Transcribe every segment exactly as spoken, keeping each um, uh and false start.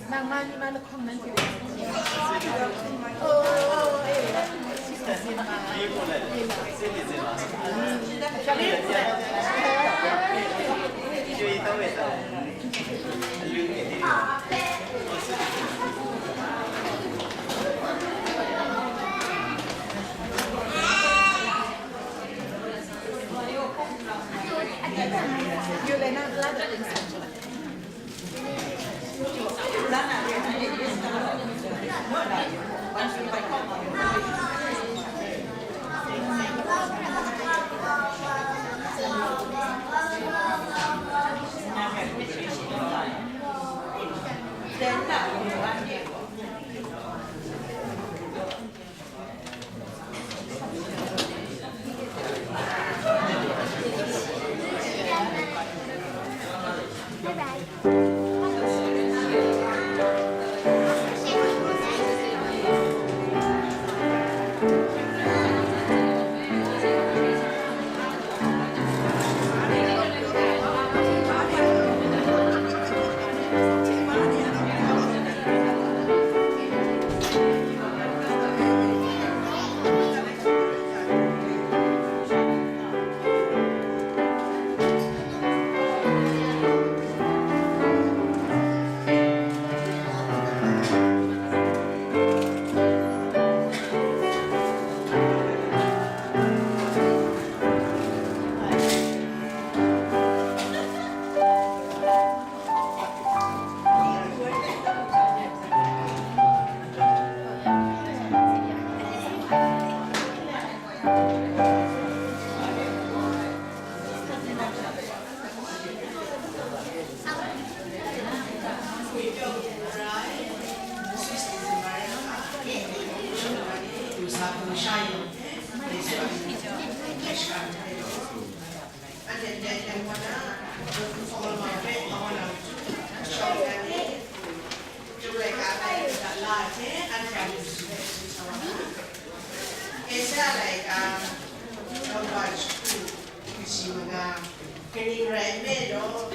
Nang ma ni ma lahkawng nan hte. Oh, eh. Asia laika, Nongwa jahku, kaji manga, kaning rai nme law,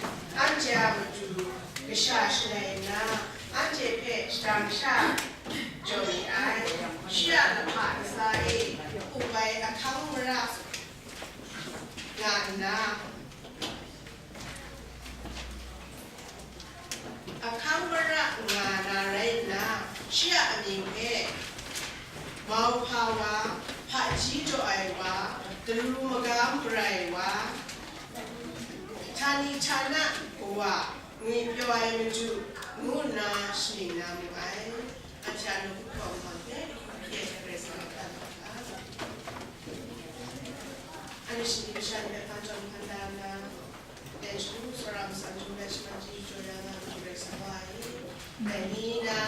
anhte a matu kasha shalai nna, anhte hpe shadang sha jaw ni ai. Shi a lahpa ntsa e up ai ahkang mara nga nna, ahkang mara nga na rai nna, shi a amying hpe, Mauhpa wa, hpaji jaw ai wa, daru magam garai wa, htani htana wa, ngwipyaw ai madu, ngu nna shaning na mu ai. Anhte a nawku hkawm hpang hpe, hpyi ai hte Karai Kasang a hkan hkam hka. Anhte shani masha ni hpe hkan tawn hkan da nna, Dai shalung tsawra masang chyum rai shaman chyeju jaw ya nga ai Karai Kasang wa e. Dai ni na,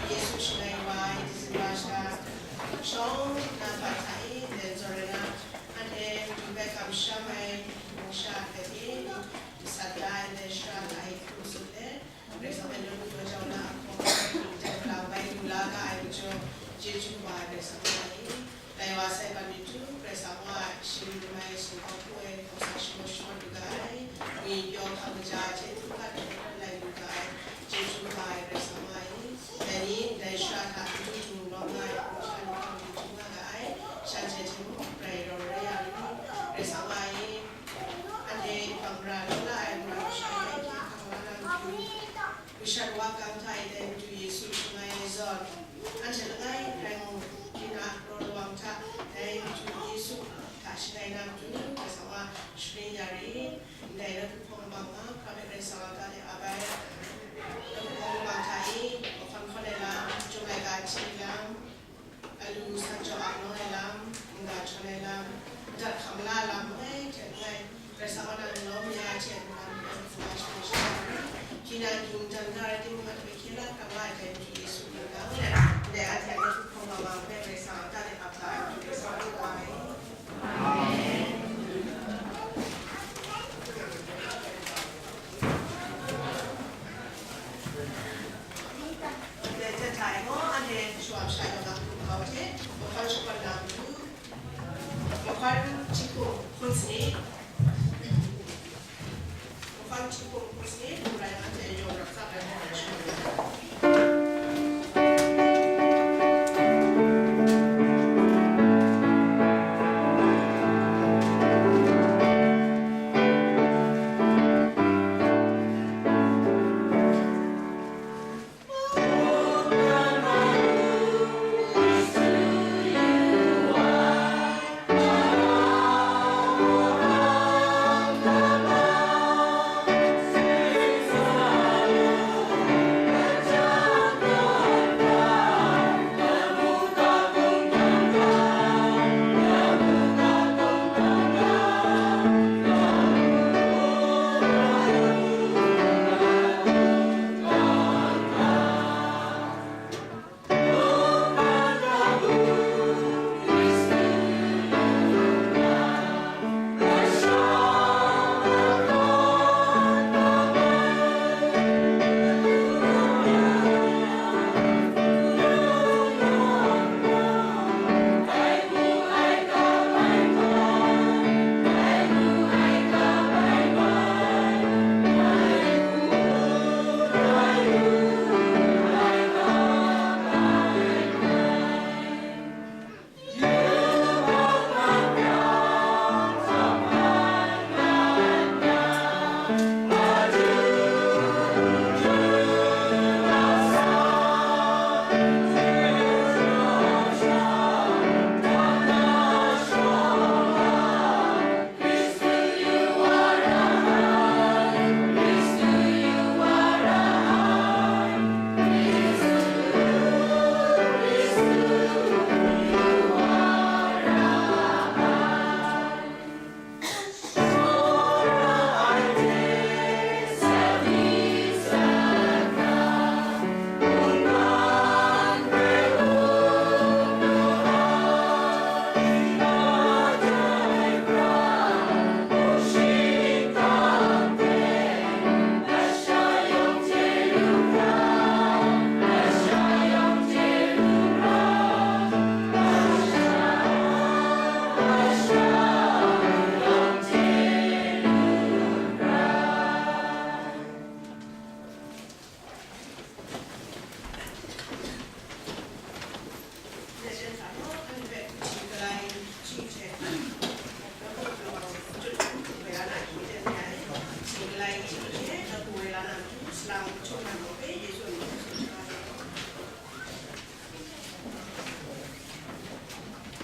Yesu shangai wa ai December shata shawng na hpa hta e, dai zawn rai na, anhte madu hpe kamsham ai, sha hpe e, masat da ai, dai shara hta e hkrum sut let, Karai Kasang hpe lawt lu jaw na a hkawng, dai hpang bai lu la ga ai majaw, chyeju wa ai Karai Kasang wa e. Dai wa sai ban myu htu, Karai Kasang wa shing rum ai sumhkau hku ai hkawm sa sharawt sharawt lu ga ai, ngwipyaw hkam kaja hte hkungga hte hkungga lai lu ga ai, chyeju ga ai Karai Kasang wa e, dai ni ndai shara hta n du htingnu lawm nga ai hpung sha ni hkam du htingnu nga ga ai, shanhte hte mung grai rawt rai ya nu, Karai Kasang wa e, anhte hpang mara law la ai mara masha ni hte hkam wa na matu, Masha wa kang hta e dai Madu Yesu shangai ai zawn, anhte langai rai ngu, tinang raw lawang hta dai Madu Yesu hta Shangai na matu, Karai Kasang a sharin ya ri, ndai na hpung bang nga, hkra hpe Karai Kasang a ga de ap ai, na hpung bang hta e, mauhkan hkawn ai lam, Chyum laika hti lam, alu san jaw ang nawng ai lam, mungga jawn ai lam, madat hkam la lam, langai hte langai, Karai Kasang a nang lawm ya hte nang lawm hpung ai sharin sha, hpyi na ging dan ga rai timung, a hpe hkye la hkam la ai dai Madu Yesu mying hta e, ndai a hte na hpung bang nga hpe Karai Kasang a ga de ap la ai, Karai Kasang a ga e. Amen. Ndai hta e gaw, anhte shawa masha yawng a hpung hkau hte, mauhkan shakawn na matu, mauhkan hti hkum hkun sanit, mauhkan hti hkum hkun sanit, hkum rai anhte yawng rap tsap ai hpe ngai shakawn na.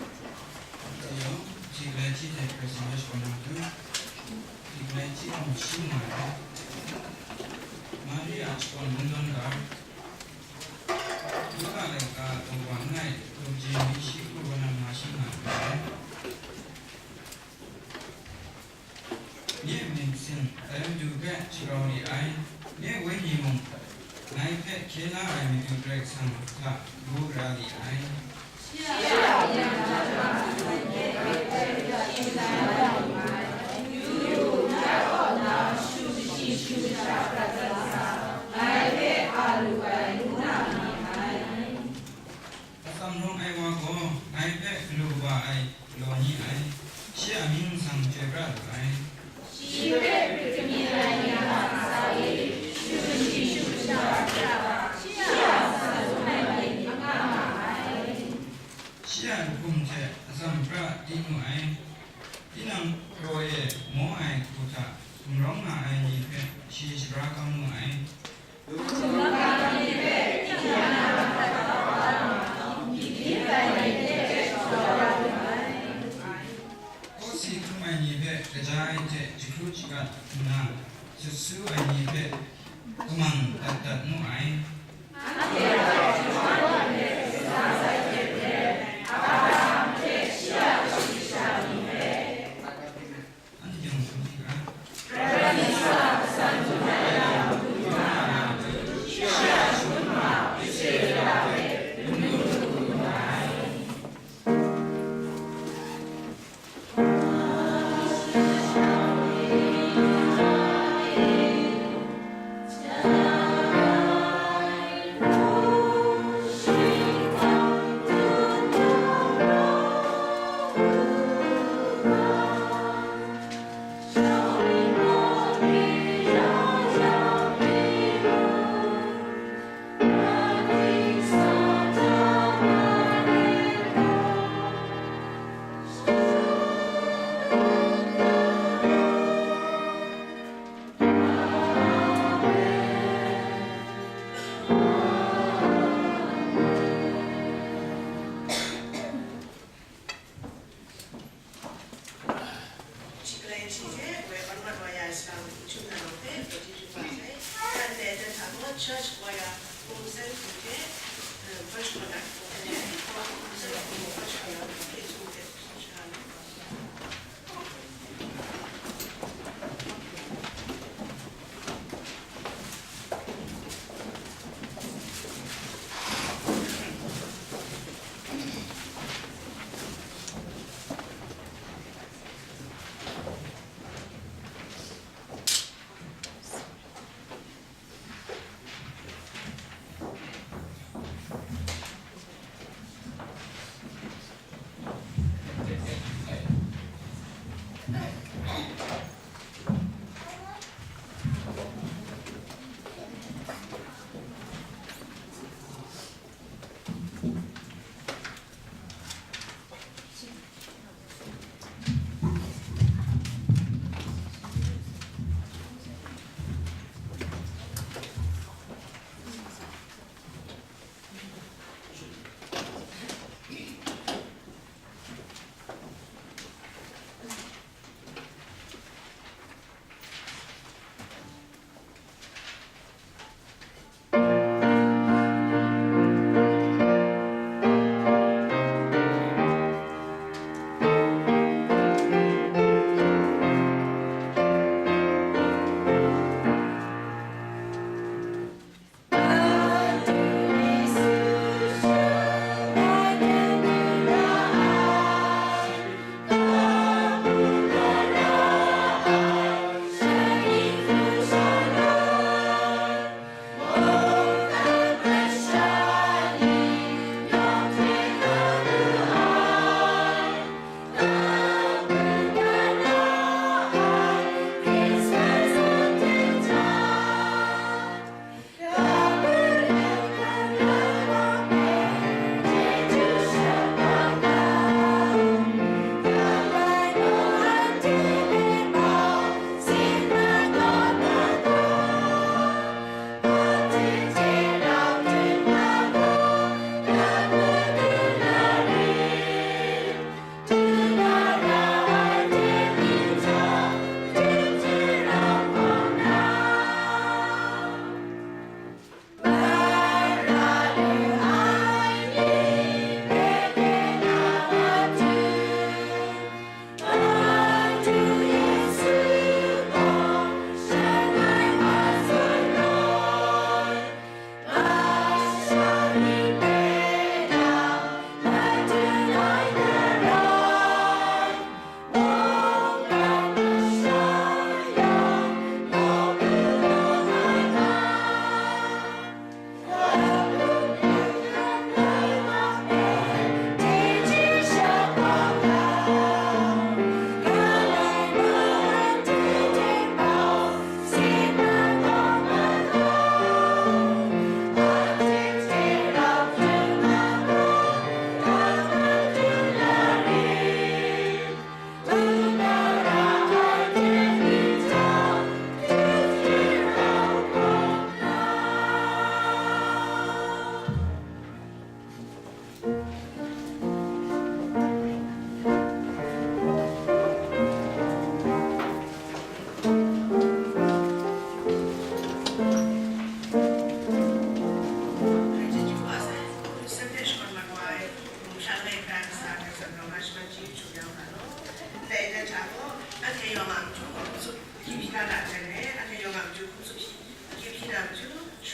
Hello, Jiglai Chite President Shona tu, Jiglai Chite Shona tu, Maria Chon London Gar, Luka Laika Tawang Ngai, Tawng Jin Ni Shi Kru Wa Nam Nga Shi Nga Ai. Nye myit sin, dai Madu hpe sharau li ai, nye wenyi mung, ngai hpe hkye la ai Madu Karai Kasang hta du gara li ai. Atsam rawng ai wa gaw ngai hpe galu kaba ai galaw ni ai, shi a mying nsang chyoi pra lu ai. Shi hpe hkrit kamyi ai ni a ntsa e shun shi shut shara hkra, shi a san sung ai myit n nga nga ai. Shi a lahkum hte atsam pra di nu ai. Tinang kraw e maw ai hku hta gumrawng nga ai ni hpe shi shabra kau nu ai. Hkum laika ni hpe tinang a hkra kau ai ni, myit yin ai ni hte shawa lu ai. nna, sut su ai ni hpe kamang dat dat mu ai. Anhte yawng shanhte a Shi kalai shi hte woi awn mat wa ya ai salang hpung hkrum na rawng hpe, bawdi hkrum wa sai. Nang dai dan hta gaw church choir hpung san hku hte, eh, first choir hpung hte, hpung san hku first choir hpung hte hpung hte hpung hte hpung hte.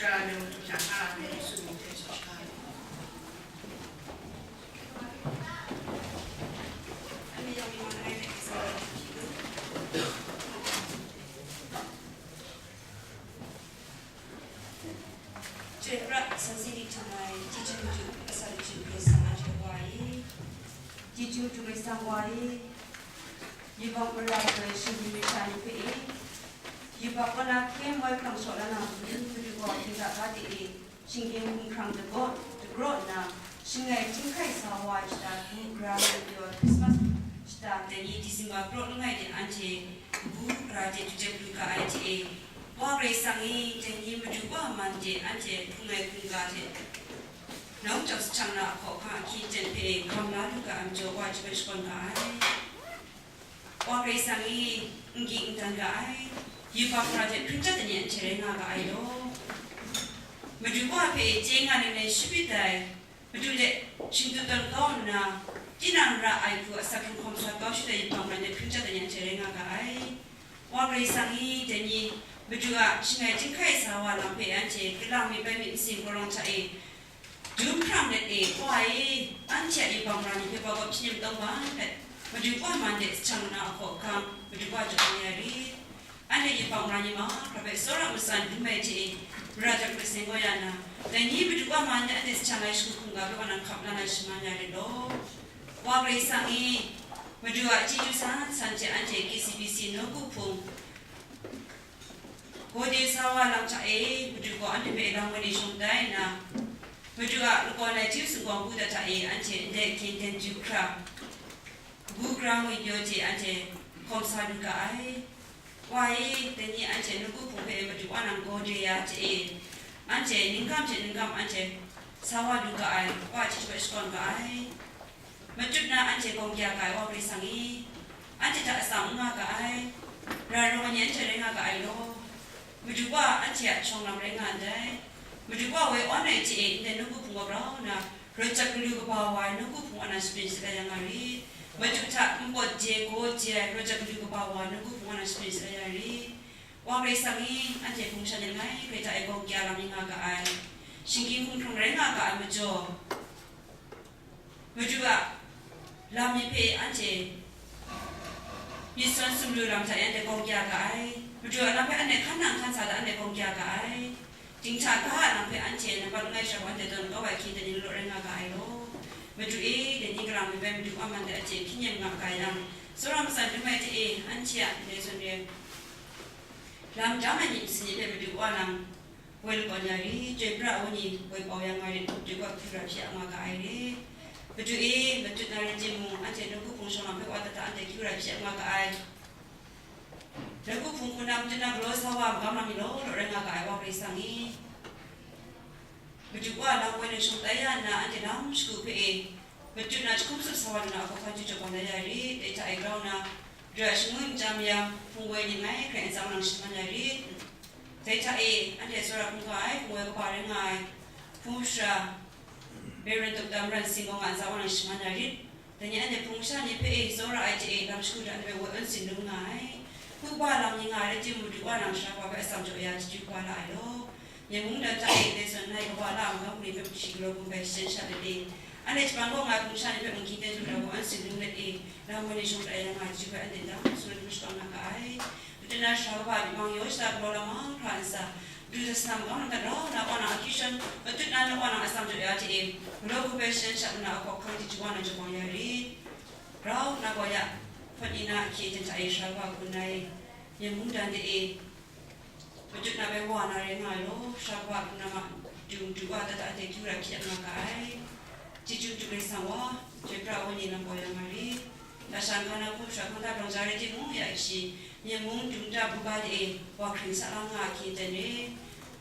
Ga le Madu hta hkra ai sumsing hte shaw sha ai. Chyoi pra, sansi di htum ai, chyeju madu, kasa chyeju Karai Kasang a hte wa e. Chyeju madu Karai Kasang wa e. Yubak mara ai shinggyim masha ni hpe e, yubak wa na hkye moi hkrang shaw la na hku, Madu gaw htingga ga de e, shinggyim hkumhkrang dagraw, dagraw nna, shangai chyinghkai sa wa ai shata, bu gara ngwi pyaw Krismas shata, dai ni Disemba praw langai de anhte kabu gara de dujep lu ga ai hte e, Wa Karai Kasang e, dai ni Madu Wa man de anhte hkrung ai hkungga hte, nawng jau jahprang na a hkawhkam ahkyen hte hpe gam la lu ga ai majaw, Wa chyoi shakawn ga ai. Wa Karai Kasang e, n-gyit n dan ga ai, yubak hkra hte hpring chyat ai ni anhte rai nga ga ai law. Madu Wa hpe chye nga ai ni shapit ai, Madu hte shingtu tawn kau nna, tinang ra ai hku asak hkrung hkawm sa kau shanhte yubak hkra hte hpring chyat ai ni anhte rai nga ga ai. Wa Karai Kasang e, dai ni Madu a shangai chyinghkai sa wa lam hpe anhte kalang myit bai myit nsing gawrawng hta e, dum hprang let e, Wa e, anhte a yubak mara ni hpe Wa gaw hpyi nem tawng ban hpe, Madu Wa man de jahprang na a hkawhkam, Madu Wa jaw ai rit. Anhte yubak mara ni mahkra hpe tsawra matsan dum ai hte e, mara jahprang seng kau ya na, dai ni Madu Wa man de anhte jahprang ai shagu hkungga hpe Wa nang hkap la na shaman ya rit law. Wa Karai Kasang e, Madu a chyeju san san hte anhte K C B C nawku hpung, Gode sa wa lam hta e, Madu gaw anhte hpe lam woi ni shawng tai nna, Madu a lakawn ai hti sumgawng bu dat hta e, anhte ndai hkyen ten du hkra, kabu gara ngwi pyaw hte anhte hkawm sa lu ga ai. Wa e, dai ni anhte nawku hpung hpe Madu Wa nang gode ya hte e, anhte ningkam hte ningkam anhte sa wa lu ga ai, Wa chyeju hpe shakawn ga ai. Matut na anhte gawng kya ga ai Wa Karai Kasang e, anhte hta atsam n nga ga ai, ra rawng ai ni anhte rai nga ga ai law. Madu Wa anhte a shawng lam rai nga ndai. Madu Wa woi awn ai hte e ndai nawku hpung wa grau nna, rawt jat galu kaba wa ai nawku hpung wa na shapring shadat ya nga rit. Madu hta npawt je gaw je ai rawt jat galu kaba wa ai nawku hpung wa na shapring shadat ya rit. Wa Karai Kasang e, anhte hpung shan ai langai hkrai hta e gawng kya lam rai nga ga ai, shinggyim hkumhkrang rai nga ga ai majaw, Madu a lam myit hpe anhte myit sawn sumlu lam hta e anhte gawng kya ga ai. Madu a lam hpe anhte hkan nang hkan sa da anhte gawng kya ga ai. Dinghta ga a lam hpe anhte nampat langai sha gaw anhte tawn kau ai hkyen ten ni law rai nga ga ai law. Madu e, dai ni kalang myit bai Madu Wa man de a hte hpyi nem nga ga yang, tsawra matsan dum ai hte e, anhte a ndai zawn re ai lam dam ai myit masin ni hpe Madu Wa nang woi lakawn ya rit, chyoi pra ai wenyi woi pau ya nga rit, Madu gaw hkyu ra hpyi ap nga ga ai rit. Madu e, matut na rai timung, anhte nawku hpung shawng lam hpe wa dat hta anhte hkyu ra hpyi ap nga ga ai. Nawku hpung hku na matut na galaw sa wa magam lam ni law law rai nga ga ai Wa Karai Kasang e, Madu Wa lam woi nang shawng tai ya nna, anhte lam shagu hpe e, matut na jahkum tsup sa wa lu na a hkawhkam chyu jaw bang la ya rit, dai hta e grau nna, Madu a shangun n chyam yang, hpung woi ni langai hkrai ntsa nang shaman ya rit. Dai hta e, anhte tsawra hkrum ga ai, hpung woi kaba rai nga ai, hpung shara, Reverend Doctor Maran Sing gaw nga ntsa nang shaman ya rit. Dai ni anhte hpung masha ni hpe e tsawra ai hte e lam shagu hta anhte hpe woi awn tsun lu nga ai. Hku kaba lam ni nga ai rai timung, Madu Wa nang sara wa hpe atsam jaw ya, chyeju kaba la ai law. Myen mungdan hta e ndai zawn nai kaba la ai magam ni hpe shi galaw bum bai shajan sha let e, anhte shaman kaw nga ai hpung masha ni hpe mungkan ten du da gaw awn tsun lu let e, lam woi ni shawng tai ya nga ai chyeju hpe anhte ndang tsun lu shakawn nga ga ai. Matut na sara kaba myi mang yaw shada galaw lam mahkra ntsa, du da sa na magam lam hta rau nna Wa nang akyu shan, matut na nna Wa nang atsam jaw ya hte e, galaw hku hpe shajan sha nna a hkawhkam chyeju Wa nang jaw bang ya rit. Rau nna gaw ya, hpawt ni na ahkye hten hta e sara kaba hku nna e, myen mungdan de e, matut na bai wa na rai nga ai law, sara kaba hku nna ma, dung du wa dat da anhte hkyu ra hpyi ap nga ga ai. Chyeju Madu Karai Kasang wa, chyoi pra ai wenyi lam pau ya nga rit. Lasha n-ga na hku sara hkang hta rau ja rai timung, ya kashi, myen mung dung da buga de e, wa hkring sa la nga ahkye hten re.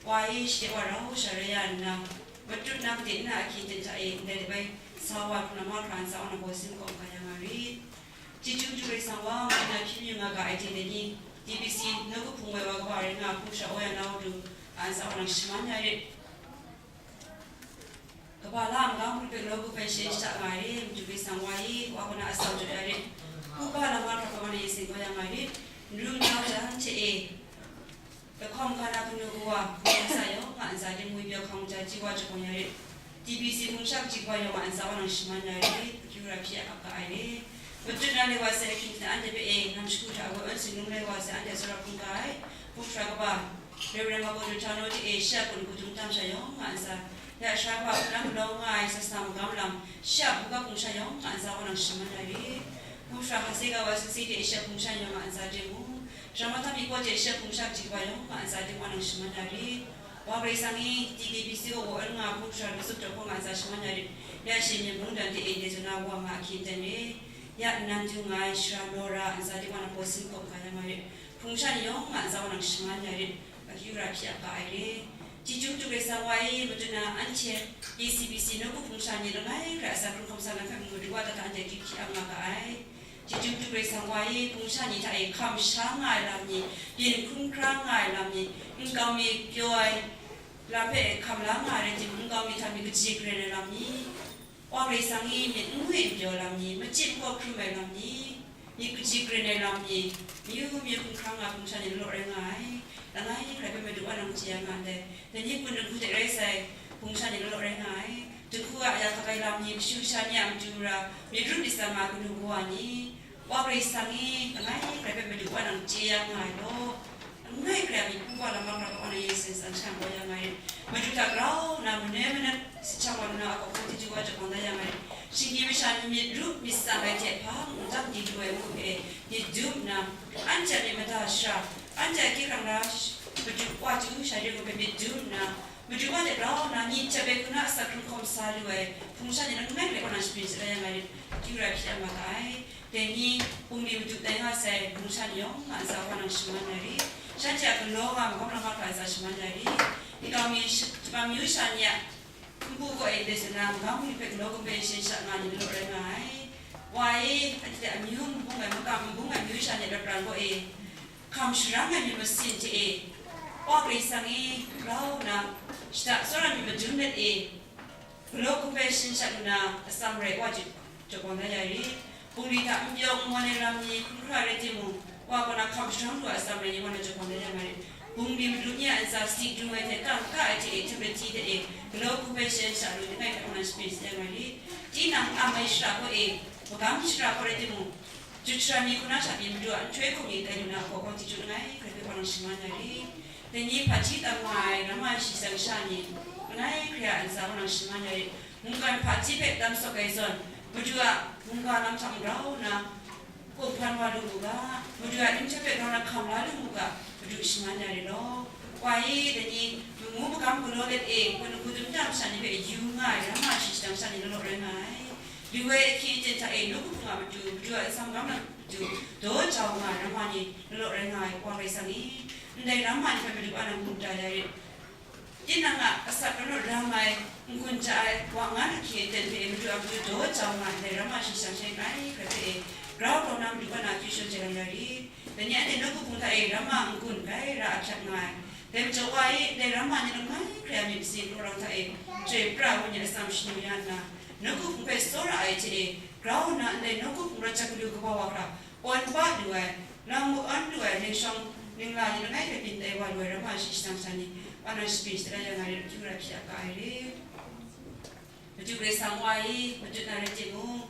Wa e, shade wa rau sha rai ya nna, matut na made nna ahkye hten hta e, ndai de bai sa wa hkrum na mahkra ntsa wa na baw sin kawng ga ya nga rit. Chyeju Madu Karai Kasang wa, mung na hpyi yu nga ga ai hte dai ni, D B C nawku hpung woi wa kaba rai nga hpung sha woi ya na Madu a ntsa wa nang shaman ya rit. Kaba la ai magam hkrit hpe nawku hpe shajan shada nga ai re, Madu Karai Kasang wa e, wa kaw na atsam jaw ya rit. Hku kaba lam mahkra hkawm ai ni seng kau ya nga rit. N ru n jau jan hte e, lahkawng ga na kanu kawa, hku sa yawng nga ntsa ting ngwi pyaw hkang ja ji wa jahkawng ya rit. T B C hpung sha kaji wa yawng a ntsa wa nang shaman ya rit, akyu ra hpyi ap ga ai re. Matut na le wa sai hkying hte anhte hpe e, nam shagu hta wa awn singlung le wa sai anhte tsawra hkungga ai, hpung hkra kaba, Reverend Makotu Htano hte e shi a kun hku dum tam sha yawng a ntsa, ya sara hpa hpung na malawng nga ai sasana magam lam, shi a buga hpung sha yawng a ntsa wa nang shaman ya rit. Hpung hkra hase ga wa sasi hte shi a hpung sha yawng a ntsa ting mung, Sara mahtam mi kaw hte shi a hpung sha kaji wa yawng a ntsa ting wa nang shaman ya rit. Wa Karai Kasang e, T K B C kaw wa awn nga hpung sha lu zup jahkawng a ntsa shaman ya rit. Ya shi myen mungdan hte e de zun na wa nga ahkyen ten re. Ya nnan du nga ai sara Nora a ntsa ting wa nang baw sin kawp ga ya nga rit. Hpung sha ni yawng a ntsa wa nang shaman ya rit. Akyu ra hpyi ap ga ai re. Chyeju matu Karai Kasang wa e, matut na anhte K C B C nawku hpung sha ni langai hkrai a sa hkrung hkawm sa na hpe mung madu wa ta hta anhte akyu hpyi ap nga ga ai. Chyeju matu Karai Kasang wa e, hpung sha ni hta e hkam sha nga ai lam ni, byin hkrum hkra nga ai lam ni, nkau mi pyaw ai lam hpe hkam la nga ai rai timung, nkau mi hta mi kaji karen ai lam ni, Wa Karai Kasang e myit n ngwi n pyaw lam ni, machyi n kaw hkrum ai lam ni, myit kaji karen ai lam ni, mayu mayu hkrum hkra nga hpung sha ni law law rai nga ai. Langai hkrai hpe Madu wa nang chye ya nga ndai. Dai ni kun dinghku hte rai sai, hpung sha ni law law rai nga ai. Dinghku a ya hkap ai lam ni, kashu kasha ni a matu ra, myit ru myit tsang nga kanu kawa ni, Wa Karai Kasang e, langai hkrai hpe Madu wa nang chye ya nga ai law. Langai hkrai a myit hpung wa lam makra kaw na Yesu san shan gaw ya nga ai. Madu hta grau nna, manoi manat, sahchang wa lu na a kaw hkawng chyeju wa jahkawng da ya nga ai. Shinggyim masha ni myit ru myit tsang ai hte hpa n-, n dang di lu ai ngu hpe, myit dum nna, anhte a myit mada shara, anhte a hkying hkrang la sh-, Madu wa chyeju sha re ngu hpe myit dum nna, Madu wa hte grau nna, myit jep ai hku na asak hkrung hkawm sa lu ai hpung sha ni langai hkrai kaw na shapring shadan ya nga ai, akyu ra hpyi ap nga ga ai. Dai ni, bungli madu tai nga sai hpung sha ni yawng a ntsa wa nang shaman ya rit. Shanhte a galaw nga magam lam mahkra ntsa shaman ya rit. Nkau mi sh-, Jahpan myu sha ni a npu kaw e ndai sa na, magam bungli hpe galaw kumhpe shin sha nga ni law rai nga ai. Wa e, anhte a myu n bung ai, makam n bung ai myu sha ni a lapran kaw e, hkam sharang ai myit masin hte e, Wa Karai Kasang e, grau nna, shada tsawra myit madun let e, galaw hku hpe shin shat nna, atsam rai wa jahkawng da ya rit. Bungli hta n pyaw n mawn ai lam ni hkrum hkra rai timung, wa kaw na hkam sharang lu ai atsam rai ni wa na jahkawng da ya nga rit. Bungli madu ni a ntsa si dung ai hte kang ka ai hte e, hte madi hte e, galaw hku hpe shin shat lu, langai hkrai kaw na shapring shadan ya nga rit. Tinang a mai shara kaw e, magam shara kaw rai timung, Jut sara mi hku na sha pyi Madu a nhtoi hkum ni tai lu na a hkaw hkawng chyeju langai hkrai hpe wa nang shaman ya rit. Dai ni hpaji tam nga ai ramma shayi shayi sha ni, langai hkrai a ntsa wa nang shaman ya rit. Mungkan hpaji hpe tam sawk ai zawn, Madu a mungga lam hta grau nna, kumhpan wa lu mu ga, Madu a nhtoi hpe grau nna hkam la lu mu ga, Madu shaman ya rit law. Wa e, dai ni, mamu magam galaw let e, hpung hku dum tam sha ni hpe yu nga ai ramma shayi shayi sha ni law law rai nga ai. Lu ai ahkye aten hta e, nawku hpung a matu, matu a nsam gam na matu, daw jau nga ai ramma ni, law law rai nga ai, Wa Karai Kasang e, ndai ramma ni hpe Madu a nang mu da ya rit. Tinang a asak rawt rawt ram ai, n-gun ja ai, wa ngan ahkye aten hpe matu a matu daw jau nga ai, ndai ramma shayi shayi sha ni langai hkrai hpe e, grau grau nna Madu a na akyu shawn chye lang ya rit. Dai ni anhte nawku hpung hta e ramma n-gun bai ra ahkyak nga ai. Dai majaw wa e, ndai ramma ni langai hkrai a myit masin hkawrang hta e, chyoi pra ai wa ni atsam shanu ya nna, nawku hpung hpe tsawra ai hte e, grau nna ndai nawku hpung rawt jahkalu kaba wa hkra, awn pa lu ai, lam mu awn lu ai, ningshawng ningla ni langai hkrai byin tai wa lu ai ramma shayi shayi sha ni, wa nang shapring shadan ya nga rit, akyu ra hpyi ap ga ai re. Madu Karai Kasang wa e, matut na rai timung,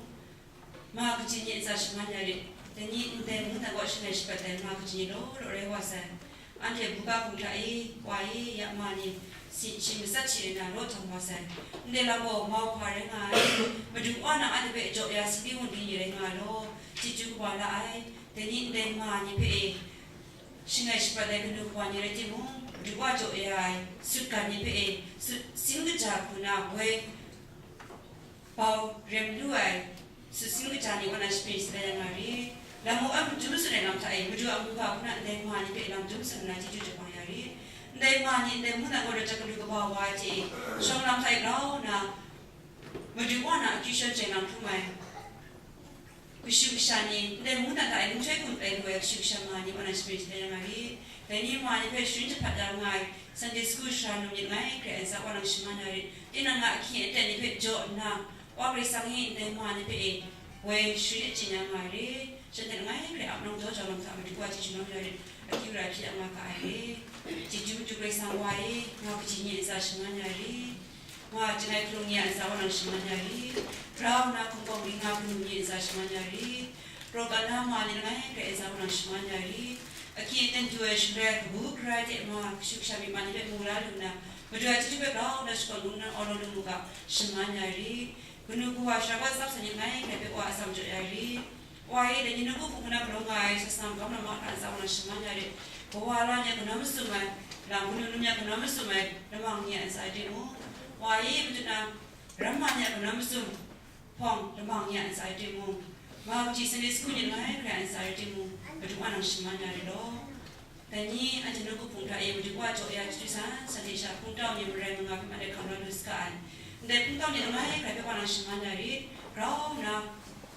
ma kaji ni ntsa shaman ya rit. Dai ni ndai mungdan kaw shangai shabat ai ma kaji ni law law rai wa sai. Anhte buga hpung hta e, wa e, ya ma ni, si, shi matsat shi ai na raw htang wa sai. Ndai lam gaw mau hpa rai nga ai. Madu wa nang anhte hpe jaw ya si di wun di ni rai nga ai law, chyeju kaba la ai. Dai ni ndai ma ni hpe e, shangai shabat ai kanu kawa ni rai timung, Madu wa jaw ya ai, sutgan ni hpe e, sut sin kaja hku na, woi, bau rem lu ai, sut sin kaja ni kaw na shapring shadan ya nga rit. Lam mu ai madum tsun ai lam hta e, Madu a mungga hku na ndai ma ni hpe lam dum tsun nna chyeju jahpang ya rit. Ndai ma ni ndai mungdan kaw rawt jahkalu kaba wa ai hte e, shawng lam hta e grau nna, Madu wa na akyu shawn chye lang hkrum ai. Kashu kasha ni, ndai mungdan hta e nhtoi hkum tai lu ai kashu kasha ma ni kaw na shapring shadan ya nga rit. Dai ni ma ni hpe sharin jahpat ya nga ai, Sunday school sara num ni langai hkrai a ntsa kaw nang shaman ya rit. Tinang a ahkye aten ni hpe jaw nna, Wa Karai Kasang e ndai ma ni hpe e, woi sharin achyin ya nga ai re. Shanhte langai hkrai ap nang daw jau lam hta Madu wa chyeju nang ya rit. Akyu ra hpyi ap nga ga ai re. Chyeju matu Karai Kasang wa e, nga kaji ni a ntsa shaman ya ri, nga chyangai hkalung ni a ntsa wa nang shaman ya ri, grau nna hkungkawng ring nga hkanu ni a ntsa shaman ya ri, raw kata ma ni langai hkrai a ntsa wa nang shaman ya ri, ahkying aten du ai shaloi kabu gara hte ma kashu kasha myi man ni hpe mu la lu nna, Madu a chyeju hpe grau nna shakawn ngu nna awng lu mu ga, shaman ya ri, kanu kawa shara kaw tsap sa ni langai hkrai hpe wa atsam jaw ya ri, Wa e, dai ni nawku hpung hkra galaw nga ai, shasang magam lam mahkra ntsa wa nang shaman ya rit. Kawa la ni a kanawn masum ai, lam kanu num ni a kanawn masum ai, lamang ni a ntsa e timung, wa e, madu na ramma ni a kanawn masum hpawng, lamang ni a ntsa e timung, ma kaji Sunday school ni langai hkrai a ntsa e timung, madu wa nang shaman ya rit law. Dai ni anhte nawku hpung hta e Madu wa jaw ya chyeju san, san hte sha hpungtau ni marai manga hpe ma de hkam la lu saga ai. Ndai hpungtau ni langai hkrai hpe wa nang shaman ya rit, grau nna,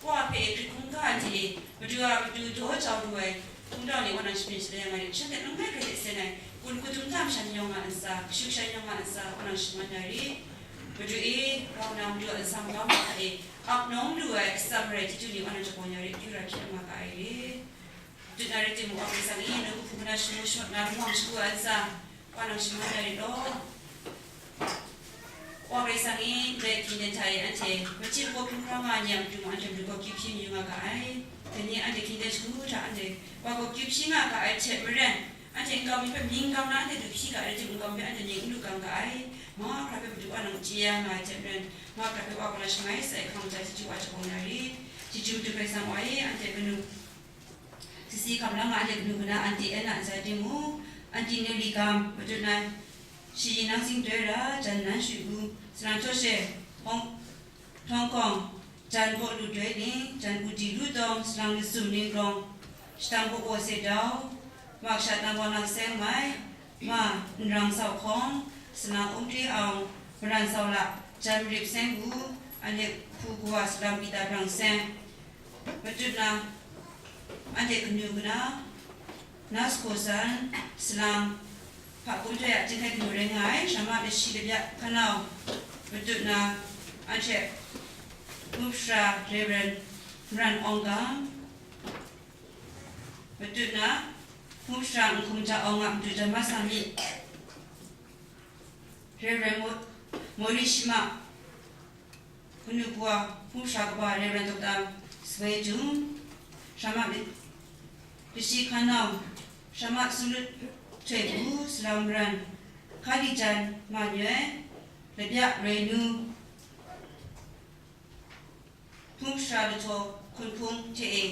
Wa hpe hkrit hkungga hte e, Madu a matu daw jau lu ai hpungtau ni wa nang shabyin shalai ya nga rit, shanhte langai hkrai hte sen ai, kun hku dum tam shan yawng a ntsa, kashu kasha yawng a ntsa, wa nang shaman ya rit. Madu e, grau nna Madu a ntsa magam hta e, ap nawng lu ai atsam marai chyeju ni wa nang jahpawng ya rit, akyu ra hpyi nga ga ai re. Dut na rai timung, Wa Karai Kasang e, nawku hpung hkra shamu shamat nga, lawang shagu a ntsa, wa nang shaman ya rit law. Wa Karai Kasang e, ndai hkying ten hta e anhte, machyin hpaw hkrum hkra nga ai ni a matu mung anhte matu gaw kyu hpyi mayu nga ga ai. Dai ni anhte hkying ten shagu hta anhte wa gaw kyu hpyi nga ga ai hte maren, anhte nkau mi hpe mying gang na anhte du hpyi ga ai rai timung, nkau mi hpe anhte mying n lu gang ga ai. Mahkra hpe Madu wa nang chye ya nga ai hte maren, mahkra hpe Wa gaw na shangai sai hkang ja chyeju wa jahpawng ya rit. Chyeju matu Karai Kasang wa e, anhte kanu Sisi hkam la nga ai kanu kana anti Anna ntsa timung, anti Neli Gam, matut na Shayi Nang Sing Doi Ra, jan nan Shwi Gu, salang Htaw She, Hpawng, Hpawng Kawng, jan Hpaw Lu Doi Ling, jan Udi Lu Tawng, salang Lasum Ning Grawng, shatang Hpaw Waw Se Dau, mak sha tang Bawng Nang Seng Mai, ma Nrang Sau Hkawng, salang Aung Tri Aung, maran Sau La, jan Marip Seng Gu, anhte hku kawa salang Pita Brang Seng, matut na, anhte kanu kana, Nas Hkaw San, salang, hpa kum htoi a Chyinghkai kanu rai nga ai, Shama Lashi Labya Hkanau, matut na, anhte Hpung Sara Reverend Maran Awng Gam, matut na, Hpung Sara Nhkum Ja Awng a matu jan mat sa mi, Reverend Mo-, Mori Shima, Kanu Pua, Hpung Sara Kaba Reverend Doctor Swei Jung, Shama Li-, Lashi Hkanau, Shama Sulut Htoi Bu, salang maran, Hkali Jan Ma Nyoi, Labya Renu, Hpung Sara Lahtaw Hkun Hpung hte e,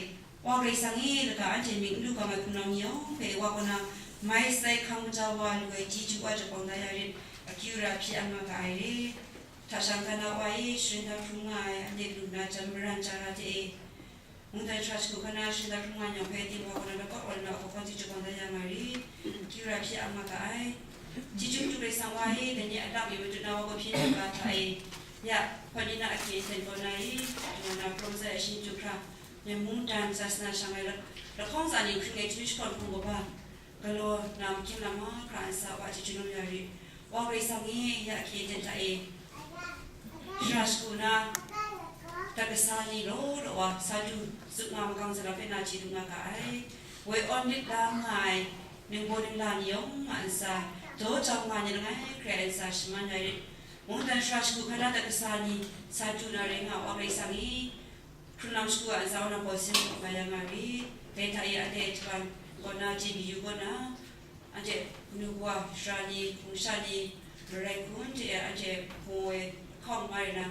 Wa Karai Kasang e, laga anhte mying n lu gang ai hpunau ni yawng hpe Wa kaw na mai sai hkang maja wa lu ai chyeju wa jahpawng da ya rit, akyu ra hpyi ang nga ga ai re. Hta shang hkana Wa e, sharin da hkrum nga ai, anhte lu na jan maran ja ra hte e, mungdan sara shagu hkana sharin da hkrum nga ai ni yawng hpe, ting Wa kaw na lapawt wa lu na a hkawhkam chyeju jahpawng da ya nga rit, akyu ra hpyi ang nga ga ai. Chyeju matu Karai Kasang Wa e, dai ni a lap e matut na Wa kaw hpyi nga ga hta e, ya, hpawt ni na ahkying aten kaw na e, dung na prawng sai a shingtu hkra, Myen mungdan sasana shangai la-, lahkawng tsa ni hkring ai chyeju shakawn hpung kaba, galaw na mahkying lam mahkra a ntsa wa chyeju lawm ya rit. Wa Karai Kasang e, ya ahkying aten hta e, shara shagu na, dat kasa ni law law wa, sa du, zup nga makang zalang hpe na chye lu nga ga ai. Woi awn myit la nga ai, ningbaw ningla ni yawng a ntsa, daw jau nga ai ni langai hkrai a ntsa shaman ya rit. Mungdan shara shagu hkana dat kasa ni, sa du na rai nga ai Wa Karai Kasang e, hkrunlam shagu a ntsa wa nang bawsin hkawm kaya nga rit. Dai hta e anhte Japan kaw na J B U kaw na, anhte kanu kawa, sara ni, hpung sha ni, marai hkun hte anhte hpung woi lahkawng nga rai na,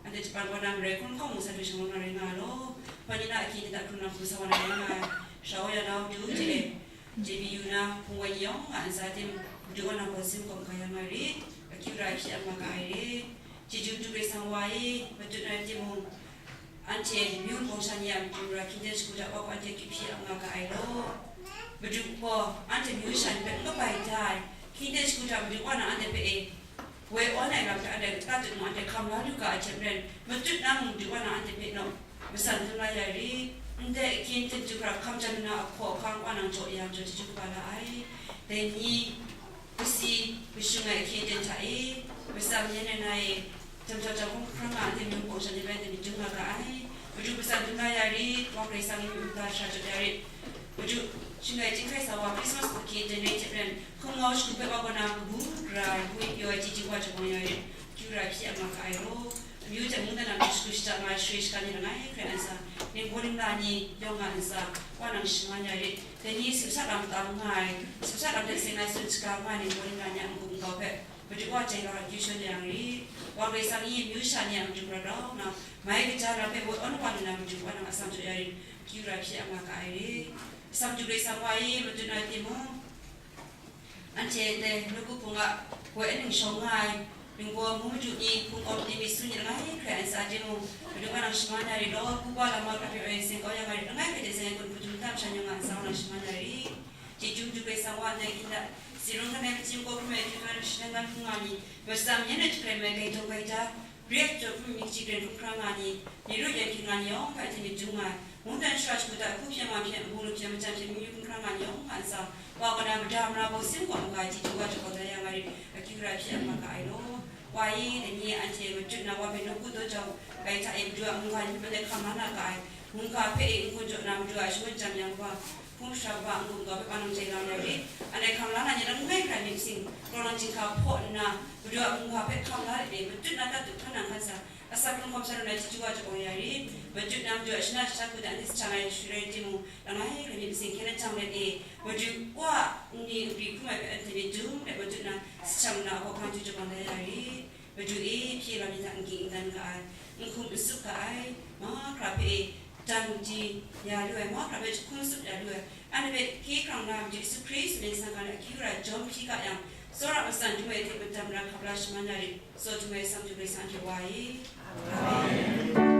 anhte Japan kaw na marai hkun lahkawng mung sa du shanglawm na rai nga law, hpa ni na ahkying aten hta hkrunlam hkum sa wa na rai nga ai, sara wa ya na Madu hte, J B U na hpung woi ni yawng a ntsa tim, Madu wa nang bawsin hkawm kaya nga rit, akyu ra ai hpyi ang nga ga ai re. Chyeju matu Karai Kasang Wa e, matut na rai timung, anhte myu nbawng sha ni a matu mara hkying ten shagu hta Wa kaw anhte kyu hpyi ang nga ga ai law. Madu gaw anhte myu sha ni hpe n kabai da ai, hkying ten shagu hta Madu Wa nang anhte hpe e, woi awn ai lam hpe anhte lata tut nna anhte hkam la lu ga ai hte maren, matut na mung Madu Wa nang anhte hpe naw, matsan dum la ya rit. Ndai ahkying aten du hkra hkam jan lu na a hkaw ahkang Wa nang jaw ya, jaw chyeju kaba la ai. Dai ni, kasi, kashung ai ahkying aten hta e, matsan yen ai na e, jam jau jau hkawng hkrang nga anhte myu nbawng sha ni bai anhte myit dum nga ga ai. Madu matsan dum la ya rit, Wa Karai Kasang e myu nta sha jaw ya rit. Madu, shing ai chyinghkai sa wa Krismas ahkying aten rai hte maren, hkung Ngau shagu hpe wa kaw na kabu gara ai, bungli pyaw ai chyeju wa jahpawng ya rit, akyu ara hpyi ap nga ga ai law. Amyu hte mungdan a matu shagu shada nga ai share shaga ni langai hkrai a ntsa, ningbaw ningla ni yawng a ntsa, wa nang shaman ya rit. Dai ni susa lam tam nga ai, susa lam hte seng ai tsun shaga nga ai ningbaw ningla ni a n-gup n-gau hpe, Madu wa jai lam akyu shawn ya rit. Wa Karai Kasang i amyu sha ni a matu grau grau nna, mai kaja lam hpe woi awn wa lu na matu wa nang atsam jaw ya rit, akyu ara hpyi ap nga ga ai rit. Atsam matu Karai Kasang wa i, matu na timung, anhte ndai nawku hpung a woi aning shawng nga ai, ningbaw ngu madu ni, hpung awm ni, myit su ni langai hkrai a ntsa timung, Madu wa nang shaman ya rit law, kuba lam wa hkra pyaw ai seng kau ya nga rit, langai hkrai hte seng ai kun hpung htum tam shan yawng a ntsa wa nang shaman ya rit. Chyeju Madu Karai Kasang wa ndai hkying hta, tsi run hkan ai, hpyi hkum hkrum ai, hkyu hkrum ai, hpyi hkum hkrum ai, matsam yan ai hte hkrai mai, gaidawng gaida, Re ai hte hpyi hkum myit chyi kren hkum hkra nga ni, ni ru yan hkying nga ni yawng hpe hte myit dum nga ai, mungdan shara shagu hta hku hpyen wa hpyen, amu lu hpyen, majan hpyen, myu hkum hkra nga ni yawng hpe a ntsa, wa kaw na mada mara baw sin gaw maga chyeju wa jahpawng da ya nga rit, akyu ara hpyi ap nga ga ai law. Wa i, dai ni anhte machut na wa hpe nawku daw jau ai hta e, Madu a mungga ni hpe mandai hkam la na ga ai, mungga hpe e n-gun jaw na Madu a shangun jam yang wa, hpung shara kaba n-gun ga hpe wa nang jai lam ya rit. Anhte hkam la na ni langai hkrai myit sing, grau lang chyinghka hpaw nna, Madu a mungga hpe hkam la rit e, machut na tatut hkan nang hkan sa, asak hkrung hkawm sa lu na chyeju wa jahpawng ya rit. Machut na Madu a shana shata hku hta anhte sahchang ai share rai timung, langai hkrai myit sing hkyen lajang let e, Madu wa nni nkri hkrum ai hpe anhte myit dum let, machut na sahchang lu na a hkawhkam chyeju jahpawng da ya rit. Madu e, hpyi lam ni hta n ging n dan ga ai, n hkum n sup ga ai, mahkra hpe e, dan di ya lu ai, mahkra hpe jahkrum sup ya lu ai, anhte hpe hkye hkrang na Madu Yesu Hkristu myit sangga na akyu ara jawm hpyi ga yang, tsawra matsan dum ai hte madan mara hkap la shaman ya rit, tsaw dum ai Atsam Madu Karai Kasang hte wa i. Amen.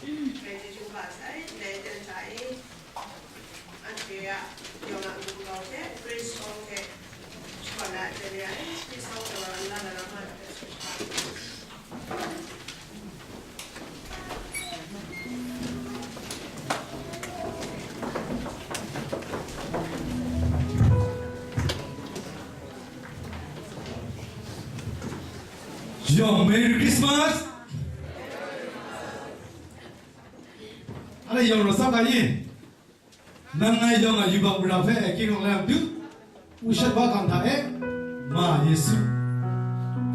Ndai chyeju hpa sai, ndai ten hta e, anhte a yawng a ngu kau hte, Grace Home hte, shawan na ai, Grace Home taw na na na ma hte, Yawng, Merry Christmas! Anhte yawng rawt tsap ga i? Nang ngai yawng a yubak wara hpe e, King Rawng Lam du, u shat wa hkang hta e, ma Yesu,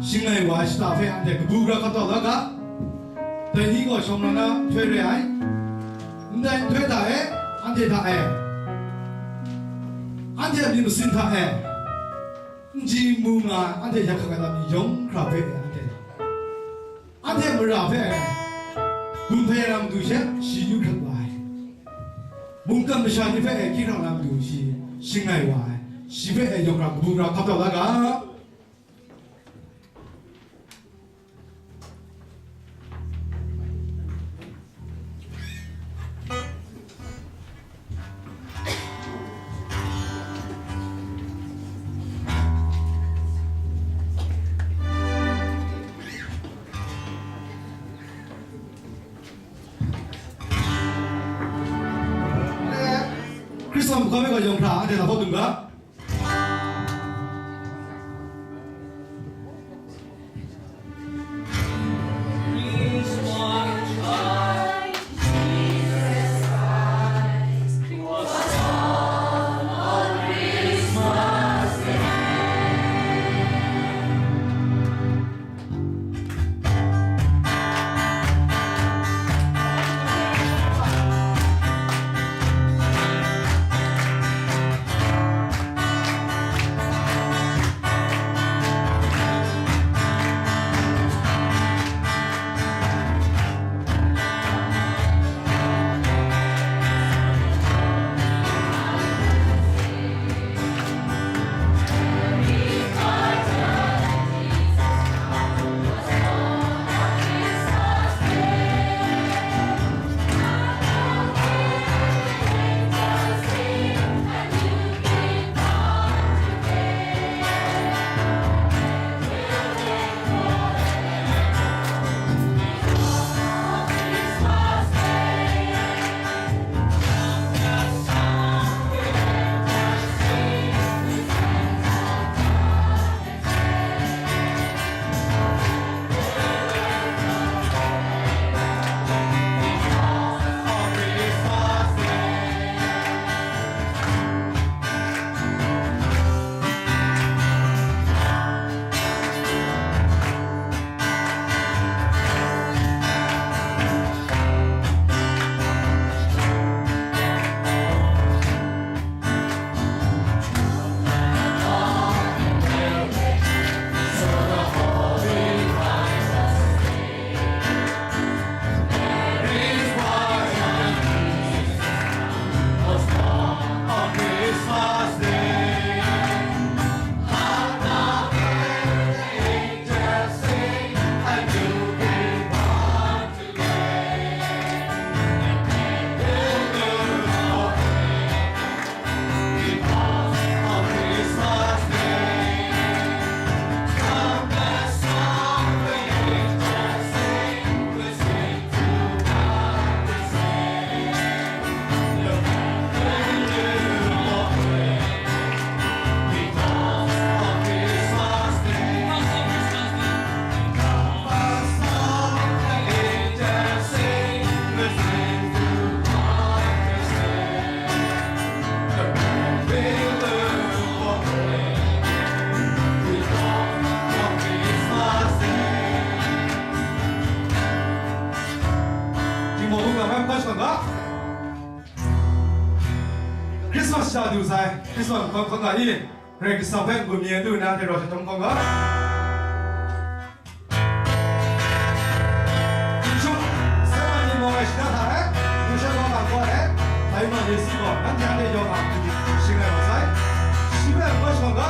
shangai wa ai shata hpe anhte kabu gara hkap tau la ga. Dai ni gaw shawng na na nhtoi re ai, ndai nhtoi hta e, anhte hta e, anhte a myit masin hta e, n ji n mu nga ai anhte yak hkak ai lam ni yawng hkra hpe e anhte, anhte mara hpe e, gun hpe na matu she shi yu hkrat wa ai, mungkan masha ni hpe e hkying hkrang na matu shi shangai wa ai, shi hpe e yawng hkra kabu gara hkap tau la ga. Hkristu a hkawm e gaw yawng hkra anhte na hpaw dum ga. Hkawm shawng ga. Christmas sha du sai, Christmas hkawm hkawm ga i, Karai Kasang hpe n-gun mi ai du na, hte rau sha hkawm hkawm ga. Shum, sa ma ni maw ai shana hta e, du sha gaw hkam gaw e, bai ma ni si gaw, nanhte a de yawng a, shing ai wa sai. Shi hpe hkawm shawng ga.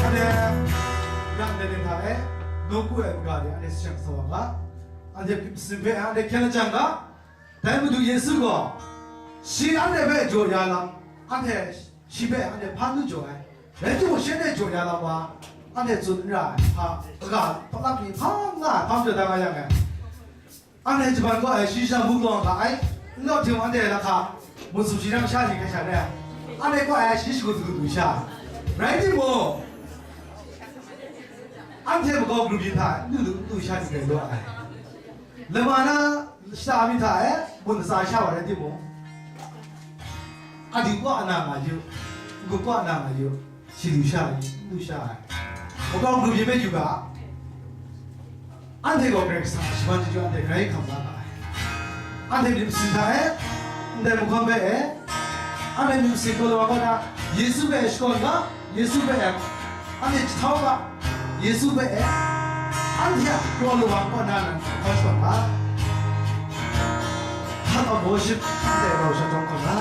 Anhte, yang de ning hta e, nawku ai maga de anhte shang sa wa ga, anhte myit masin hpe anhte hkyen lajang ga, dai Madu Yesu gaw, shi anhte hpe jaw ya lam, anhte shi hpe anhte hpa n jaw ai, rai timung, shi anhte jaw ya lam wa, anhte tsun n ra ai, hpa, kaga, palak ni hpa nga ai, hpa majaw da nga yang e. Anhte jaban kaw ai shi sha mung lawng hta ai, n law hte mung anhte lahka, mung tsup shi nang sha ni hkrai sha re ai, anhte kaw ai shi shagu hta du sha. Rai timung, anhte makau grup yin hta n du, n du sha ni rai law ai. Lama na shata mi hta e, mung ntsa sha wa rai timung, a ding kaw a na nga yu, n-gup kaw a na nga yu. Shi lu sha ai, n lu sha ai. Makau grup yin hpe yu ga, anhte gaw Karai Kasang a shaman chyeju anhte grai hkam la ga ai. Anhte myit masin hta e, ndai mahkawn hpe e, anhte myit masin gaw law kaw na, Yesu hpe e shakawn ga, Yesu hpe e, anhte jahtau ga, Yesu hpe e, anhte a kraw lawang kaw na nan hkau shakawn ga. Hak a worship, anhte rau sha jawng kaw na.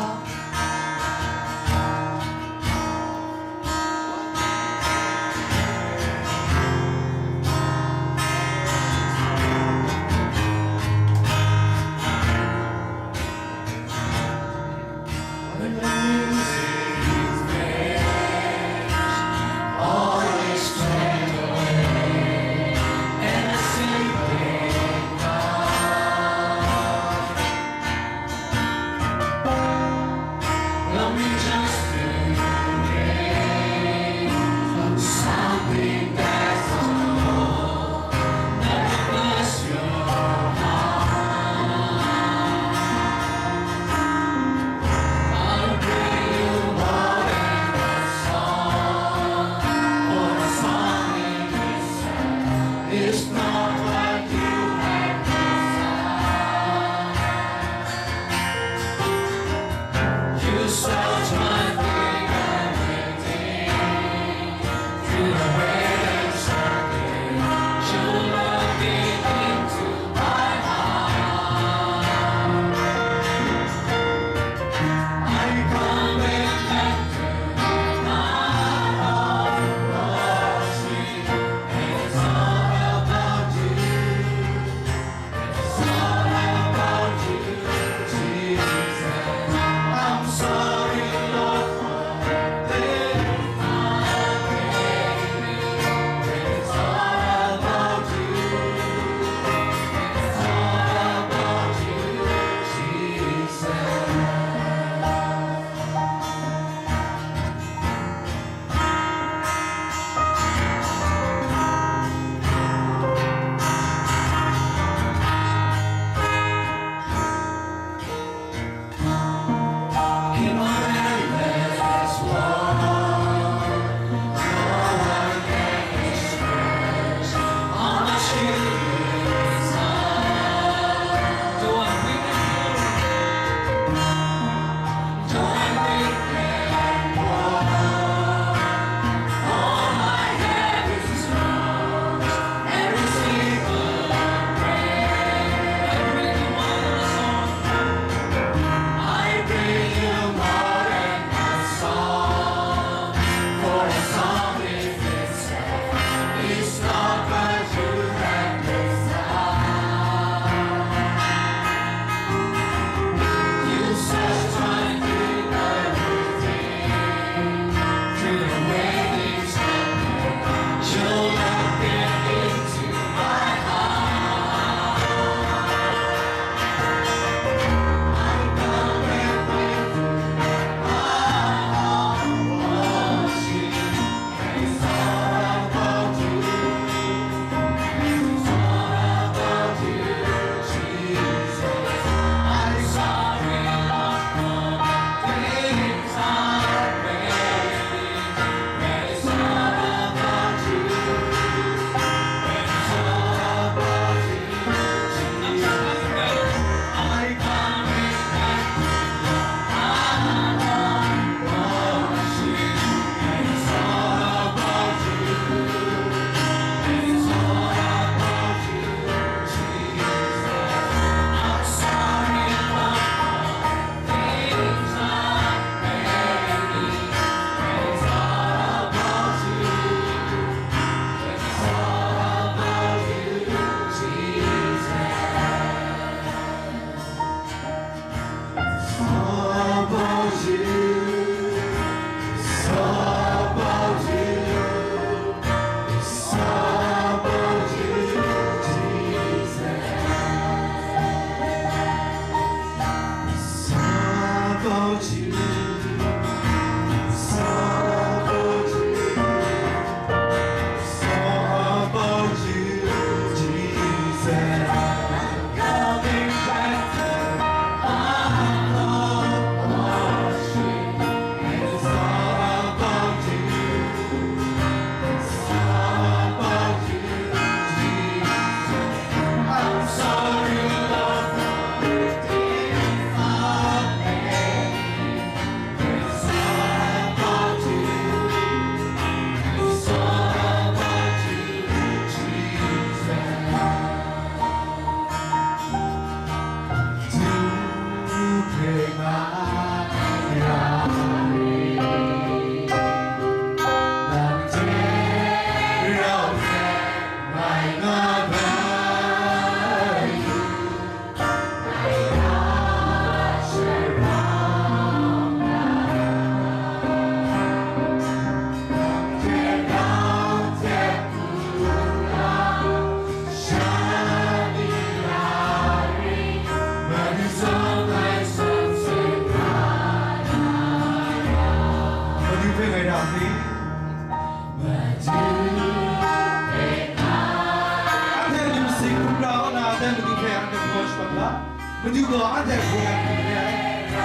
Madu gaw anhte hpung ai hpung re ai,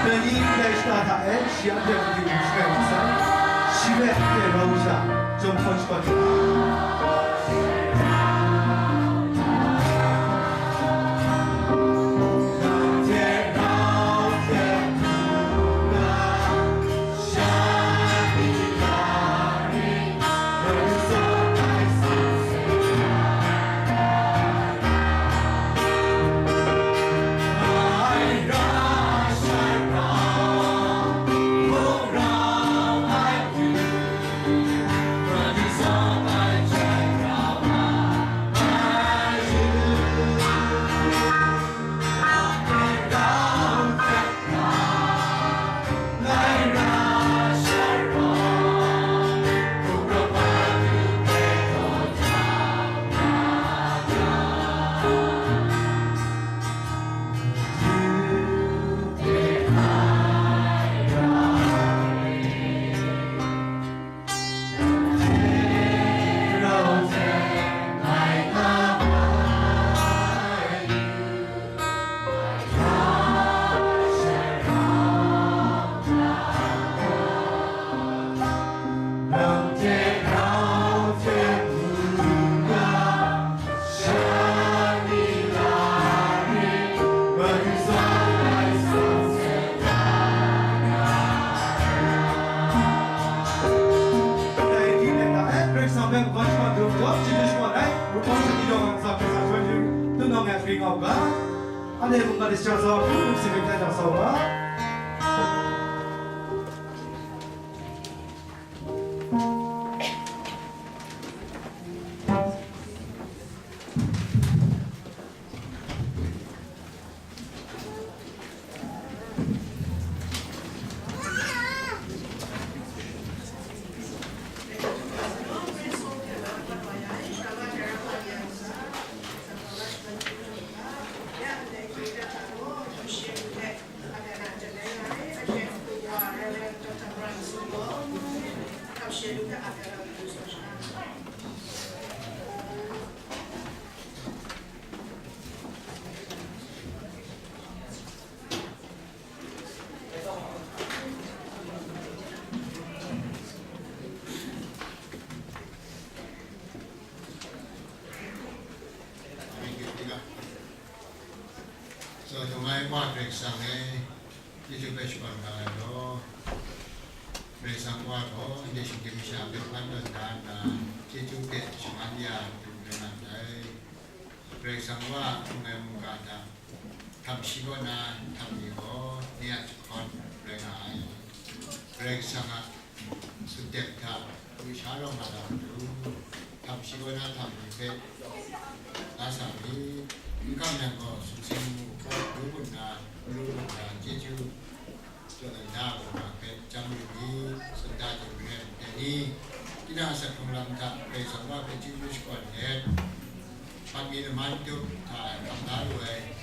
dai ni ndai shata hta e shi anhte madu sharai mat sai, shi hpe anhte rau sha, jawm hkawn shakawn ai. Dai ni hpe na e, Karai Kasang hpe makoi shakawn dum jaw, chyeju shakawn ai, Rupan Shani Daw Kangsam hpe sa shawng yu, dum nawng e gring au ga. Anhte mungga de shaja sa hku, dum si hpe hkyen sa u ga. Tsun ai Wa Karai Kasang e, chyeju hpe shakawn ga ai law. Karai Kasang Wa gaw anhte shinggyim masha hpe hpan tawn da nna, chyeju hpe shaman ya ai matu rai nga ndai. Karai Kasang Wa a hpung ai mungga hta htam shi kaw na htam ni gaw, ni a jahkawn rai nga ai. Karai Kasang a sutdek hta lusha rawng nga na matu, htam shi kaw na htam ni hpe la sa mi. N kam yang gaw, sumsing mu hkaw lu gun na, lu gun na, chyeju jaw ai na gaw, nga hpe chyam yu mi, sunda jing ren, dai ni, tinang a asak hkrung lam hta Karai Kasang Wa hpe chyeju shakawn let, hpang mi laman tup hta hkam la lu ai,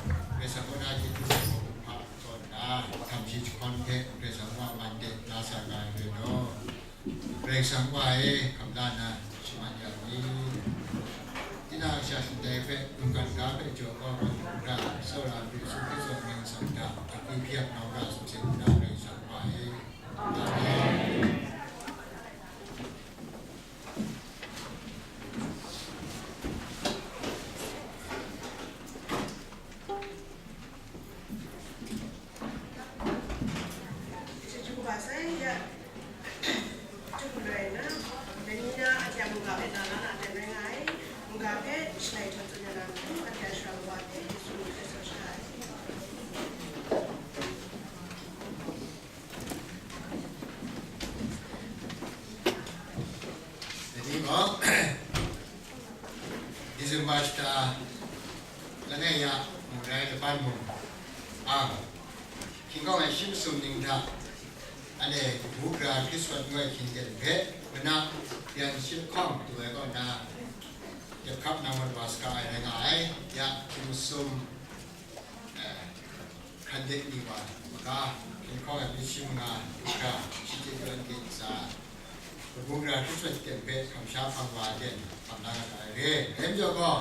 Karai Kasang Wa na chyeju ai hpa tawn na, htam shi jahkawn hte Karai Kasang Wa man de la sa nga ai hpe law, Karai Kasang Wa e, hkam la na shaman ya mi. Tinang a kasha shingtai hpe, mungkan ga hpe jaw kau ai hkra, tsawra Yesu Hkristu a mying nsang hta, akyu hpyi ap nau ga sumsing u na, Karai Kasang Wa e. Amen. Chyeju kaba sai ya, chyeju kaba rai nna, dai ni na a kyang mungga hpe na la na, dai rai nga ai, mungga hpe shalai htawn tsun ya na matu, a hkya shara wa hpe Yesu mying hpe tsaw sha ai. Dai ni gaw, December shata langai ya mung rai, laban mung ang, hkying hkawng ai shi masum ning hta, anhte kabu gara Hkristu a nu ai hkying ten hpe mana yan shi lahkawng du ai kaw na, dep hkap na ngut wa saga ai rai nga ai. Ya, hkying masum, eh, hkan de ni wa maga, hkying hkawng ai myit shi manga du hkra, shi chyeju anhte ntsa, kabu gara Hkristu a hkying ten hpe kamsham hpang wa ai ten hpang na gat ai re. Dai majaw gaw,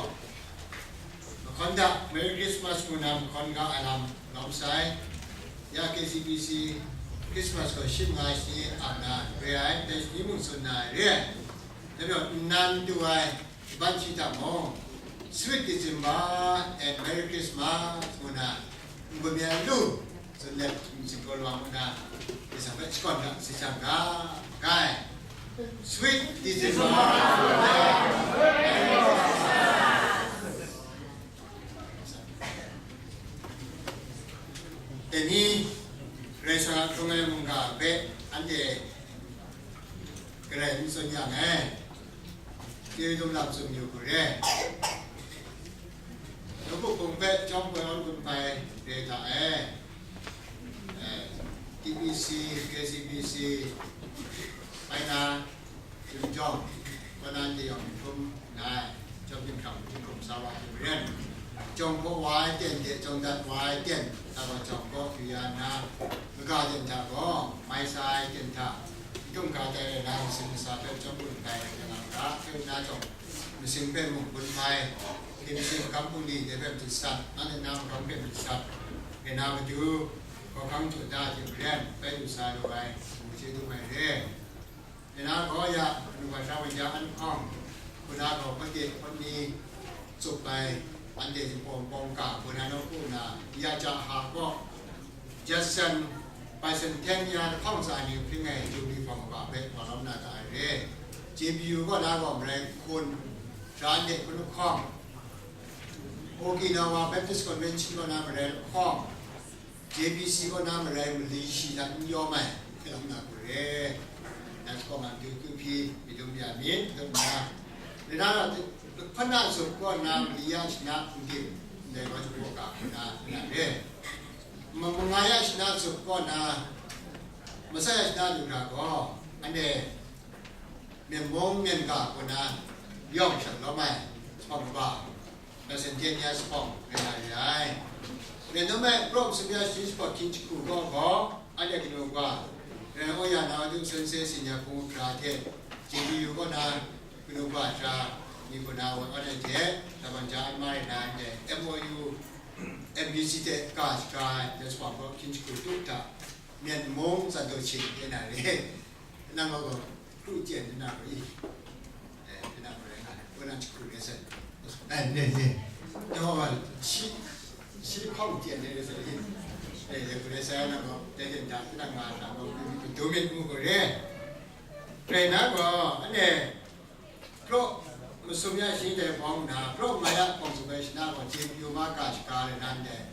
Hkawm da, Merry Christmas ngu na mahkawn ga ai lam lawm sai. Ya K C B C Christmas gaw shi manga shi ang na re ai, dai shi ni mung tsun na ai re ai. Dai majaw, nnan du ai, ban shi hta mung, Sweet December and Merry Christmas ngu na, n-gun mi ai lu, tsun let, n-, singkaw lawang ngu na, dai sa hpe shakawn ga, si shang ga, gai. Sweet December. Dai ni, Karai Kasang a hkrung ai mungga hpe anhte galai n tsun yang e, chye dum lam tsun yu hku re. Nawku hpung hpe chyawm koi awn gun hpai re hta e, eh, T B C, K C B C, bai na, Chyum jawng, kaw na anhte yawng htum nna, chyawm hpring hkrang hpring hkrum sa wa hte maren, jawng hpaw wa ai ten hte jawng dat wa ai ten, tabang jawng kaw yu ya nna, kaga ten hta gaw, mai sa ai ten hta, n htum ga tai rai na, masin masa hpe chyawm gun hpai rai nga ga, hpe na jawng, masin hpe mung gun hpai, hpyi masin magam bungli hte hpe madat sat, anhte na magam hpe madat sat, rai na matu, hkawhkang jaw da hte maren, bai lu sa lu ai, ngu chye dum ai re. Rai na gaw ya, kanu ga sha wan ja an hkawng, hku na gaw hpawt de hpawt ni tsup ai, anhte jahpawng pawng ga, hku na nawku na, ya ja ha gaw, Judson Bicentennial lahkawng tsa ni hpring ai Jubilee hpawng kaba hpe wa lawm na ga ai re. J B U kaw na gaw marai hkun, sha anhte hkun lahkawng, Okinawa Baptist Convention kaw na marai lahkawng, J B C kaw na marai mali shi hta n yawm ai, hpe lam na hku re. Nang hkawng a matu hku hpyi, myit dum ya myit, myit dum nna. Rai na, hpana zup kaw na mali ya shana n dim, ndai gaw jahpaw ga hku na, hpe na re. Ma-, manga ya shana zup kaw na, masai ya shana lu hkra gaw, anhte myen mung myen ga kaw na, yawng shang lawm ai, hpawng kaba, Bicentennial hpawng rai na re ai. Rai nme, Rome sumya shi jahpawt hkyin jahku gaw gaw, anhte kanu wa, rai oya na matu Sunse Senior hpung hkra hte, J B U kaw na kanu wa sha ni kaw na wa, anhte hte, tabang ja an ma rai na anhte M O U, M B C hte ka shaga ai, jahpawt gaw hkyin jahku tu hta, myen mung tsan taw hte na re. Nang gaw, kru tyen na gaw i. Eh, pyi na gaw rai nga ai, kaw na jahku rai sai. Eh, ne, ne. Yawng gaw, shi, shi hkawng tyen de rai sai i. Eh, ya hku rai sai na gaw, dai hte nta, pyi na nga na gaw, kadu myit mu gaw re. Rai na gaw, anhte, Praw masum ya shi dai hpawng na, Praw nga ya hpawng tsup ai shana gaw, J B U ma ga shaga rai nan dai.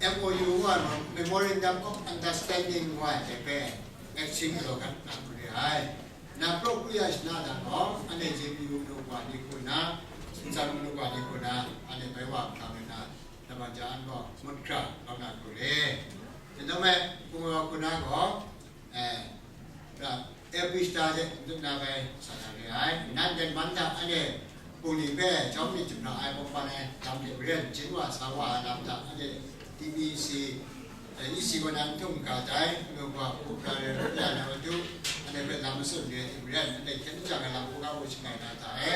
M O U wa, Memorandum of Understanding wa ai hpe, exchange galaw gat na hku re ai. Na Praw kru ya shana dan gaw, anhte J B U manu wa ni hku na, Sumsang manu wa ni hku na, anhte bai wa hkang rai na, tabang ja an gaw ngut hkra kau na hku re. Dai nme, hpung wa hku na gaw, eh, ra, April shata de n tut na bai sa na re ai. Nan den man hta anhte bungli hpe jawm myit jahpra ai bawng ban ai lam hte maren, jin wa sa wa ai lam hta anhte T B C, eh, E C kaw na n htum ga dai, manu wa hku hkra rai lu ya na matu, anhte hpe lam matsun re ai hte maren, anhte hkyen jang ai lam hkungga hku shangai na hta e,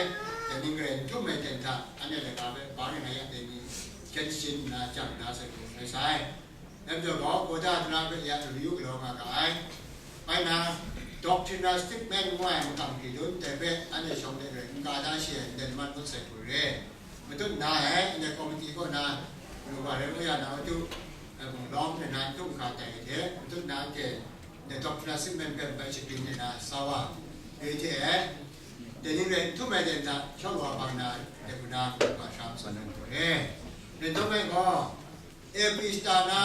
dai ning garai n htum ai ten hta, anhte laga hpe bang rai nga ya dai ni, hkyen shajin nna jang na sai hku rai sai. Dai majaw gaw, Kawda Tara hpe ya review galaw nga ga ai. Bai na, doctrinal statement ngu ai makam hkridun dai hpe anhte shawng de rai n ka da shi ai, ndai laman ngut sai hku re. Matut nna e, anhte committee kaw na, manu wa rai wa ya na matu, eh, mung lawm de na n htum hka tai ai hte, matut nna anhte, ndai doctrinal statement hpe bai shagrin de na sa wa, dai hte e, dai ni rai n htum ai de nta, shawng wa bang na, dai hku na, manu wa sha matsan ai hku re. Rai nhtawm ai gaw, April shata na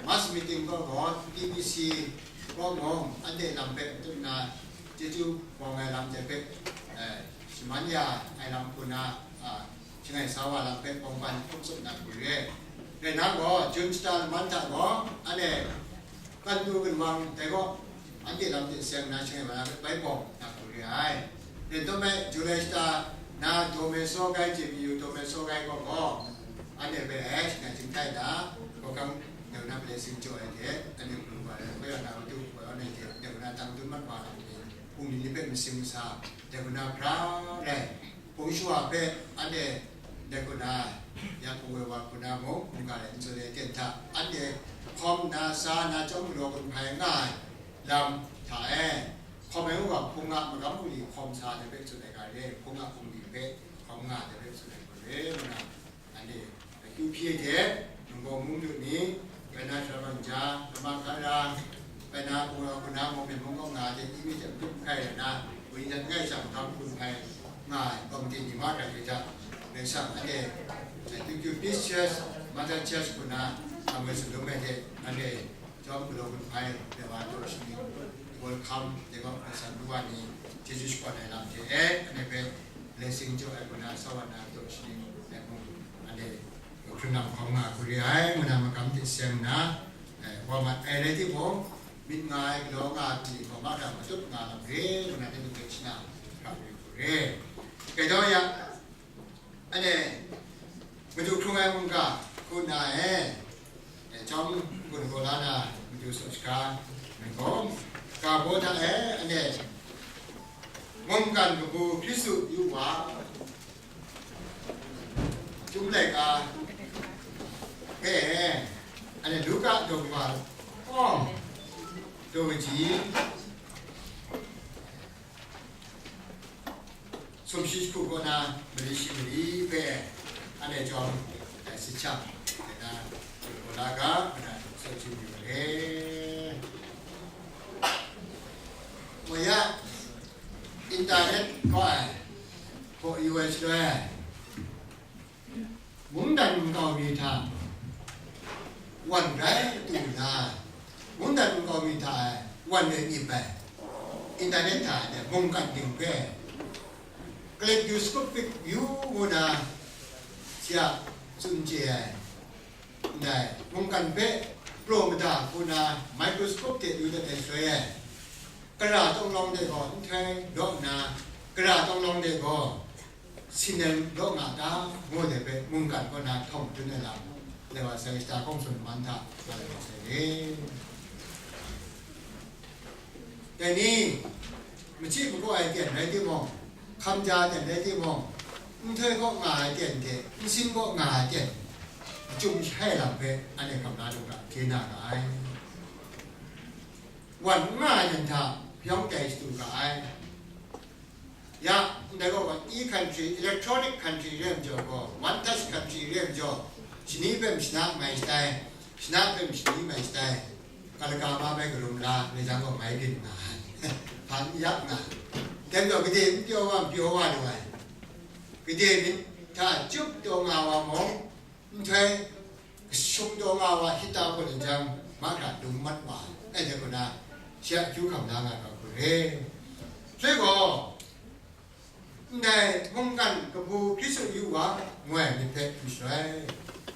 mass meeting kaw gaw, T B C kaw mung, anhte lam hpe matut nna, chyeju bawng ai lam hte hpe, eh, shaman ya ai lam hku na, ah, shangai sa wa lam hpe bawng ban hkum tsup na hku re. Rai na gaw, June shata laman hta gaw, anhte kan du kan wang dai gaw, anhte lam hte seng na shangai wa na hpe bai bawng na hku re ai. Rai nhtawm e, July shata na Dawme Sawgai, J B U Dawme Sawgai kaw gaw, anhte hpe ai shangai chyinghtai na, hkawhkang dai na blessing jaw ai hte, anhte hpung wa ai, hkoi wa na matu hkoi wa ai hte, dai na tang dun mat wa ai hte, bungli ni hpe masing masa, dai na hkra rai, hpung shawa hpe anhte Ndai hku na, ya hpung woi wa hku na mung, mungga e n tsun ai ten hta, anhte hkawm na, sa na, chyawm galaw gun hpai nga ai lam hta e, hkawm ai wa hpung a magam bungli hkawm sa ai hpe tsun ai ga re, hpung a bungli hpe hkawm nga ai hpe tsun ai ga re, ngu na, anhte akyu hpyi ai hte, ningbaw mung lu ni, bai na Sharman Ja, Rama Kara, bai na Pura Kuna mung, myen mung kaw nga ai hte, imi hte matup hkai ai na, wunyan langai shang hkam hkun hpai nga ai, kawmiti ni mahkra hte hta, Karai Kasang anhte, Teokyu Peace Church, Mother Church hku na, hkam ai shalum ai hte, anhte, chyawm galaw gun hpai, dai wa daw shaning, welcome, dai wa hpe san lu wa ni, Jesu shakawn ai lam hte e, anhte hpe blessing jaw ai hku na, sa wa na daw shaning, dai mung, anhte, hkrun lam hkawm nga hku re ai, ngu na magam hte seng nna, eh, wa mat ai rai timung, myit nga ai, galaw nga ai hpyi gaw mahkra matut nga lam re, ngu na, dai hpe shana hkra re hku re. Kaidaw ya, anhte, madu hkrung ai mungga hku na e, eh, chyawm gun gaw la na, madu saw shaga ai gaw, ga baw hta e, anhte, mungkan kabu Hkristu yu wa, Chyum laika hpe, anhte Luka daw wa awng, daw kaji, sumshi jahku kaw na mali shi mali hpe, anhte chyawm, eh, si hkyam, na, gaw la ga, na, sawchyu yu re. Wa ya, internet gaw ai, hpaw yu ai shaloi, mungdan nkau mi hta wan rai tu na, mungdan nkau mi hta e wan e myit ai, internet hta e mungkan ting hpe kaleidoscopic view ngu na shi a tsun chye ai, ndai mungkan hpe praw mada hku na microscope hte yu dat ai shaloi e, kara tawng lawng de gaw nhtoi law nna, kara tawng lawng de gaw, sinan law nga ta, ngu de hpe mungkan kaw na htawng dun ai lam, Lewasai shata hkawng tsun man hta, nga ai masai re. Dai ni, machyi makaw ai ten rai timung, hkamja ten rai timung, nhtoi kaw nga ai ten hte nsin kaw nga ai ten, machyum shai lam hpe anhte hkam na lu ga, hkye na ga ai. Wan n nga ai ten hta, hpyawng tai shadu ga ai. Ya, ndai gaw, e-country, electronic country re ai majaw gaw, one touch country re ai majaw, shani hpe mashana mai shatai, shana hpe mashani mai shatai, kalaka ma bai karum la, mai jang gaw mai byin nga ai, hpa n yak nga ai. Dai majaw, gade n pyaw wa, n pyaw wa lu ai, gade myit hta chyup taw nga wa mung, nhtoi kashung taw nga wa hkrit da hkawt ai jang, mahkra dum mat wa ai, dai hku na, shi a akyu hkam la nga ga hku re. Sai gaw, ndai mungkan kabu Hkristu yu wa, ngu ai myit hpe n shaloi,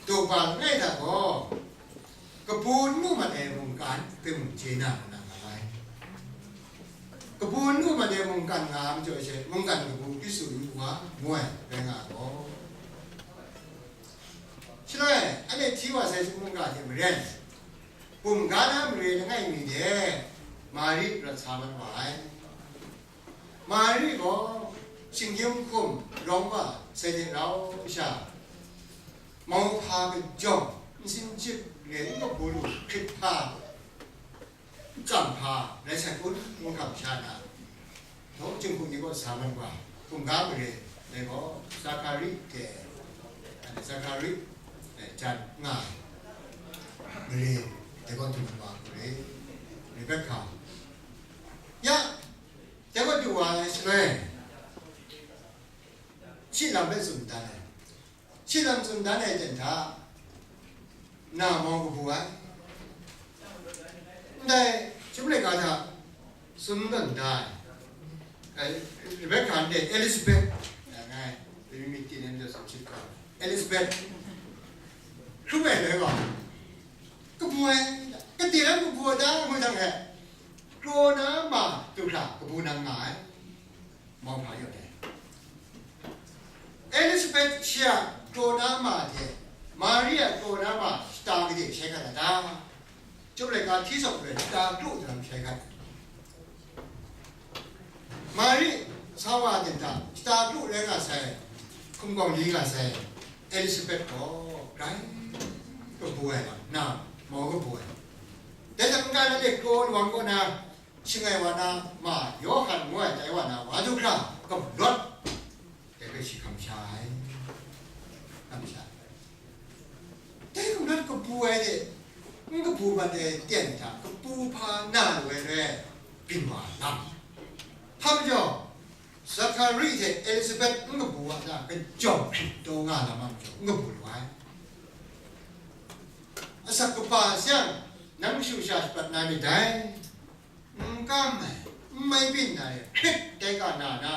daw ba langai hta gaw, kabu n mu mat ai mungkan hpe mung chye na, na nga ai. Kabu n mu mat ai mungkan nga ai majaw she, mungkan kabu Hkristu yu wa, ngu ai, rai nga ai gaw. Shaloi, anhte hti wa sai mungga hte maren, bumga na mare langai mi de, Mari rat sa mat wa ai. Mari gaw, shinggyim hkum rawng wa sai hte rau sha, mauhpa kajawng, nsin chyip re n kabu lu hkrit hpa, N tsam hpa rai sai kun, ngu hkam sha na, dawng jinghku ni gaw sa mat wa, hkungga mare, dai gaw Zakari hte, Zakari, eh, jan nga ai mare, dai gaw du mat wa, mare, Rebekah. Ya, dai gaw du wa ai shaloi, shi lam hpe tsun dan ai. Shi lam tsun dan ai ten hta, na mau kabu ai. Ndai, chyum laika hta, tsun dan da ai. Ai, Rebekah ndai Elizabeth, nga ai, mi myit ti nem de tsun chit ga. Elizabeth, hkrum ai rai gaw, kabu ai, kade lam kabu ai ta, ngu jang e, kraw na ma du hkra kabu nang nga ai. Mauhpa yawt ai. Elizabeth shi a kraw na ma hte Mari a kraw na ma shata gade shai hkat a ta? Chyum laika hti sawk garai shata kru daram shai hkat. Mari sa wa a ten hta shata kru rai nga sai, hkum kawng li nga sai, Elizabeth gaw grai kabu ai lam nna, mau kabu ai. Dai hta n-ga na let kraw lawang kaw na, shangai wa na ma Yawhan ngu ai tai wa na wa du hkra, kamlawt dai hpe shi hkam sha ai. Hkam sha ai. Dai kamlawt kabu ai de, n kabu mat ai ten hta kabu hpa na lu ai re, byin wa lam. Hpa majaw, Zakari hte Elizabeth n kabu wa hta kajawng hkrit taw nga lam a majaw, n kabu lu ai. Asak kaba a sayang, nang shu sha shaprat na myit dai. N kam ai, n mai byin na re, hkrit dai ga na na,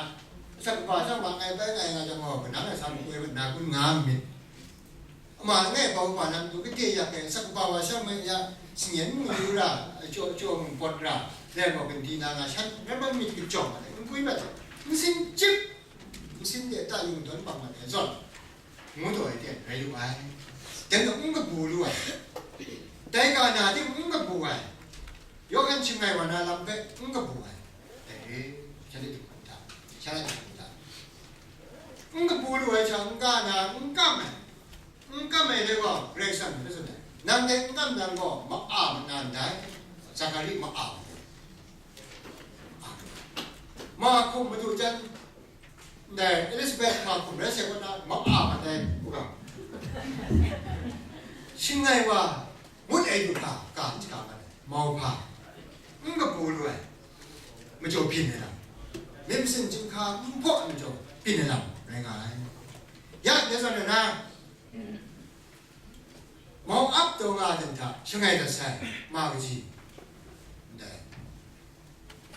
asak kaba sha ma ngai bai ngai nga jang gaw, kanang ai sa makoi na kun nga myit. Ama langai bau pa lam du kade yak ai, asak kaba wa sha mai ya, singyen mu yu ra, ajaw ajaw mung pawt ra, rai gaw gandi na nga shan rai bang myit kachyawng ai, n gwi mat ai, n sin chyip, n sin de ta yung dawn bang mat ai zawn, ngu taw ai ten rai lu ai. Dai gaw n kabu lu ai. Dai ga na ting n kabu ai. Yawhan shangai wa na lam hpe n kabu ai. Dai re, shanhte du hkrum hta, shanhte du hkrum hta. N kabu lu ai hta n-ga na, n kam ai, n kam ai re gaw, Karai Kasang hpe tsun ai. Nang dai n kam nang gaw, ma-a ma na ndai, Zakari ma-a ma ai. Ma hkum madu jan, ndai Elizabeth ma hkum rai sai kaw na, ma-a ma ndai, u ga. Shangai wa, ngut ai du hkra, ga n shaga mat ai, mauhpa, n kabu lu ai, majaw byin ai lam, myit masin chyinghka n hpaw ai majaw byin ai lam rai nga ai. Ya, ya zawn na, mau ap taw nga ai hta shangai dat sai, ma kaji, ndai.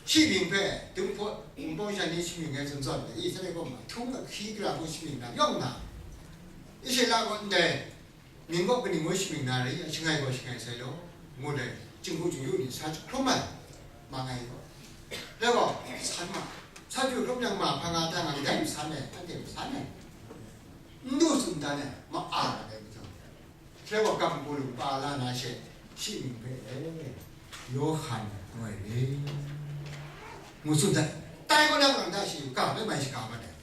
Shi mying hpe, Dinghpaw, Wunpawng sha ni shi mying ngai tsun zawn ai, i, shanhte gaw ma, htung ahkyi gara hku shi mying na yawng na, Israela gaw ndai mying gaw kaning ngu shi mying na rai, shangai gaw shangai sai law, ngu dai, jinghku jingyu ni sa hkrum ai, ma ngai gaw. Dai gaw, san ma, sa ju hkrum yang ma, hpa nga ta nga, dai masan ai, anhte masan ai. N du tsun dan ai, ma-a na dai majaw. Hkre wa kam hku lu pa la na she, shi mying hpe e, Yawhan ngu ai re, ngu tsun dat. Tai kaw na mung da shi, ga hpe mai shaga mat ai.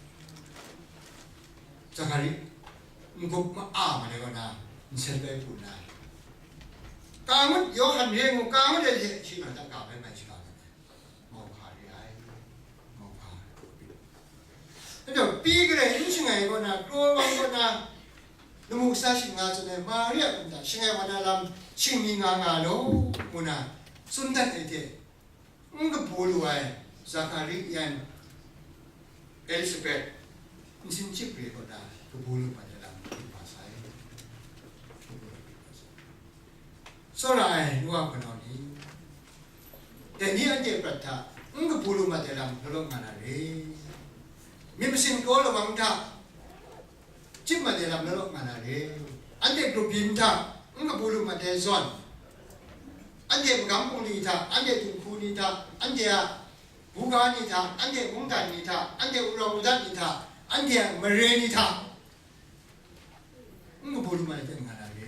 Zakari, n-gup ma-a ma ai kaw na, nsen bai pru na, ka ngut Yawhan re ngu, ka ngut ai hte shi nga da ga hpe mai shaga mat ai. Mauhpa re ai, mauhpa. Anhte pyi garai n shangai kaw na, kraw wang kaw na, lamu kasa shing nga tsun ai, Maria a nta shangai wa na lam shing mi nga nga law, ngu na tsun dat ai hte, n kabu lu ai Zakari yan Elizabeth nsin chyip re kaw na, kabu lu mat ai lam hpyi wa sai. Tsawra ai nu wa hpunau ni, dai ni anhte prat hta n kabu lu mat ai lam law law nga na re. Myit masin kraw lawang hta chyip mat ai lam law law nga na re. Anhte grup byin hta n kabu lu mat ai zawn, anhte magam bungli hta, anhte dinghku ni hta, anhte a buga ni hta, anhte mungdan ni hta, anhte wurau wudat ni hta, anhte a mare ni hta, n kabu lu mat ai hte nga na re.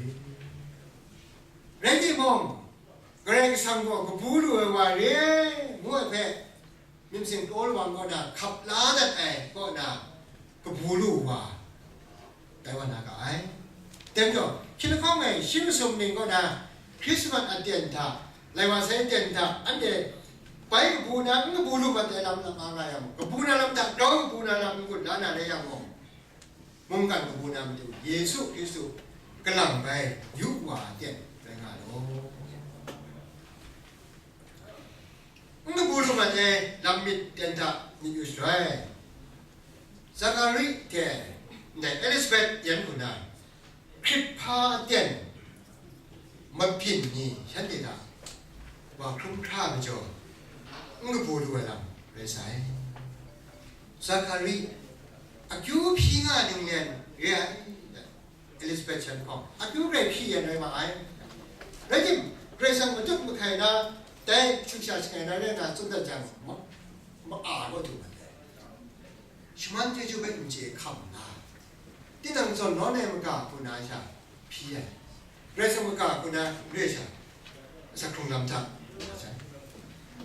Rai timung, Karai Kasang gaw kabu lu ai wa re, ngu ai hpe, myit masin kraw lawang kaw na hkap la dat ai kaw na, kabu lu wa, tai wa na ga ai. Dai majaw, hkying lahkawng e shi masum ning kaw na, Hkrismas aten hta, lai wa sai aten hta, anhte bai kabu na, n kabu lu mat ai lam lama nga yang gaw, kabu na lam hta grau kabu na lam n-gun la na rai yang gaw, mungkan kabu na matu Yesu Hkristu kalang bai yu wa a ten rai nga law. N kabu lu mat ai lam myit ten hta myit yu shaloi, Zakari hte ndai Elizabeth yan hku na, hkrit hpa aten mabyin ni shanhte hta wa hkrum hkra majaw, n kabu lu ai lam rai sai. Zakari akyu hpyi nga ninglen re ai, Elizabeth shan hpawng akyu grai hpyi yan rai ma ai. Rai tim, Karai Kasang matut mahkai na, dai sumsha shangai na rai na tsun dat jang, ma, ma-a kaw du mat ai. Shaman chyeju hpe n chye hkam nna, tinang zawn nawn ai maga hku na sha hpyi ai. Karai Kasang maga hku na n re sha, asak hkrung lam hta,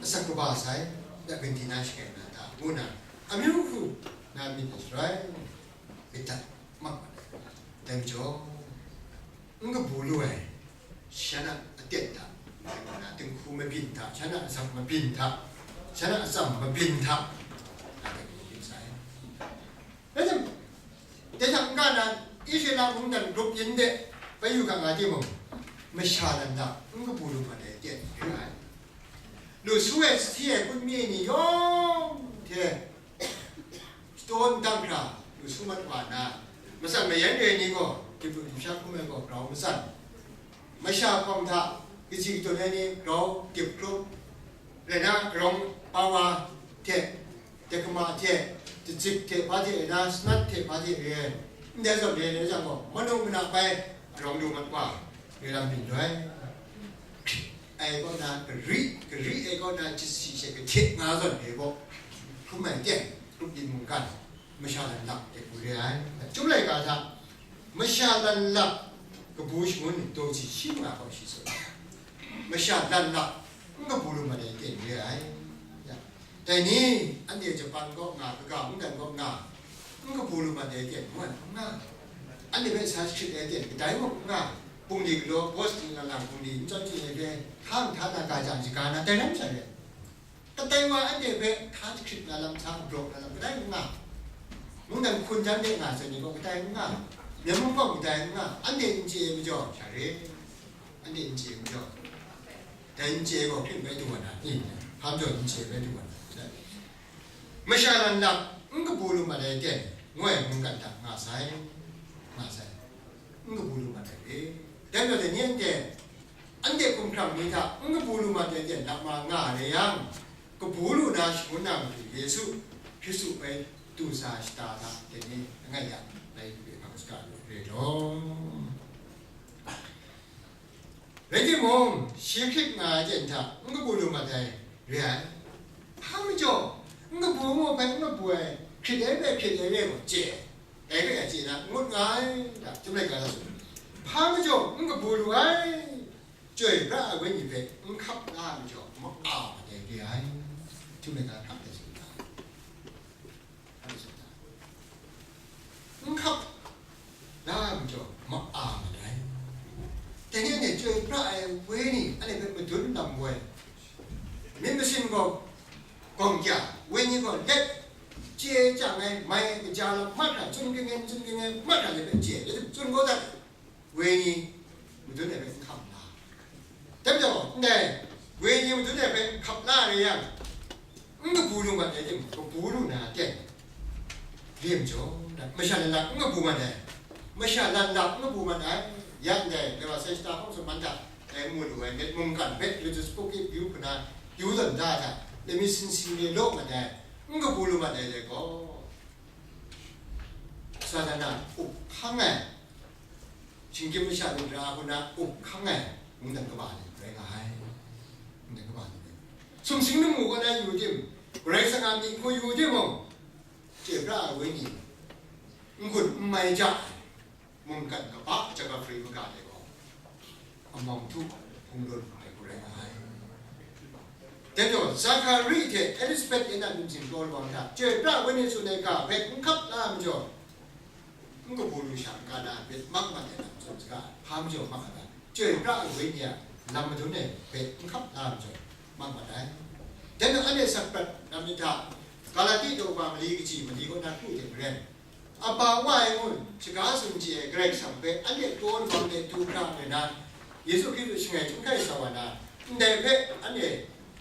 asak kaba sai, ya gandi na shangai na hta, ngu na, amyu hku na myit na shaloi, myit dat mak mat ai. Dai majaw, n kabu lu ai, shan a aten hta, tinghku mabyin hta, shan a asak mabyin hta, shan a atsam mabyin hta, nga ai mabyin sai. Rai tim, dai hta n-ga na, Israela mungdan grup yin de bai yu ga nga timung, masha lan hta n kabu lu mat ai aten re ai. Lu su ai, sahti ai, hput mi ai ni yawng hte, shadaw n dang hkra, lu su mat wa na, matsan mayan re ai ni gaw, dip lu dip sha hkrum ai gaw grau matsan, masha hpawng hta kaji kadawn ai ni grau dip hkrum, rai na, arawng pawa hte, dagama hte, dacik hte, hpa hte rai na, sanat hte, hpa hte re ai, ndai zawn re ai jang gaw, manung mana bai arawng lu mat wa, re lam byin loi. Ai kaw na gari, gari ai kaw na jasi she kahte nga zawn ai gaw, hkrum ai ten, grup yin mungkan, masha lan lak de bu re ai. Chyum laika hta, masha lan lak kabu shangun daw si shi nga gaw shi tsun. Masha lan lak n kabu lu mat ai ten re ai. Dai ni, anhte Japan kaw nga, kaga mungdan kaw nga, n kabu lu mat ai ten ngu ai n nga. Anhte hpe sa jahkrit ai ten kadai mung n nga. Bungli galaw, bos ting lang lang bungli n chyaw chye ai hpe, hkang hta na ga jang shaga na, dai lam sha re. Kadai wa anhte hpe hta jahkrit na lam, hta galaw na lam, kadai n nga. Mungdan hkun jan de nga sai ni gaw, kadai n nga. Myen mung gaw kadai n nga. Anhte n chye ai majaw, sha re. Anhte n chye ai majaw, dai n chye ai gaw hpring bai du wa na ni? Hpa majaw n chye ai bai du wa na? Masha lan lak n kabu lu mat ai ten, ngu ai mungkan hta nga sai, nga sai, n kabu lu mat ai re. Dai majaw, dai ni anhte, anhte hkumhkrang ni hta n kabu lu mat ai ten, lama nga re yang, kabu lu na shangun na matu Yesu Hkristu bai du sa shata hta, dai ni langai ya, bai hpe hpang saga lu re law. Rai timung, shi hkrit nga ai ten hta n kabu lu mat ai re ai. Hpa majaw, n kabu ngu hpe n kabu ai, hkrit ai hpe hkrit ai re gaw chye, dai hpe a chye na n ngut nga ai, da, Chyum laika la tsun. Hpa majaw, n kabu lu ai, chyoi pra ai wenyi hpe n hkap la ai majaw, ma-, a mat ai re ai. Chyum laika hkap ai tsun ai. N hkap la ai majaw, ma-, a mat ai. Dai ni anhte chyoi pra ai wenyi, anhte hpe madun lam woi, myit masin gaw gawng kya, wenyi gaw let, chye chyang ai, mai kaja lam mahkra, tsun ging ai, tsun ging ai mahkra, let hpe chye, let tsun kau dat. Wenyi madun ai hpe n hkap la. Dai majaw, ndai wenyi madun ai hpe n hkap la re yang, n kabu lu mat ai timung, kabu lu na ten, re majaw, masha lan lak n kabu mat ai, masha lan lak n kabu mat ai, ya ndai, dai wa sai shata hpawng tsun man hta, dai mu lu ai, myit mungkan hpe, Leviticus buk yu hku na, yu tawn da hta, lamyit sinsin re law mat ai, n kabu lu mat ai dai gaw, Satan a up hkang ai, shinggyim masha lup ra hku na up hkang ai mungdan kaba ni rai nga ai. Mungdan kaba ni rai. Sumsing lamu kaw na yu tim, Karai Kasang a myit hku yu timung, chyoi pra ai wenyi, n-gun n mai ja ai, mungkan kaba Jagabri maga de gaw, amawng htu hpung lun ai hku rai nga ai. Dai gaw, Zakari hte Elisabet yan a namsin kraw lawang hta, chyoi pra ai wenyi tsun ai ga hpe n hkap la ai majaw, n kabu lu sha n-ga na myit mak mat ai lam tsun saga, hpa majaw mak ai lam, chyoi pra ai wenyi a lam madun ai hpe n hkap la ai majaw, mak mat ai. Dai majaw, anhte sak prat na myit hta, Galati daw wa mali kaji mali kaw na kru hte maren, Aba Wa ai ngu, shaga tsun chye ai Karai Kasang hpe anhte kraw labang de du hkra nna, Yesu Hkristu shangai chyum hkai sa wa na, ndai hpe anhte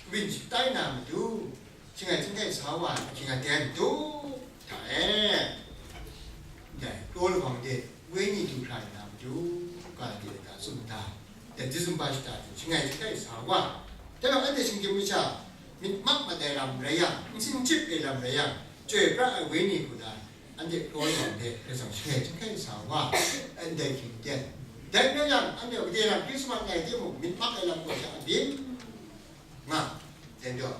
kabyin shatai na matu, shangai chyum hkai sa wa ai ahkying aten du hta e. Ndai kraw labang de wenyi du hkra nna matu, ga de ga tsun da. Dai December shata hte shangai chyum hkai sa wa. Dai gaw anhte shinggyim masha myit mak mat ai lam rai yang, nsin chyip ai lam rai yang, chyoi pra ai wenyi hku na, anhte kraw lam hte Karai Kasang shangai chyum hkai sa wa, ndai hkying ten. Dai rai yang, anhte gade lam Krismas ai timung, myit mak ai lam gaw sha abyin nga, dai majaw,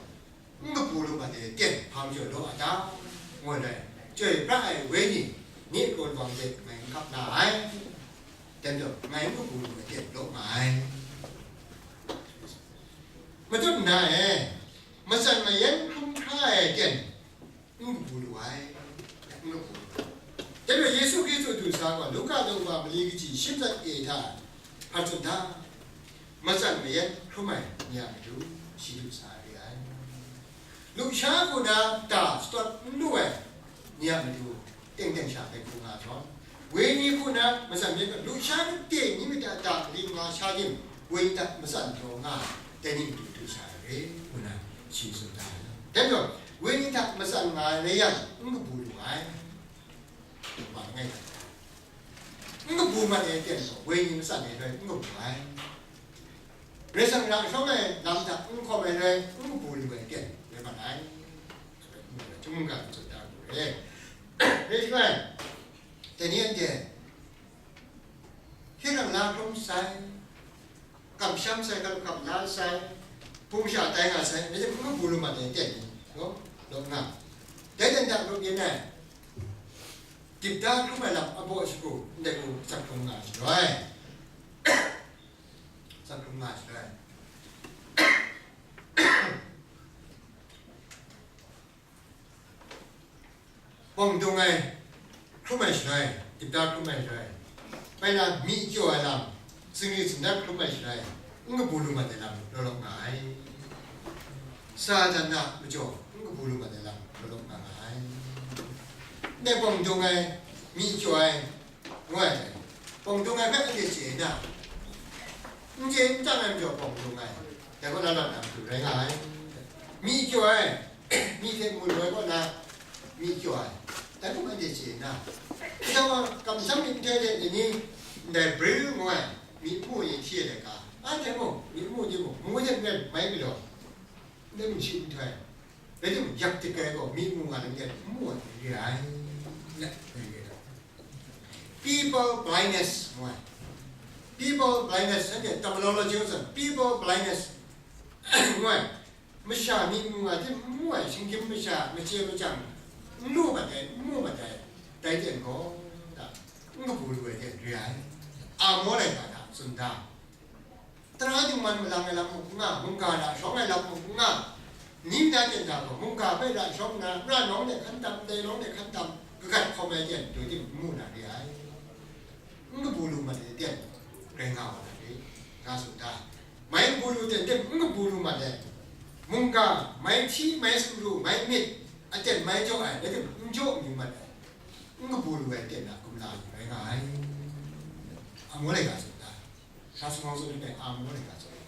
n kabu lu mat ai ten, hpa majaw law a ta? Ngu ai, chyoi pra ai wenyi, nye kraw lam hte ngai n hkap la ai. Dai majaw, ngai n kabu lu ai ten law nga ai. Matut nna e, matsan mayan hkrum hkra ai ten, n kabu lu ai, n kabu lu ai. Dai majaw Yesu Hkristu du sa gaw, Luka daw mali kaji shim tsat e hta hpa tsun hta, matsan mayat hkrum ai ni a matu shi du sa re ai. Lusha hku na ta shadawt n lu ai ni a matu teng teng sha hpe hkrum nga ai. Wenyi hku na matsan mayat, lusha kade ni mita ta kalim nga sha rim, wenyi hta matsan taw nga ai, dai ni matu du sa ai re, ngu na shi tsun da ai. Dai majaw, wenyi hta matsan nga ai rai yang, n kabu lu ai. Wa langai hta, n kabu mat ai aten gaw, wenyi matsan ai rai n kabu ai. Rai shang, ra shawng ai lam hta n hkawm ai rai n kabu lu ai aten rai mat ai. Chyum ga tsun da lu re. Rai shaloi, dai ni anhte hkye hkrang la hkrum sai, kamsham sai, hkap hkap la sai, hpung sha tai nga sai, rai tim n kabu lu mat ai aten ni, no? Law nga. Dai dan da, law byin ai. Dip da hkrum ai lam a baw shagu, ndai hku atsat hkrum nga shaloi, atsat hkrum nga shaloi, bawng dung ai hkrum ai shaloi, dip da hkrum ai shaloi, bai na myi kyaw ai lam, zingri zingdat hkrum ai shaloi, n kabu lu mat ai lam law law nga ai. Satan a majaw n kabu lu mat ai lam law law nga nga ai. Ndai bawng dung ai, myi kyaw ai, ngu ai dai. Bawng dung ai hpe anhte chye na, n chye n tang ai majaw bawng dung ai, dai gaw na lam na matu rai nga ai. Myi kyaw ai, myi hte mu lu ai kaw na, myi kyaw ai, dai hpe anhte chye na, nta wa, kamsham myit nhtoi hte dai ni, ndai bril ngu ai, myi mu ai hti ai laika, anhte mung, myi mu timung, mu hte n rai mai galaw, ndai mung shi nhtoi, rai timung, yak dik ai gaw, myi mu nga ai ni n mu ai, n re ai, n re ai. People blindness ngu ai. People blindness, anhte terminology ngu tsan, people blindness ngu ai. Masha myi mu nga hte n mu ai, shinggyim masha, machye machyang, n lu mat ai, n mu mat ai, dai ten gaw, da, n kabu lu ai ten re ai. Amo laika hta tsun da. Tara dingman malang ai lam mung n nga, mungga ra shawng ai lam mung n nga, ni nta ten hta gaw, mungga hpe ra shawng nna, ra nawng de hkan tam, ndai nawng de hkan tam, kagat hkawm ai ten, dai tim n mu na re ai. N kabu lu mat ai ten, rai nga wa na re, nga tsun da. Mai kabu lu ten, ten n kabu lu mat ai, mungga, mai hti, mai sumru, mai myit, aten mai jaw ai, dai tim n jaw n yu mat ai, n kabu lu ai ten a kumla rai nga ai. Amo laika tsun da. Sha Sumang tsun ai, amo laika tsun ai.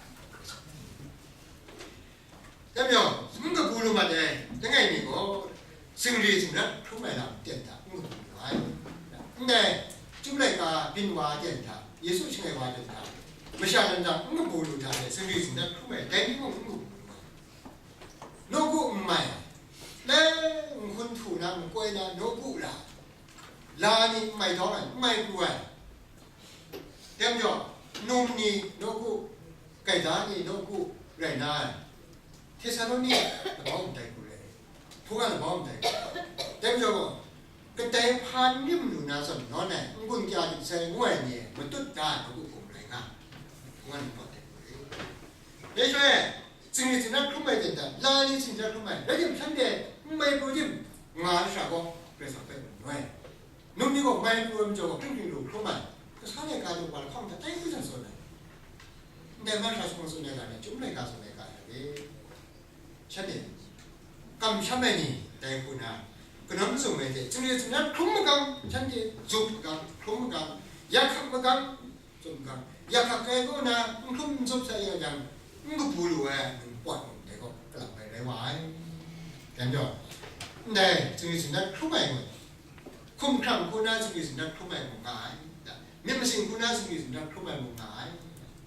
Dai majaw, n kabu lu mat ai, langai mi gaw, zingri zingrat hkrum ai lam ten hta n kabu lu ai. Ndai, chyum laika byin wa ten hta, Yesu shangai wa ten hta, masha lam hta n kabu lu hta e, zingri zingrat hkrum ai, dai ni mung n kabu lu ai. Nawku n mai ai, le, nhkun htu na, nkoi na, nawku la, la ni n mai dawng ai, n mai pru ai. Dai majaw, num ni nawku, gaida ni nawku rai na ai, Htesaloni labau ndai hku rai, hpung a labau ndai hku rai. Dai majaw gaw, kadai hpa n rim lu na zawn nawn ai, n-gun kya dik sai ngu ai ni e matut da ai nawku hpung rai nga, hpung a labau ndai hku rai. Dai shaloi, zingri zingrat hkrum ai ten hta, la ni zingrat hkrum ai, rai tim shanhte n mai pru tim nga ai hkra gaw, Karai Kasang hpe mu ai. Num ni gaw mai pru ai majaw gaw, hkring hkring lu hkrum ai, kasa laika daw wa lahkawng hta tai hkru jan sawn ai. Ndai hpa hkra sumang tsun ai ga ni, chyum laika tsun ai ga ni, shanhte kamsham ai ni, dai hku na, kanawn mazum ai hte, zingri zingrat hkrum magang, shanhte zup magang, hkrum magang, yak hkak magang, zup magang, yak hkak ai kaw na, n hkrum n zup sai yang jang, n kabu lu ai, npawt mung dai gaw, kalang bai rai wa ai. Dai majaw, ndai zingri zingrat hkrum ai ngut, hkumhkrang hku na zingri zingrat hkrum ai mung nga ai, myit masin hku na zingri zingrat hkrum ai mung nga ai.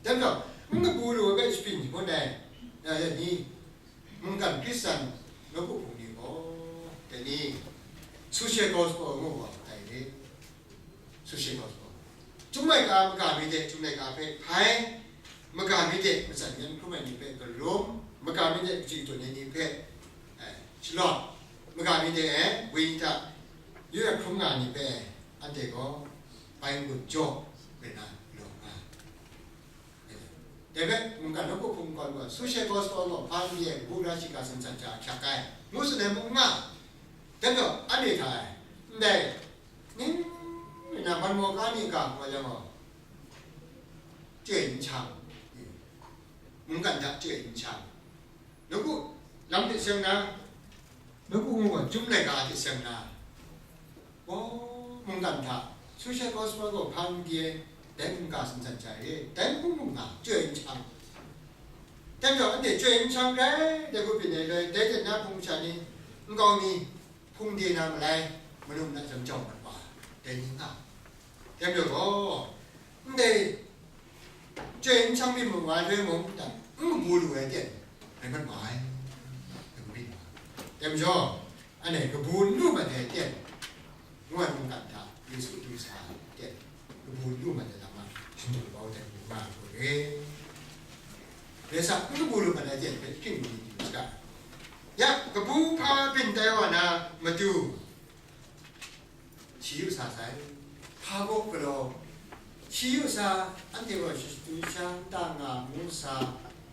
Dai majaw, n kabu lu ai hpe shapring hpun ai, ya, ya ni, mungkan Hkristan nawku hpung ni gaw, dai ni, social gospel ngu wa tai re. Social gospel. Chyum laika maga mi de, chyum laika hpe hpai, maga mi de, matsan yan hkrum ai ni hpe karum, maga mi de, kaji katun ai ni hpe, eh, shalawt, maga mi de, eh, wenyi hta, yu ai hkrum nga ai ni hpe, anhte gaw, bai n-gun jaw, rai na, law nga. Dai hpe, mungkan nawku hpung gaw, social gospel gaw, hpa n re ai, kabu gara shiga sansan ja ahkyak ai, ngu tsun ai mung nga. Dai majaw, anhte hta e, ndai, ning Mawka ni ga ngu ai lam gaw, chyoi n shang, mungkan hta chyoi n shang. Nawku lam hte seng na, nawku ngu gaw, chyum laika hte seng na, gaw mungkan hta, social gospel gaw hpa n di ai, dai mungga sumsan chya re, dai mung mung nga, chyoi n shang. Dai majaw, anhte chyoi n shang rai, dai hku byin ai loi, dai hte na hpung masha ni, nkau mi, hpung de na malai, manu na jam jau mat wa, dai ni nga. Dai majaw gaw, ndai chyoi n shang byin mat wa ai loi mung, n kabu lu ai ten, rai mat wa ai. Dai hku byin wa. Dai majaw, anhte kabu n lu mat ai ten, ngu ai mungkan hta Yesu du sa ai ten, kabu n lu mat ai lam a, shingtung kau ai ten, nga ai hku re. Rai sa, n kabu lu mat ai ten hpe hkying mi du saga. Ya, kabu hpa byin tai wa na matu, shi yu sa sai. Hpa baw galaw, shi yu sa, anhte gaw shatu sha nta nga ngu sa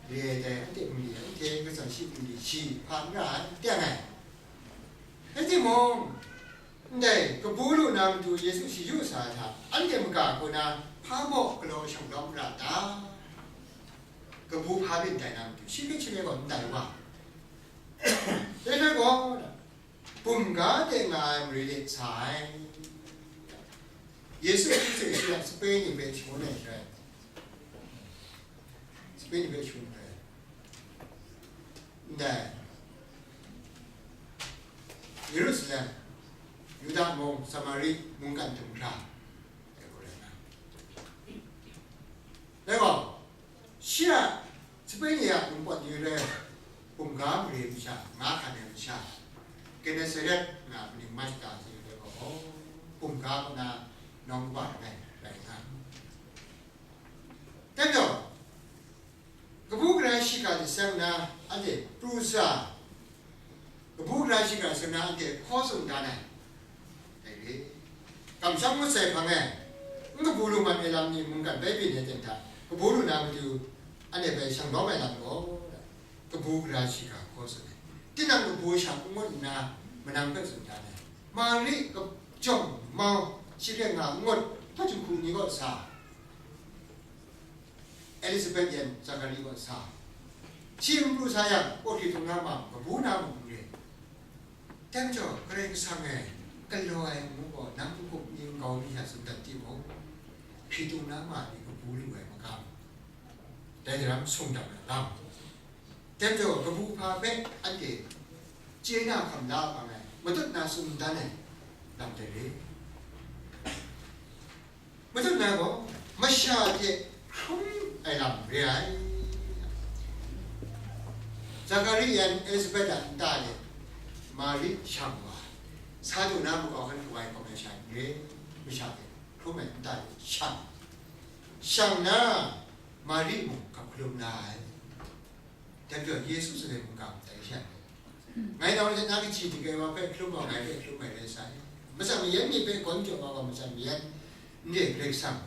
re ai dai, anhte mali, anhte kachan shi mali shi hpa n ra ai, n teng ai. Rai timung, ndai kabu lu na matu Yesu shi yu sa ai hta, anhte maga kaw na hpa baw galaw shang lawm ra ta? Kabu hpa byin tai na matu, shi hpe shi rai gaw ndai wa. Dai hpe gaw, bumga de nga ai mare de sa ai. Yesu Hkristu shi a sape ni hpe shangun ai hkrai, sape ni hpe shangun ai. Ndai, Yerusalem, Yuda mung, Samari mungkan htum hkra, dai gaw rai na. Dai gaw, shi a sape ni a ningpawt ni rai, bumga mare masha, nga hkan ai masha, Genesaret nga kaning Mashta ni rai gaw, bumga kaw na nawng kaba langai rai nga. Dai majaw, kabu gara shiga hte seng na, anhte pru sa, kabu gara shiga hte seng na, anhte hkaw tsun dan ai. Dai re, kamsham ngut sai hpang e, n kabu lu mat ai lam ni mungkan bai byin ai ten hta, kabu lu na matu, anhte bai shang lawm ai lam gaw, kabu gara shiga hkaw tsun ai. Tinang kabu sha n ngut nna, manang hpe tsun dan ai. Mari kajawng mau, shi hpe nga n ngut, hpa jinghku ni kaw sa, Elizabeth yan Zakari kaw sa, shi n pru sa yang, kawhkri htung na ma, kabu na mung n re. Dai majaw, Karai Kasang e galaw ai amu gaw, nang n-gup ni nkau mi hta tsun dat timung, hkritung na ma ni kabu lu ai magam, dai daram sung dap ai lam. Dai majaw, kabu hpa hpe anhte chye na hkam la ai, matut na tsun dan ai lam dai re. Matut na gaw, masha hte hkrum ai lam re ai. Zakari yan Elizabeth a nta de Mari shang wa, sa du na makau hkan kawai hkawm ai sha n re, masha hte hkrum ai nta de shang, shang na, Mari mung hkap hkalum la ai. Dai majaw, Yesu tsun ai mungga ndai sha, ngai nang hte na kaji dik ai wa hpe hkalum wa, ngai hpe hkalum ai rai sai. Matsan mayan ni hpe gawn jaw wa, wa matsan mayan n re, Karai Kasang,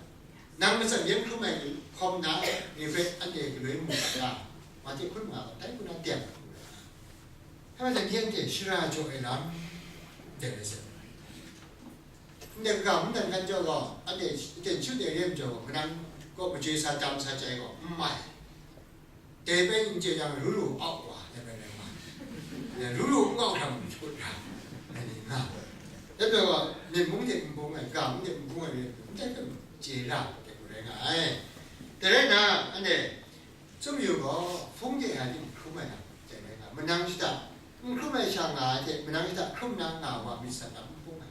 nang matsan mayan hkalum ai hkawm na ni hpe anhte galoi mu ga ta, wa hte hkrum nga gaw, dai hku na teng ai hku rai. Hpa jan ni anhte shara jaw ai lam, ndai rai sai. Ndai kaga mungdan hkan jaw gaw, anhte aten shut de re majaw gaw, manang kaw majoi sa dam sa chyai gaw, n mai. Dai bai n chye yang, ru lu au wa, dai bai rai wa. Ya, ru lu n au hkra mung shakut hkra, dai ni nga. Dai bai wa, myit mung de n bung ai, ga mung de n bung ai, n dai hpe mung chye ra, dai hku rai nga ai. Dai rai nna, anhte, Tsun mayu gaw, hpung de ai ni n hkrum ai lam, dai rai nga, manang shada, n hkrum ai sha nga ai hte, manang shada hkrum na nga wa myit san lam n hpung ai,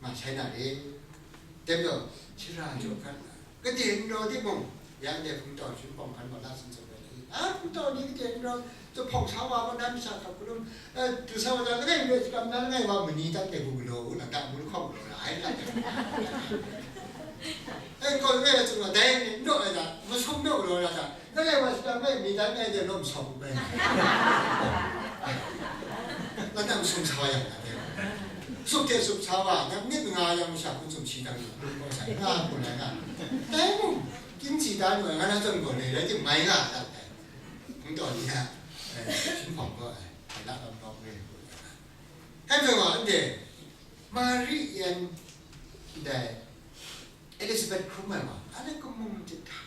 nga shai na re. Dai majaw, shara jaw hkan, kade n raw timung, ya ndai hpung tau shi hpawng hkan wa la tsun tsun ai, a hpung tau ni kade n raw, zuphpawng sa wa gaw na masha hkap hkalum, eh, du sa wa ta langai n rai, shakram na langai wa mani dat ai hku galaw u, nang ta ngu lahkawng galaw ra ai, nga ai. Eh, kaw langai wa tsun wa, dai ni n raw ai ta, masum naw galaw ra ta, Langai wa shadang e, mi dan ngai de lawm sawk u bai. Lanang sum sa wa yang na de. Suk hte suk sa wa, nang myit nga yang masha hkun sum shi dang lu kau sa, nga hkun ai nga. Dai mung, ginsi da lu ai, nga na zawn gaw le, rai timung mai nga dat ai. N taw ni a, eh, shinhpawng gaw ai, ai la lam bawng re. Hkrai hkrai wa, ndai, Mari yan, ndai, Elizabeth hkrum ai wa, anhte kamung jahta,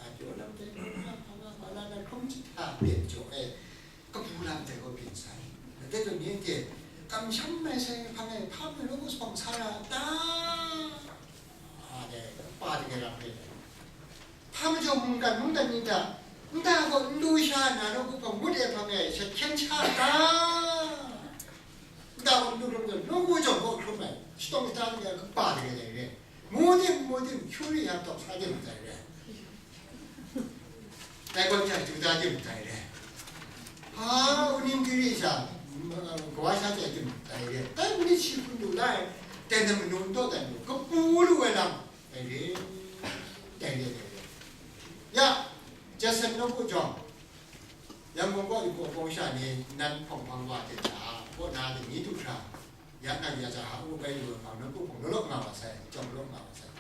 a, pyaw lam dai, hkrum lam hpa nga, hpa la na hkrum jahta byen jaw ai, kabu lam dai gaw byin sai. Dai gaw ni anhte, kamsham mai sai, hpa ngai, hpa mai, law kau sa hpawng sa ra ta? A, dai, pa dai lam re dai. Hpa majaw mungkan, mungdan ni ta, nta gaw n lu sha na, law kau hpawng ngut e hpa ngai, shat hkyen sha ta? Nta gaw n lu hkrum gaw, law kau jawng gaw hkrum ai, shatawng shata ni ai, kapa dai dai re. Mu tim, mu tim, Hkyu ri yang tawk sa tim dai re. Dai gaw nya, Juda tim dai re. Ha, uning kiri sha, mm, kawa sha chye tim dai re. Dai mani shi hpun lu lai, dai na manu n taw dai lu, kabu lu ai lam, dai re. Dai re, dai re. Ya, Jackson nawku jawng, Yangon kaw yu kaw bawng sha ni nan hpawng hpang wa hte hta, kaw na dingli du hkra, ya nang ya ja ha u bai lu ai hpang, nawku hpawng law law nga wa sai, jawng law nga wa sai.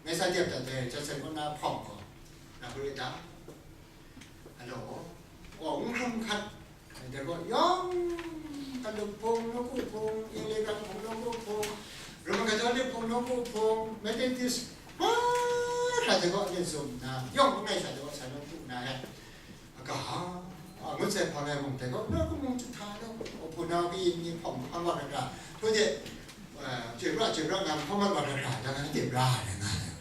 Ngai sa dep dat ai, Jackson kaw na hpawng gaw, na hkru ta? Alo, aw, n hkrum hkat, dai gaw yawng, Kalup hpung, nawku hpung, Anglican hpung, nawku hpung, Roman Catholic hpung, nawku hpung, Methodist, mahkra dai gaw, myit zum nna, yawng langai sha dai gaw, sa nawku nna he, aga, a, ngut sai hpang ai mung dai gaw, nawku mung jahta, nawku hpung, hpunau kayin ni hpawng hpang wa hkra hkra, hpung de, eh, chyoi pra, chyoi pra nga hpawng mat wa hkra hkra, dai gaw, anhte bra ai nga ai.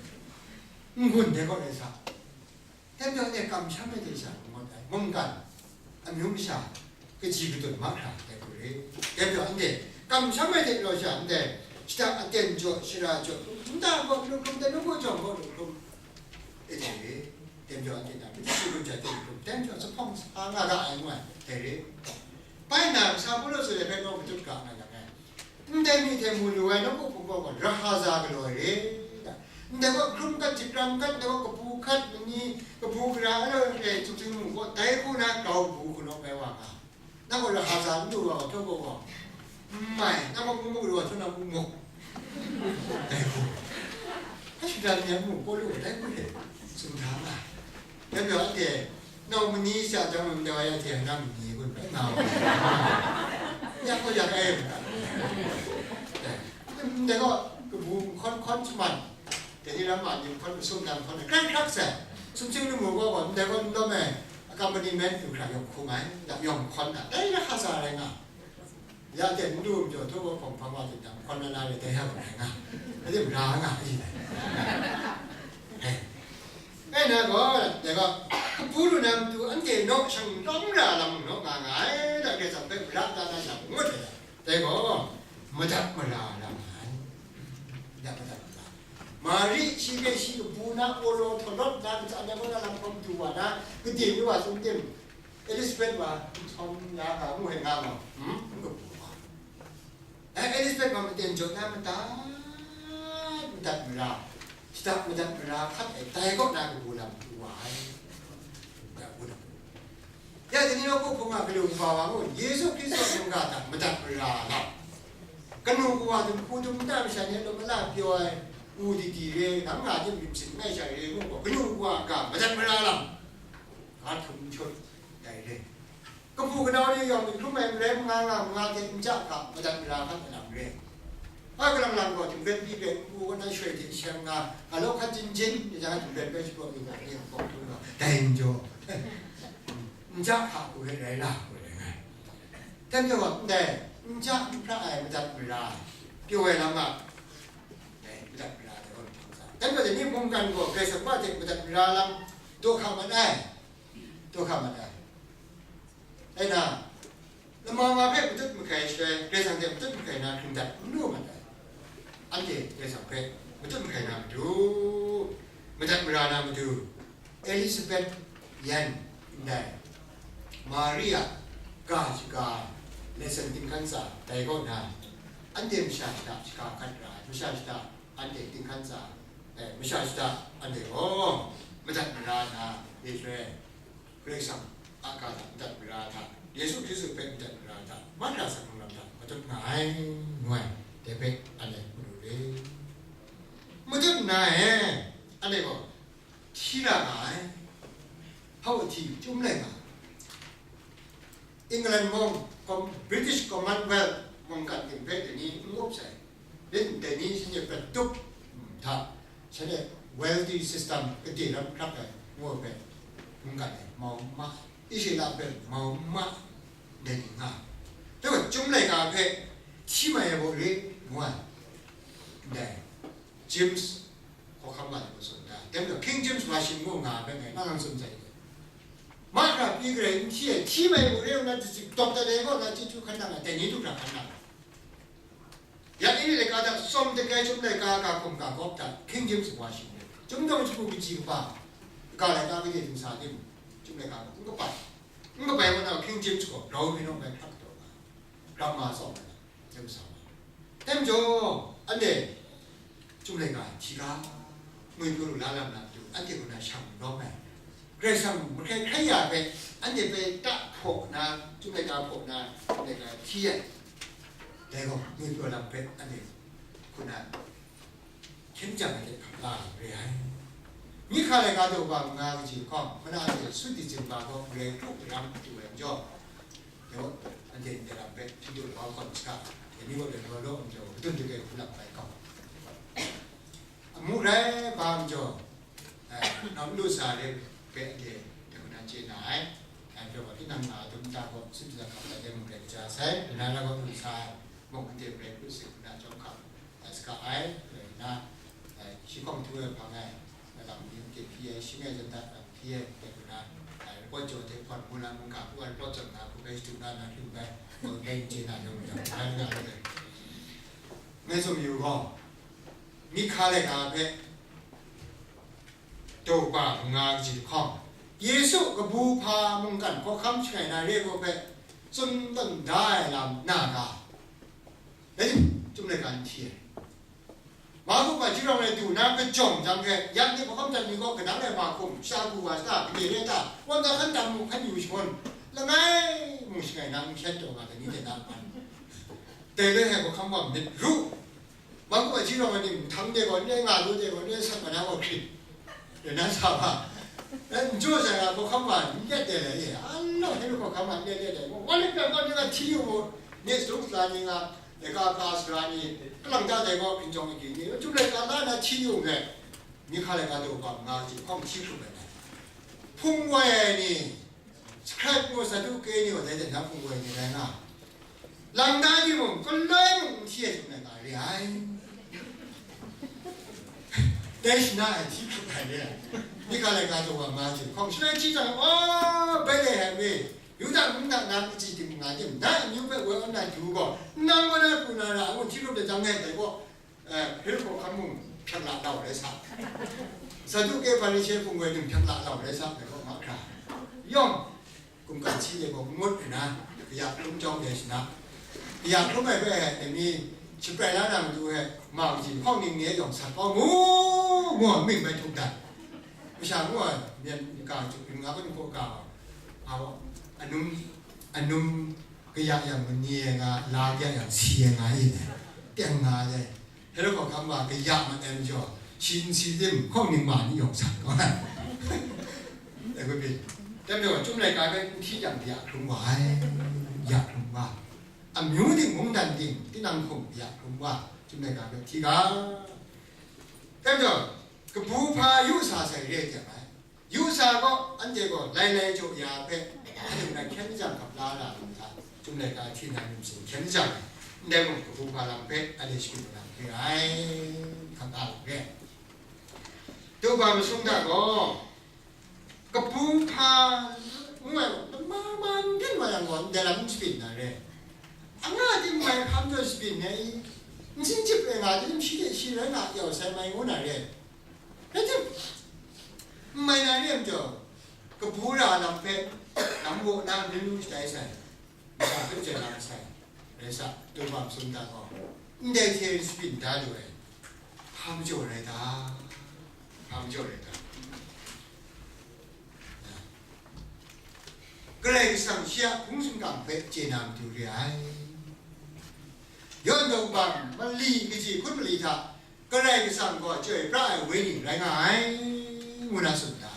N-gun dai gaw, rai sa. Dai majaw anhte kamsham ai hte sha n-gun ai, mungkan, amyu masha, kaji kadun mahkra dai hku re. Dai majaw anhte kamsham ai hte rau sha ndai, shada aten jaw, shara jaw, nta gaw lu hkrum, dai nu gaw jawng gaw lu hkrum, e dai re. Dai majaw anhte na, madu shi gun ja hte lu hkrum, dai majaw zuphpawng sa nga ga ai ngu ai, dai re. Bai na, kasa Pawlu tsun ai hpe naw matut ga nga yang ai. Ndai myi hte mu lu ai nawku hpung gaw, rahaza galaw ai re. Ndai gaw hkrum gat, jikram gat, ndai gaw kabu hkat, mani kabu gara, aloi aloi sumsing lamu gaw, dai hku na grau bu hku nawk ai wa nga. Nang gaw rahaza n lu wa, hkrum gaw gaw, n mai, nang gaw muk muk lu wa, hkrum na muk muk. Dai hku. Hkra shingran ni a muk, Pawlu gaw dai hku hte tsun hta nga. Dai majaw anhte, nau mani sha jang, ndai wa ya hte, nang mani kun bai nga wa. Ya gaw ya ai. Ndai gaw, kabu hkawn hkawn shaman, dai ni lam ma ni hkawn masum nang hkawn, kran hkrak sai. Sumsing lamu gaw gaw, ndai gaw n lawm ai, accompaniment yu hkra yawng hkung ai, yawng hkawn ai, dai na hka sa rai nga. Ya ten n du majaw, htaw gaw hpawng hpang wa ten jang, hkawn na na re, dai hta gaw rai nga, dai mara nga ai. He. Rai nna gaw, dai gaw, kabu lu na matu anhte naw shang lawm ra lam naw nga nga ai, dai Karai Kasang hpe mara da na sha ngut ai, dai gaw, madat mara ra nga ai. Madat, madat mara. Mari shi hpe shi kabu na, galaw htaw lawt na, kachya na, gaw na lam hkawm du wa na, kade ni wa tsun tim, Elizabeth wa, nhtawm ya ga, ngu hpe nga gaw, hmm? N kabu wa. Dai Elizabeth wa maten jaw na madat, madat mara, shada madat mara hkat ai, dai kaw na kabu lam du wa ai. Ya, kabu lam. Ya, dai ni nawku hpung a galu kaba wa ngu, Yesu Hkristu a mungga hta madat mara lam. Kanu kawa dum hku dum nta masha ni a lum ala pyaw ai, u di di re, nang nga tim myit sin ngai sha re ngu gaw, kanu kawa a ga madat mara lam. Ga htum hkyut dai re. Kahpu kanau ni yawng myit hkrum ai marai manga nga manga hte nja hka madat mara hkat ai lam re. A kalang lang gaw, htingren pyi hpe npu kaw na shoi hte sheng nga, galaw hkat jin jin, ni jang htingren hpe shapraw yu ga, ni hkawng hkrum nga, dai n jaw. Nja hka hku hpe rai la, hku rai nga ai. Dai majaw gaw, ndai, nja n hpra ai madat mara, pyaw ai lam a, dai madat mara dai gaw, dai majaw ni mungkan gaw, Karai Kasang hte madat mara lam, daw hka mat ai, daw hka mat ai. Rai nna, lama nga hpe matut mahkai shaloi, Karai Kasang hte matut mahkai na hkringdat n lu mat ai. Anhte Karai Kasang hpe matut mahkai na matu, madat mara na matu, Elizabeth yan ndai, Maria ga shaga ai, lesson tinghkan tsa dai kaw na, anhte masha shada shaga hkat ra ai, masha shada anhte tinghkan tsa, eh, masha shada anhte gaw madat mara na, Israel Karai Kasang a ga hta madat mara hta, Yesu Hkristu hpe madat mara hta, mahkra sanlung lam hta matut nga ai, ngu ai, dai hpe anhte mu lu re. Matut nna e, anhte gaw hti ra nga ai, hpa hti chyum lai nga ai. England mung, Com-, British Commonwealth mungkan ting hpe dai ni n up sai, lit dai ni shanhte prat tup hta, Shanhte wealthy system kade ram hkrak ai ngu ai hpe, mungkan e mau n ma, Israela hpe mau n ma, dai ni nga. Dai wa, Chyum laika hpe hti mai ai baw re, ngu ai. Ndai James hkawhkam wa ni gaw tsun da. Dai majaw King James Version ngu nga ai hpe ngai nang nang tsun sai. Mahkra pyi garai n hti ai, hti mai baw re nna, dicip dawp dat ai kaw na, chyeju hkan nang ai, dai ni du hkra hkan nang ai. Ya ini laika hta, tsawm dagai Chyum laika ga hkum ga gawp hta, King James wa shi rai. Chyum dawng shagu kaji kaba, ga laika kaji dingsa tim, Chyum laika ga n kabai. N kabai wa na King James gaw grau hpyi naw bai hkrak kataw nga, grama tsawm ai na, James sa wa. Dai majaw, anhte Chyum laika hti ga, ngwi hpru lu la lam na matu, anhte kaw na shang n rawng ai. Karai Kasang mahkrai hkrai ya hpe, anhte hpe ta hpaw na, Chyum laika hpaw na, Chyum laika hti ai. Dai gaw, ngwi pyaw lam hpe anhte hku na hkyen jang ai hte hkap la ai re ai. Mihka laika daw ba manga kaji hkawng, hpana anhte sut di zin ba gaw, Karai kru daram du ai majaw, dai gaw, anhte ndai lam hpe hpyi du wa hkawn saga, dai ni gaw dai gaw law majaw, kadun dagrai hku lap ai kau. Amu rai ba majaw, eh, nawng lu sa re hpe anhte dai hku na chye na ai. Dai hpe wa, tinang nga a dum nta gaw, sut di la hkap ai dai mung rai kaja sai, dai na la gaw lu sa ai, mung anhte rai lu si hku na chyawm hkap ai saga ai, rai nna, eh, shi hkawng htu ai hpang ai, lam ni anhte hpyi ai, shing ai jan dat lam hpyi ai, dai hku na, eh, report jaw hte hpawn mu na mungga hku ai report jaw na hku bai shadu na na hkring bai, mung rai n chye na yawng majaw, rai nga ai. Ngai tsun yu gaw, Mihka laika hpe daw ba manga kaji hkawng, Yesu kabu hpa mungkan hkawhkam shangai na re gaw hpe tsun tawn da ai lam na ga? Dai ni, Chyum laika n hti ai. Mahku hpaji rawng e du na kajawng jang hpe, yak ni hkawhkam dat ni gaw, kanang e mahkum, sha ku wa sa, kade re ta, wan da hkan tam mu, hkan yu shangun, langai mung shangai na n hkyen taw nga, dai ni hte na n man. Dai re ai hkawhkam wa myit ru. Mahku hpaji rawng ai ni, nhtang de gaw n rai, nga lu de gaw n rai, sat mat na gaw hkrit, rai na sa hpa, n jaw sai ga hkawhkam wa n let de le, e, a law, hkyen hkawhkam wa n let de le, wa let pyan gaw, ni ga hti yu mu, ni sut la ni nga, laika ka sara ni, kalang ta dai gaw, hkinjawng agyi ni, Chyum laika la na hti yu le, Mihka laika daw ba manga kaji hkawng hti hkrup ai. Hpung wai ai ni, Scribe ngu Saduke ni gaw dai hte na hpung wai ni rai nga, lam na ni mung, galoi mung n hti ai Chyum laika re ai. Dai shana ai hti hkrup ai re ai. Mihka laika daw wa manga kaji hkawng shaloi hti jang, "O, Betlehem e, Yuda mung na, na kaji ting nga tim, na amyu hpe woi awn na du gaw, nang gaw na pru na ra, ngu hti hkrup ai jang e, dai gaw, eh, Herod hkawhkam mung hpyak la lau rai sa, Saduke, Hparishe hpung wai ni hpyak la lau rai sa," dai gaw mahkra yawng, kumkan si de gaw ngut nna, kaya hkrum chyawm de shana, kaya hkrum ai hpe dai mi shaprai la na matu e, ma kaji hpawng ning ni e yawng sat kau mu, mu ai ming bai htuk dat. Masha ngu ai, myen ga, Chyum nga hpawt hku ga, a, anum, anum kaya yang mani ai nga, la kaya yang si ai nga, i dai, teng nga ai. Herod hkawhkam wa kaya mat ai majaw, shi n si tim, hkawng ning ma ni yawng san kau ai. Dai hku pyi, dai majaw, Chyum laika hpe n hti jang, ya hkrum wa ai, ya hkrum wa. Amyu ting, mungdan ting, tinang hkum ya hkrum wa, Chyum laika hpe hti ga. Dai majaw, kabu hpa yu sa sai re ai jang ai. Yu sa gaw, anhte gaw lailai jaw ya hpe, anhte hkyen jang hkap la ra lu hta, Chyum laika hti na numsing hkyen jang, ndai mung kabu hpa lam hpe anhte shagu na hpe ai, hkap la lam re. Daw ba masum hta gaw, kabu hpa ngu ai gaw, lama ma n byin wa yang gaw, ndai lam n shabyin na re. Anga ting mai hkam jaw shabyin ai, n sin chyip ai nga tim, shi hte shi rai nga yau sai mai ngu na re. Rai tim, n mai na re ai majaw, kabu ra lam hpe, lam waw na n ring lu shatai sai, masha hpe chye na sai, rai sa, daw ba masum hta gaw, ndai hte shabyin da lu ai, hpa majaw rai ta, hpa majaw rai ta. Karai Kasang shi a hpung shingkang hpe chye na matu re ai. Yawn daw bang mali kaji hkun mali hta, Karai Kasang gaw chyoi pra ai wenyi rai nga ai, ngu na tsun da.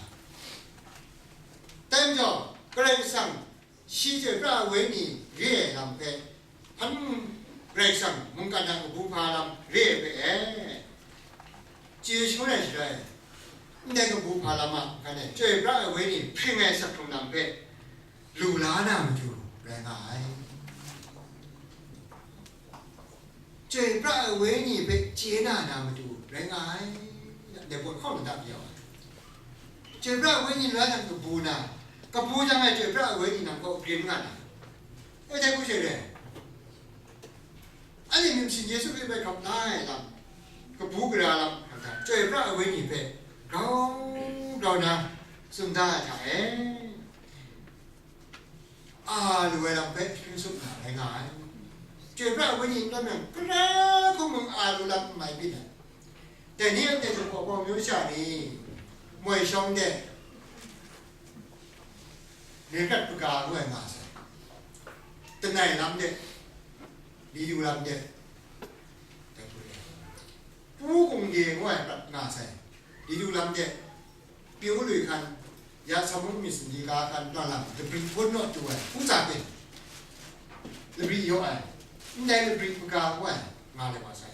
Dai majaw, Karai Kasang shi chyoi pra ai wenyi re ai lam hpe, hpan Karai Kasang mungkan a kabu hpa lam re ai hpe e, chye shangun ai shaloi, ndai kabu hpa lam a, ngan e, chyoi pra ai wenyi hpring ai sak hkrung lam hpe lu la na matu rai nga ai. Chyoi pra ai wenyi hpe chye na na matu rai nga ai. Dai pawt hkawng lata yau ai. Chyoi pra ai wenyi lu la jang kabu na, kabu jang ai chyoi pra ai wenyi nang kaw grin nga na. E dai hku she re. Anhte myit masin Yesu Hkristu hpe hkap la ai lam, kabu gara lam, chyoi pra ai wenyi hpe grau grau na tsun da ai hta e, a lu ai lam hpe hpring tsup na rai nga ai. Chyoi pra ai wenyi n tawn yang, gara hku mung a lu lam n mai byin ai. Dai ni anhte hte hpaw hpaw myu sha ni, moi shawng de, Ringat kaga ngu ai nga sai. Langai lam de, Liyu lam de, dai hku re. Pu Kungye ngu ai prat nga sai. Liyu lam de, Pyu Lui Hkan, ya Samu myit sumri ga hkan, Luang lam, Labri hpun naw tu ai, Pu Tsa Pyen, Labri yaw ai, ndai Labri kaga ngu ai nga le wa sai.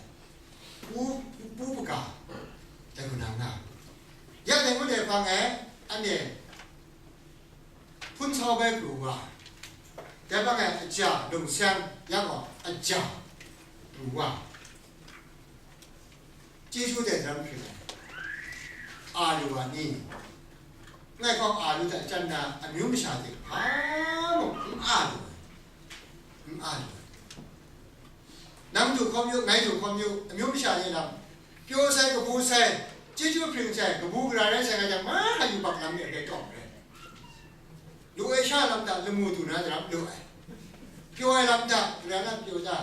Pu, pu, pu kaga, dai hku na nga. Ya dai ngut ai hpang e, anhte hpun sau bai pru wa, dai hpang e aja lung seng, ya gaw aja pru wa, chyeju dai daram hkring ai, a lu wa ni, ngai hkawng a lu hta jan na amyu masha hte hpa mung n a lu ai, n a lu ai. Nang du hkawm yu, ngai du hkawm yu, amyu masha ni lam, pyaw sai, kabu sai, chyeju hpring sai, kabu gara rai sai, ngai jang mahkra yubak lam mi ai hpe tawng ai. Lu ai sha lam hta lamu du na daram lu ai. Pyaw ai lam hta, gara na pyaw ta,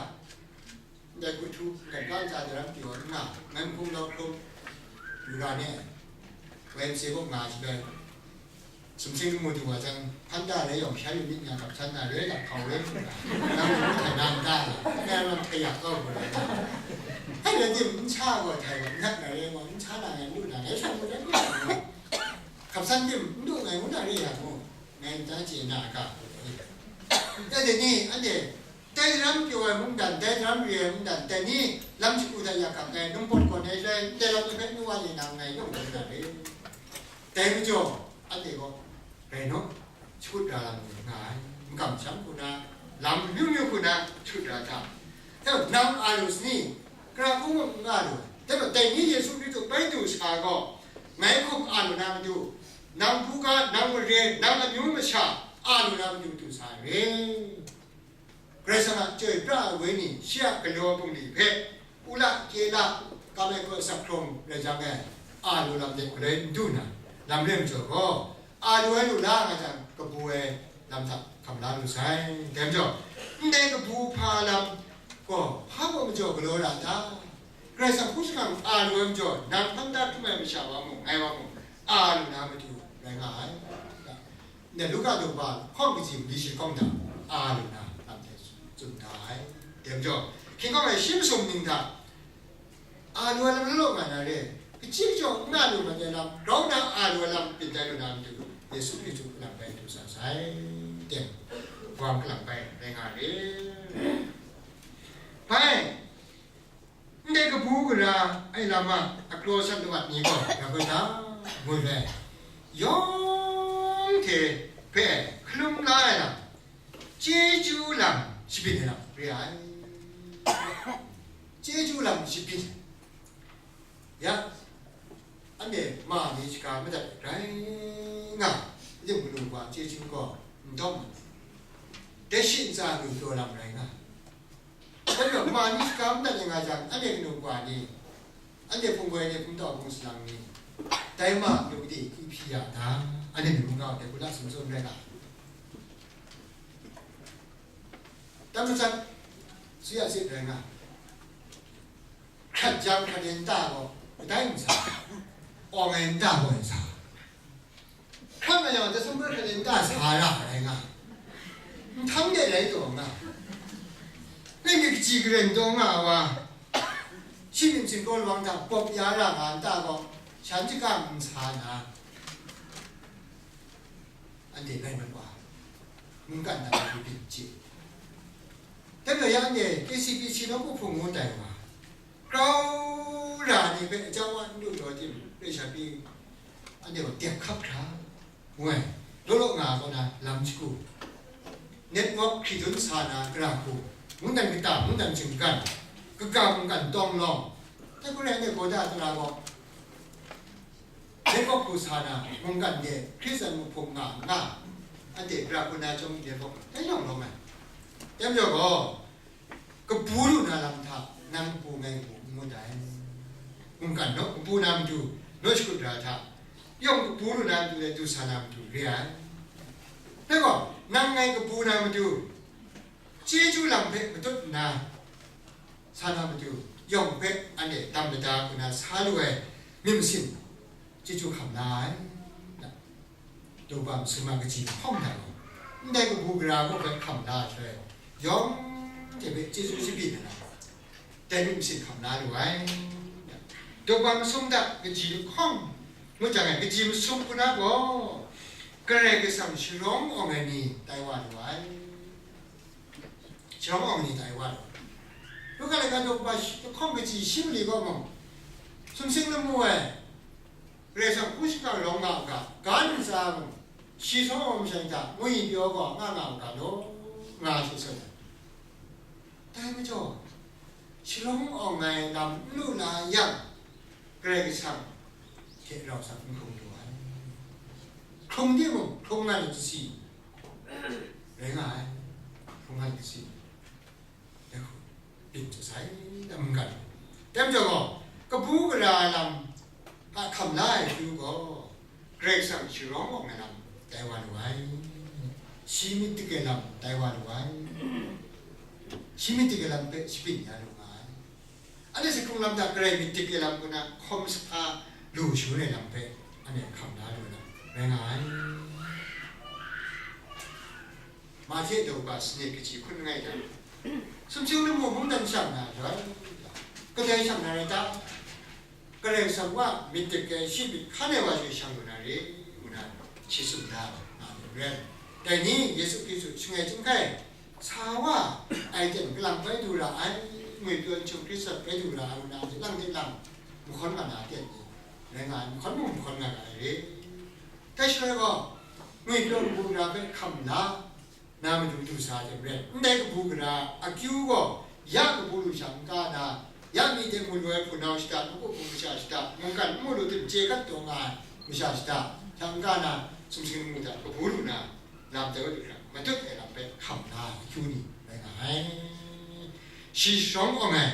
ndai hku htu, ndai ga ntsa daram pyaw ai nga, ngai mahkung lau hkrum, lu ra ni ai. Y M C A kaw nga shaloi, sumsing lamu du wa jang, hpan da re yawng sha yu myit nga, gap san na re, lap hkau re, nang htai na n ta la, ngai lam htai yak kau hku rai na. Hpai rai tim, n sa gaw htai wa, n htat na re gaw, n sa na ngai ngu na, ngai sha ngu rai ngu na, gap san tim, n du ngai ngu na re ya mu, ngai n ta chye na a ga hku rai. Ya de ni, anhte, dai daram pyaw ai mungdan, dai daram re ai mungdan, dai ni lam shagu hta yak gap ai, nungpawt gawn ai shaloi, ndai lam ni hpe nu wa ni nang ngai nawng na re. Dai majaw, anhte gaw, rai naw, shakut ra lam ni nga ai, makam sham hku na, lam myu myu hku na shakut ra hta. Dai gaw, nang a lu sani, gara hku mung n a lu ai. Dai gaw, dai ni Yesu Hkristu bai du sa gaw, ngai hkum a lu na matu, nang buga, nang mare, nang amyu masha, a lu na matu du sa ai re. Karai Kasang a chyoi pra ai wenyi, shi a galaw bungli hpe, u la, kye la, kam ai hku sak hkrung rai jang e, a lu lam de galoi n du na, lam re majaw gaw, a lu ai lu la nga jang, kabu ai lam hta hkam la lu sai. Dai majaw, ndai kabu hpa lam gaw, hpa gaw majaw galaw ra ta? Karai Kasang hku jahkang a lu ai majaw, nang hpan da hkrum ai masha wa mung, ngai wa mung, a lu na matu rai nga ai. Ndai Luka daw ba hkawng kaji mali shi hkawng hta, a lu na lam hte tsun da ai. Dai majaw, hkying hkawng ai shi masum ning hta, a lu ai lam law law nga na re, kaji kajaw n a lu mat ai lam, grau na a lu ai lam byin tai lu na matu, Yesu Hkristu kalang bai du sa sai, teng, wang kalang bai rai nga re. Bai, ndai kabu gara ai lam a, a kraw sat lawat ni gaw, ra bai ta, ngut ai, yawng hte hpe hkalum la ai lam, chyeju lam shabyin ai lam re ai. Chyeju lam shabyin ai. Ya, anhte ma ni shaga madat rai nga, ning kanu wa chyeju gaw n dawng ai. Dai shi ntsa lu taw lam rai nga. Dai gaw, ma ni shaga madat ai nga jang, anhte kanu wa ni, anhte hpung goi ni, hpung tau hpung salang ni, dai ma lu gade hpyi ya ta? Anhte myi mungga hte hku la sum sum rai nga. Tam matsat, su ya sit rai nga. Hkrat jang hkrat e nta gaw, kadai n sa, awng ai nta gaw n sa. Hkrat nga yang, December hkrat e nta sa ra ai nga. Nhtang de rai taw nga. Ngai myit kaji karen taw nga wa, shi myit sin kaw lawang hta bawp ya ra nga nta gaw, shan chyagam n sa na, anhte rai mat wa, mungkan hta hku byin chye. Dai majaw ya anhte K C B C nawku hpung ngu tai wa, grau ra ni hpe aja wa n lu taw tim, pressure pyi, anhte gaw dep hkap hkra, ngu ai, law law nga ai kaw na lam shagu, network hkri dun sa na, gara hku, mungdan kata, mungdan shinggan, kaga mungkan tawng lawng, dai hku rai anhte gaw da tara gaw, network hku sa na, mungkan de Hkristan muhpung nga nga, anhte gara hku na chyawm network dai yawng lawm ai. Dai majaw gaw, kabu lu na lam hta, nang kabu ngai kabu n ngut ai. Mungkan naw kabu na matu, naw shakut ra hta, yawng kabu lu na matu le du sa na matu re ai. Dai gaw, nang ngai kabu na matu, chyeju lam hpe matut nna, sa na matu, yawng hpe anhte dam lada kaw na sa lu ai myit masin, chyeju hkam la ai. Daw kaba masum a kaji lahkawng hta gaw, ndai kabu gara gaw hpe hkam la ai shaloi, yawng hte hpe chyeju shabyin ai lam, dai myit masin hkam la lu ai. Daw kaba masum hta kaji lahkawng ngut jang e, kaji masum hku na gaw, Karai Kasang sharawng awng ai ni tai wa lu ai. Sharawng awng ai ni tai wa lu ai. Luka laika daw kaba shi-, lahkawng kaji shi mali gaw mung, sumsing lamu ai, Karai Kasang hku shingkang rawng nga u ga, ga ntsa mung, shi sharawng awng ai masha ni hta ngwi pyaw gaw nga nga u ga law, nga shi tsun ai. Dai majaw, sharawng awng ai lam n lu na yang, Karai Kasang hte rau sa n hkrung lu ai. Hkrung timung, hkrung nga ai kasi rai nga ai. Hkrung nga ai kasi. Dai hku, byin htu sai, mungkan. Dai majaw gaw, kabu gara lam a hkam la ai akyu gaw, Karai Kasang sharawng awng ai lam tai wa lu ai. Shi myit dik ai lam tai wa lu ai. Shi myit dik ai lam hpe shabyin ya lu nga ai. Anhte sai hkrung lam hta Karai myit dik ai lam hku na hkawm sa lu shangun ai lam hpe anhte hkam la lu ai lam rai nga ai. Mahte daw kaba sanit kaji hkun langai hta, sumsing lamu mungdan shang na rai, kadai shang na rai ta? Karai Kasang wa myit dik ai shi myit hkan ai wa she shang lu na re, ngu na shi tsun da ai, nga myit rai. Dai ni Yesu Hkristu shangai chyinghkai sa wa ai ten kalang bai du ra ai, ngwipyaw chyum Hkristu bai du ra ai, ngu na, lang de lang mahkawn nga na ten ni rai nga ai, mahkawn mung mahkawn nga ga ai re. Dai shaloi gaw, ngwipyaw kabu gara hpe hkam la na matu du sa ai hte maren, ndai kabu gara akyu gaw, ya kabu lu sha n ka na, ya myi de mu lu ai hpunau shada, mukupung masha shada, mungkan n mu lu tim chye kat taw nga ai masha shada hta n ka na, sumsing lamu hta kabu lu na, lam tai wa lu hkra, matut ai lam hpe hkam na ai akyu ni rai nga ai. Shi sharawng awng ai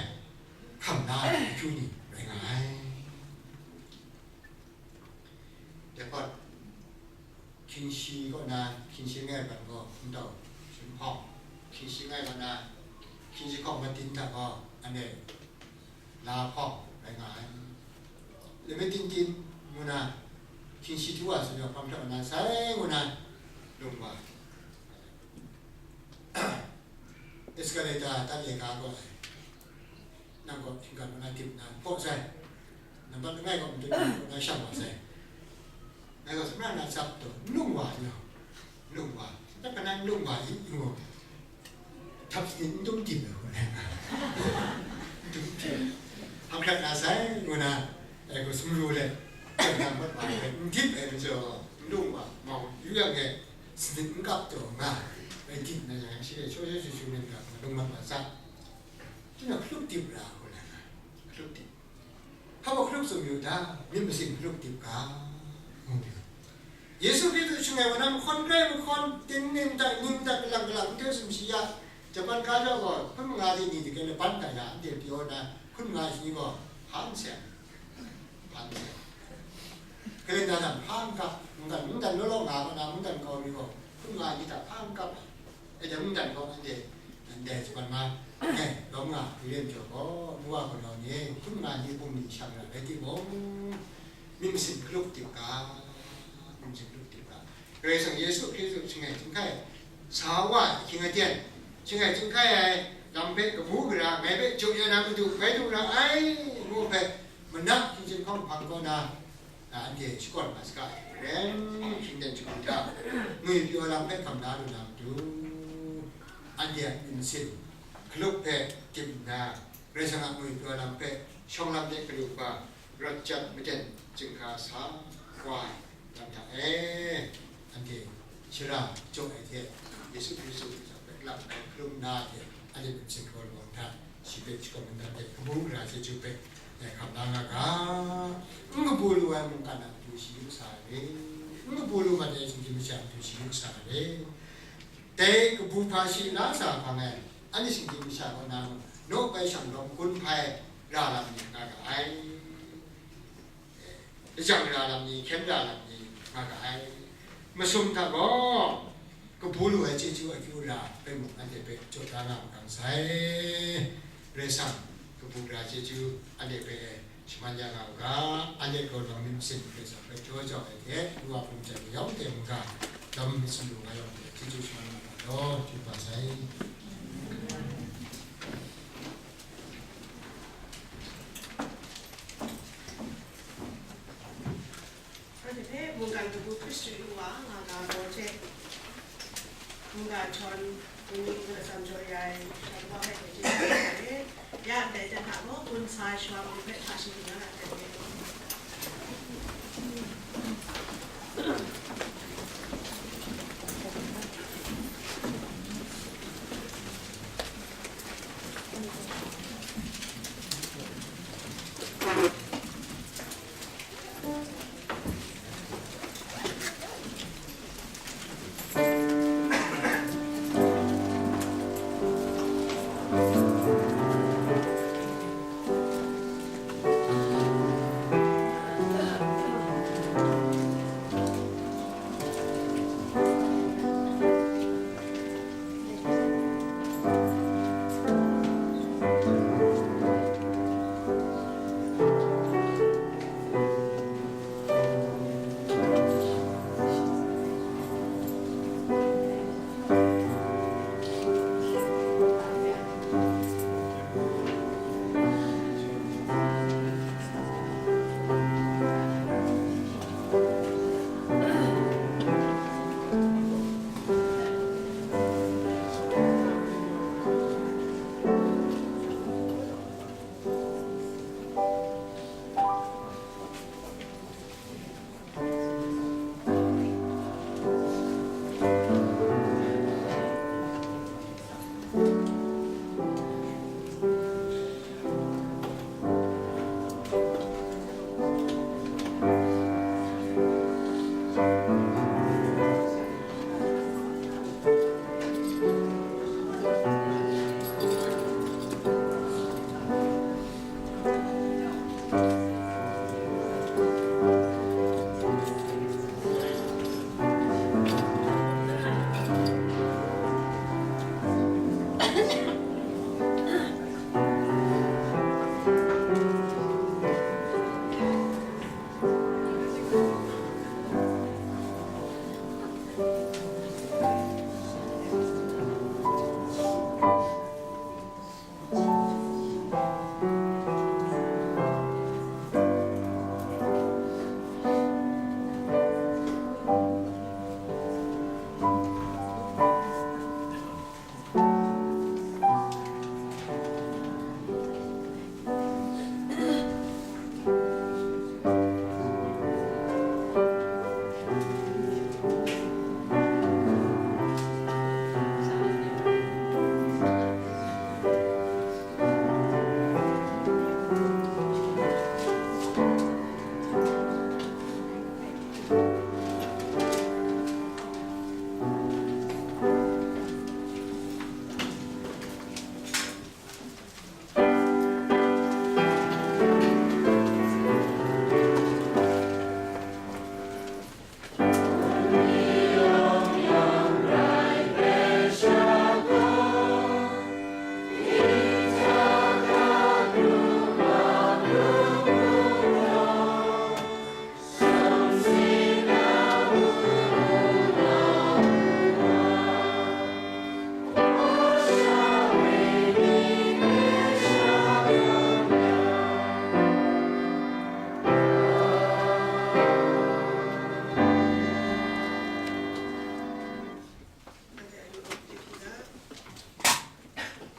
hkam na ai akyu ni rai nga ai. Dai hpawt, hkying shi kaw na, hkying shi langai ban gaw, n tau, shi n hpawng, hkying shi langai kaw na, hkying shi hkawng matin hta gaw, anhte la hpawng rai nga ai. Lami tin tin ngu na, hkying shi htu wa sa jaw, hpang hkrat wa na sai ngu na, lung wa. Escalator tat le ga gaw ai. Nang gaw htinggan ngai dip na hpaw sai, nambat langai gaw matu ngai shang wa sai. Ngai gaw samra na tsap taw, n lung wa n lung wa, nat hpa na n lung wa i, ngu, htap sanit n dum dip ai, ngu na, n dum dip, hpang hkrat na sai, ngu na, ai gaw sumru let, nambat wa let, n dip ai majaw, n lung wa, mau yu yang e, sanit n kap taw nga, rai dip na yang, shi e shaw shaw shu shu myit ga, lung mat wa tsap. Tinang hkrup dip ra, ngu na, hkrup dip. Hpa hkrup tsun yu ta, myit masin hkrup dip ga, ngu yu. Yesu Hkristu shangai wa na mahkawn grai mahkawn, tin ning ta, ning ta, kalang kalang, nhtoi sumshi ya, Japan ga jaw gaw, hpun manga di ni dike na ban ga ya, anhte pyaw na, hpun manga shi ni gaw, hpa n seng, hpa n seng. Kalenda dan hpa n kap, mungdan, mungdan law law nga gaw na, mungdan kau mi gaw, hpun manga ni hta hpa n kap ai. E, dai mungdan gaw anhte ndai Japan ma, e, lawm nga, Korean jaw gaw, nu wa hpunau ni, hpun manga ni bum ni shang ra rai timung, myit masin hkrup dip ga, myit masin hkrup dip ga. Karai Kasang Yesu Hkristu shangai chyinghkai, sa wa ai ahkying aten, shangai chyinghkai ai lam hpe kabu gara ngai hpe jaw ya na matu bai du ra ai, ngu hpe, mana hkying chyinghkawng hpang kaw na, a, anhte shakawn nga saga ai hte maren, hkyingden shagu hta, ngwipyaw lam hpe hkam la lu na matu, anhte a myit masin hkalup hpe dip nna, Karai Kasang a ngwipyaw lam hpe Shawng lam de galu kaba, rawt jat maden jinghka sa wa ai lam hta e, anhte shara jaw ai hte, Yesu Hkristu hpe lam ai hkalum na hte, anhte myit sin hkaw lawang hta, shi hpe shakawn mandat hte, kabu gara chyeju hpe, dai hkam la nga ga, n kabu lu ai mungkan a matu shi yu sa ai re, n kabu lu mat ai shinggyim masha a matu shi yu sa ai re. Dai kabu hpa shi la sa hpang e, anhte shinggyim masha kaw na mung, naw bai shang rawng gun hpai ra lam ni nga ga ai, lajang ra lam ni, hkyen ra lam ni nga ga ai. Masum hta gaw, kabu lu ai chyeju akyu ra hpe mung anhte hpe jaw da nga makang sai. Karai Kasang, kabu gara chyeju anhte hpe shaman ya nga u ga, anhte gaw nang myit masin Karai Kasang hpe jaw jau ai hte, Nuwa hpung jan yawng hte mungga, dam myit sin lu nga yawng hte, chyeju shaman nga ga law, chyu ba sai. Anhte hpe mungkan kabu Hkristu yu wa nga ga gaw hte, mungga htawn bungli hkun atsam jaw ya ai shabra hpe hte chyeju ai. Ya ndai jan hta gaw, gun sa ai shawa mung hpe hta shinggyim na ra ai.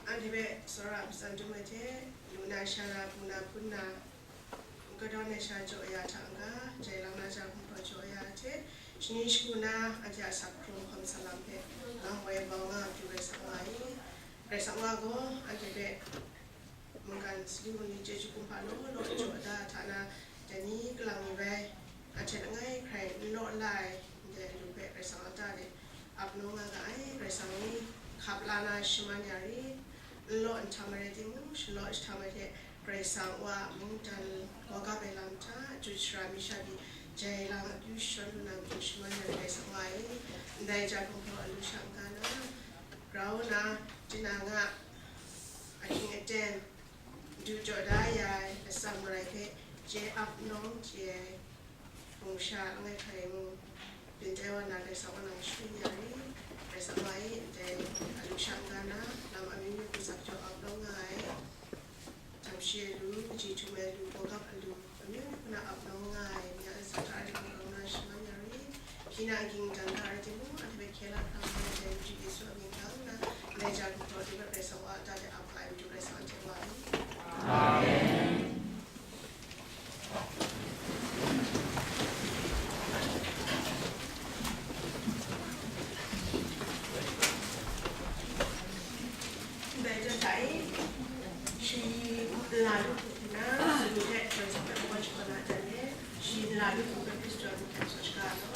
Anhte hpe tsawra a matsan dum ai hte, lu na Na sha na hpung na hpun na, n kadawn ai sha jaw ya hta n-ga, jai lang na ja hpung htaw jaw ya hte, shani shagu na anhte a asak hkrung hkawm salam hpe ngang woi bau nga matu Karai Kasang Wa e. Karai Kasang Wa gaw anhte hpe mungkan sali mungli chyeju kumhpa law law jaw da hta na, dai ni kalang ni bai, anhte langai hkrai n law la ai ndai alu hpe Karai Kasang a ta de ap naw nga ga ai. Karai Kasang ni hkap la na shaman ya ri, n law n htam ai rai timung, shalaw jahtam ai hte Karai Kasang Wa a mungdan gawgap ai lam hta, jut shara mi sha pyi jai lang akyu shawn lu na matu shaman ya ri Karai Kasang Wa e. Ndai ja hpung htaw alu sha n-ga na, grau na, tinang a ahkying aten, du jaw da ya ai atsam rai hpe chye ap nawng chye ai hpung sha langai hkrai mung, byin tai wa na Karai Kasang Wa nang sharin ya ri, Karai Kasang Wa e ndai alu sha n-ga na, lam amyu myu hku sak jaw ap nawng nga ai, htam shi ai lu, kaji htum ai lu, gawgap alu, amyu myu hku na ap nawng nga ai, mya ntsa hta rai lang grau na shaman ya ri, hpyi na ahkying dan da rai timung, anhte hpe hkye la hkra nga ai, dai Madu Yesu a mying hta na, ndai ja hpung htaw, David Karai Kasang Wa a ta de ap nga ai, Madu Karai Kasang anhte Wa e. Amen. Ndai jan hta e, shi nla lu hku na, sanu hte Karai Kasang hpe kawan shakawn na jan e, shi nla lu hku hpe Hkristu a mying hta shaga ai law.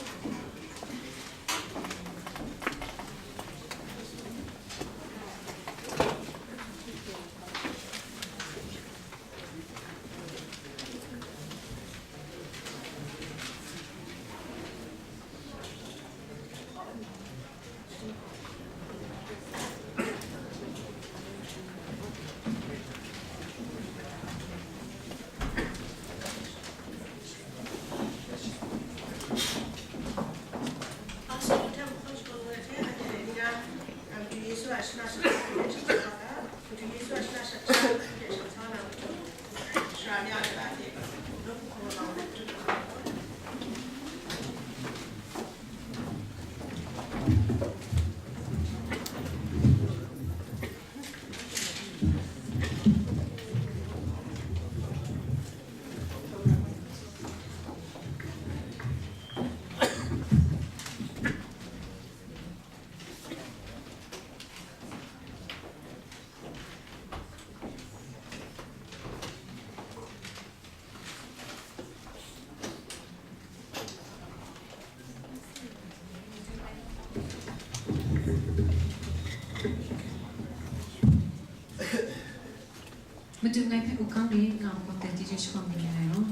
Madu ngai hpe u hkang rit nga ai makam dai chyeju shakawn mayu ai law.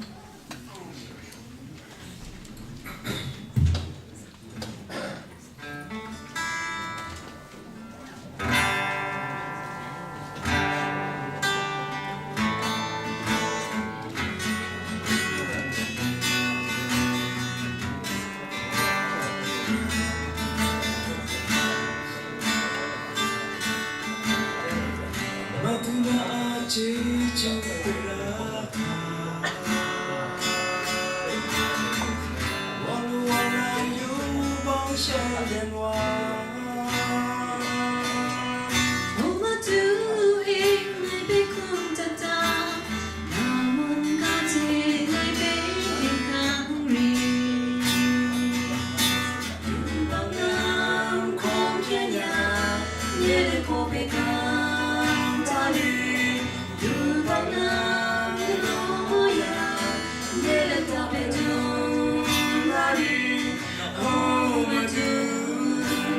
Madu na a chyeju gara hta, wa lu wa na yubak shalem wa. O Madu e, ngai hpe hkum dat ta, na mungga hte ngai hpe hpyi hkang ri. Yubak na hkum hkyen ya, nye lahkaw hpe hkang ta ri. Yubak na galaw ya, nye lata hpe dum la ri. O Madu,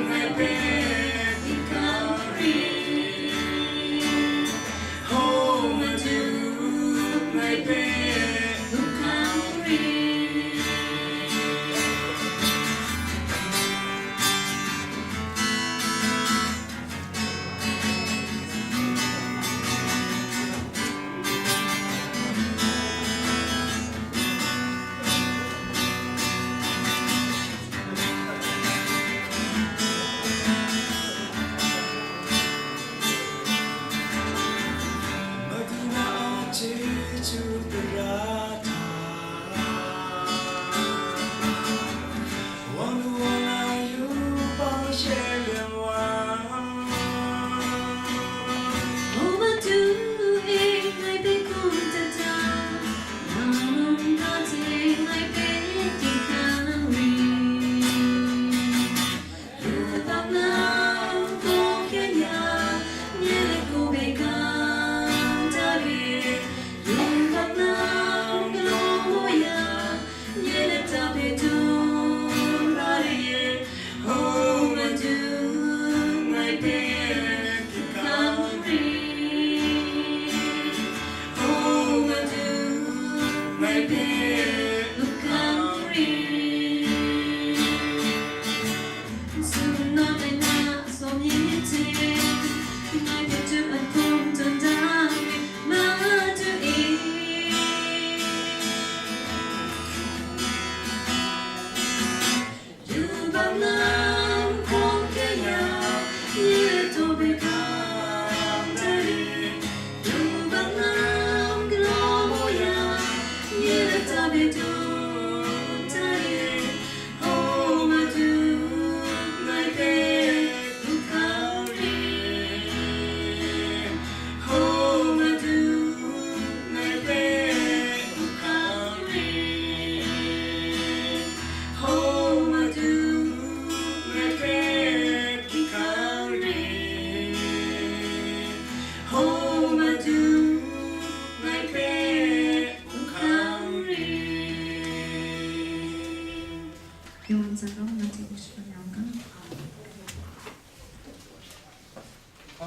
ngai hpe hpyi hkang ri. O Madu, ngai hpe hpyi hkang ri. Madu na a chyeju gara hta, wa lu wa na yubak shalem wa. O Madu e, ngai hpe Hpang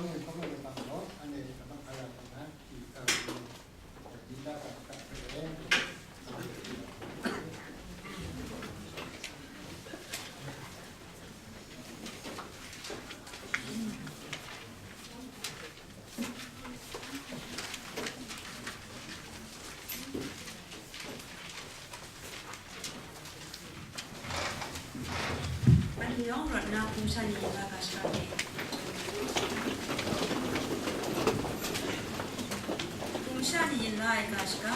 e hpang e lam gaw, anhte lamat hpa ya hkra na, hti hkra hkra, nta hkra hkra hkra e. Anhte yawng rawt nna, hpung sha ni yin la ai ga shaka hte. Hpung sha ni yin la ai ga shaka.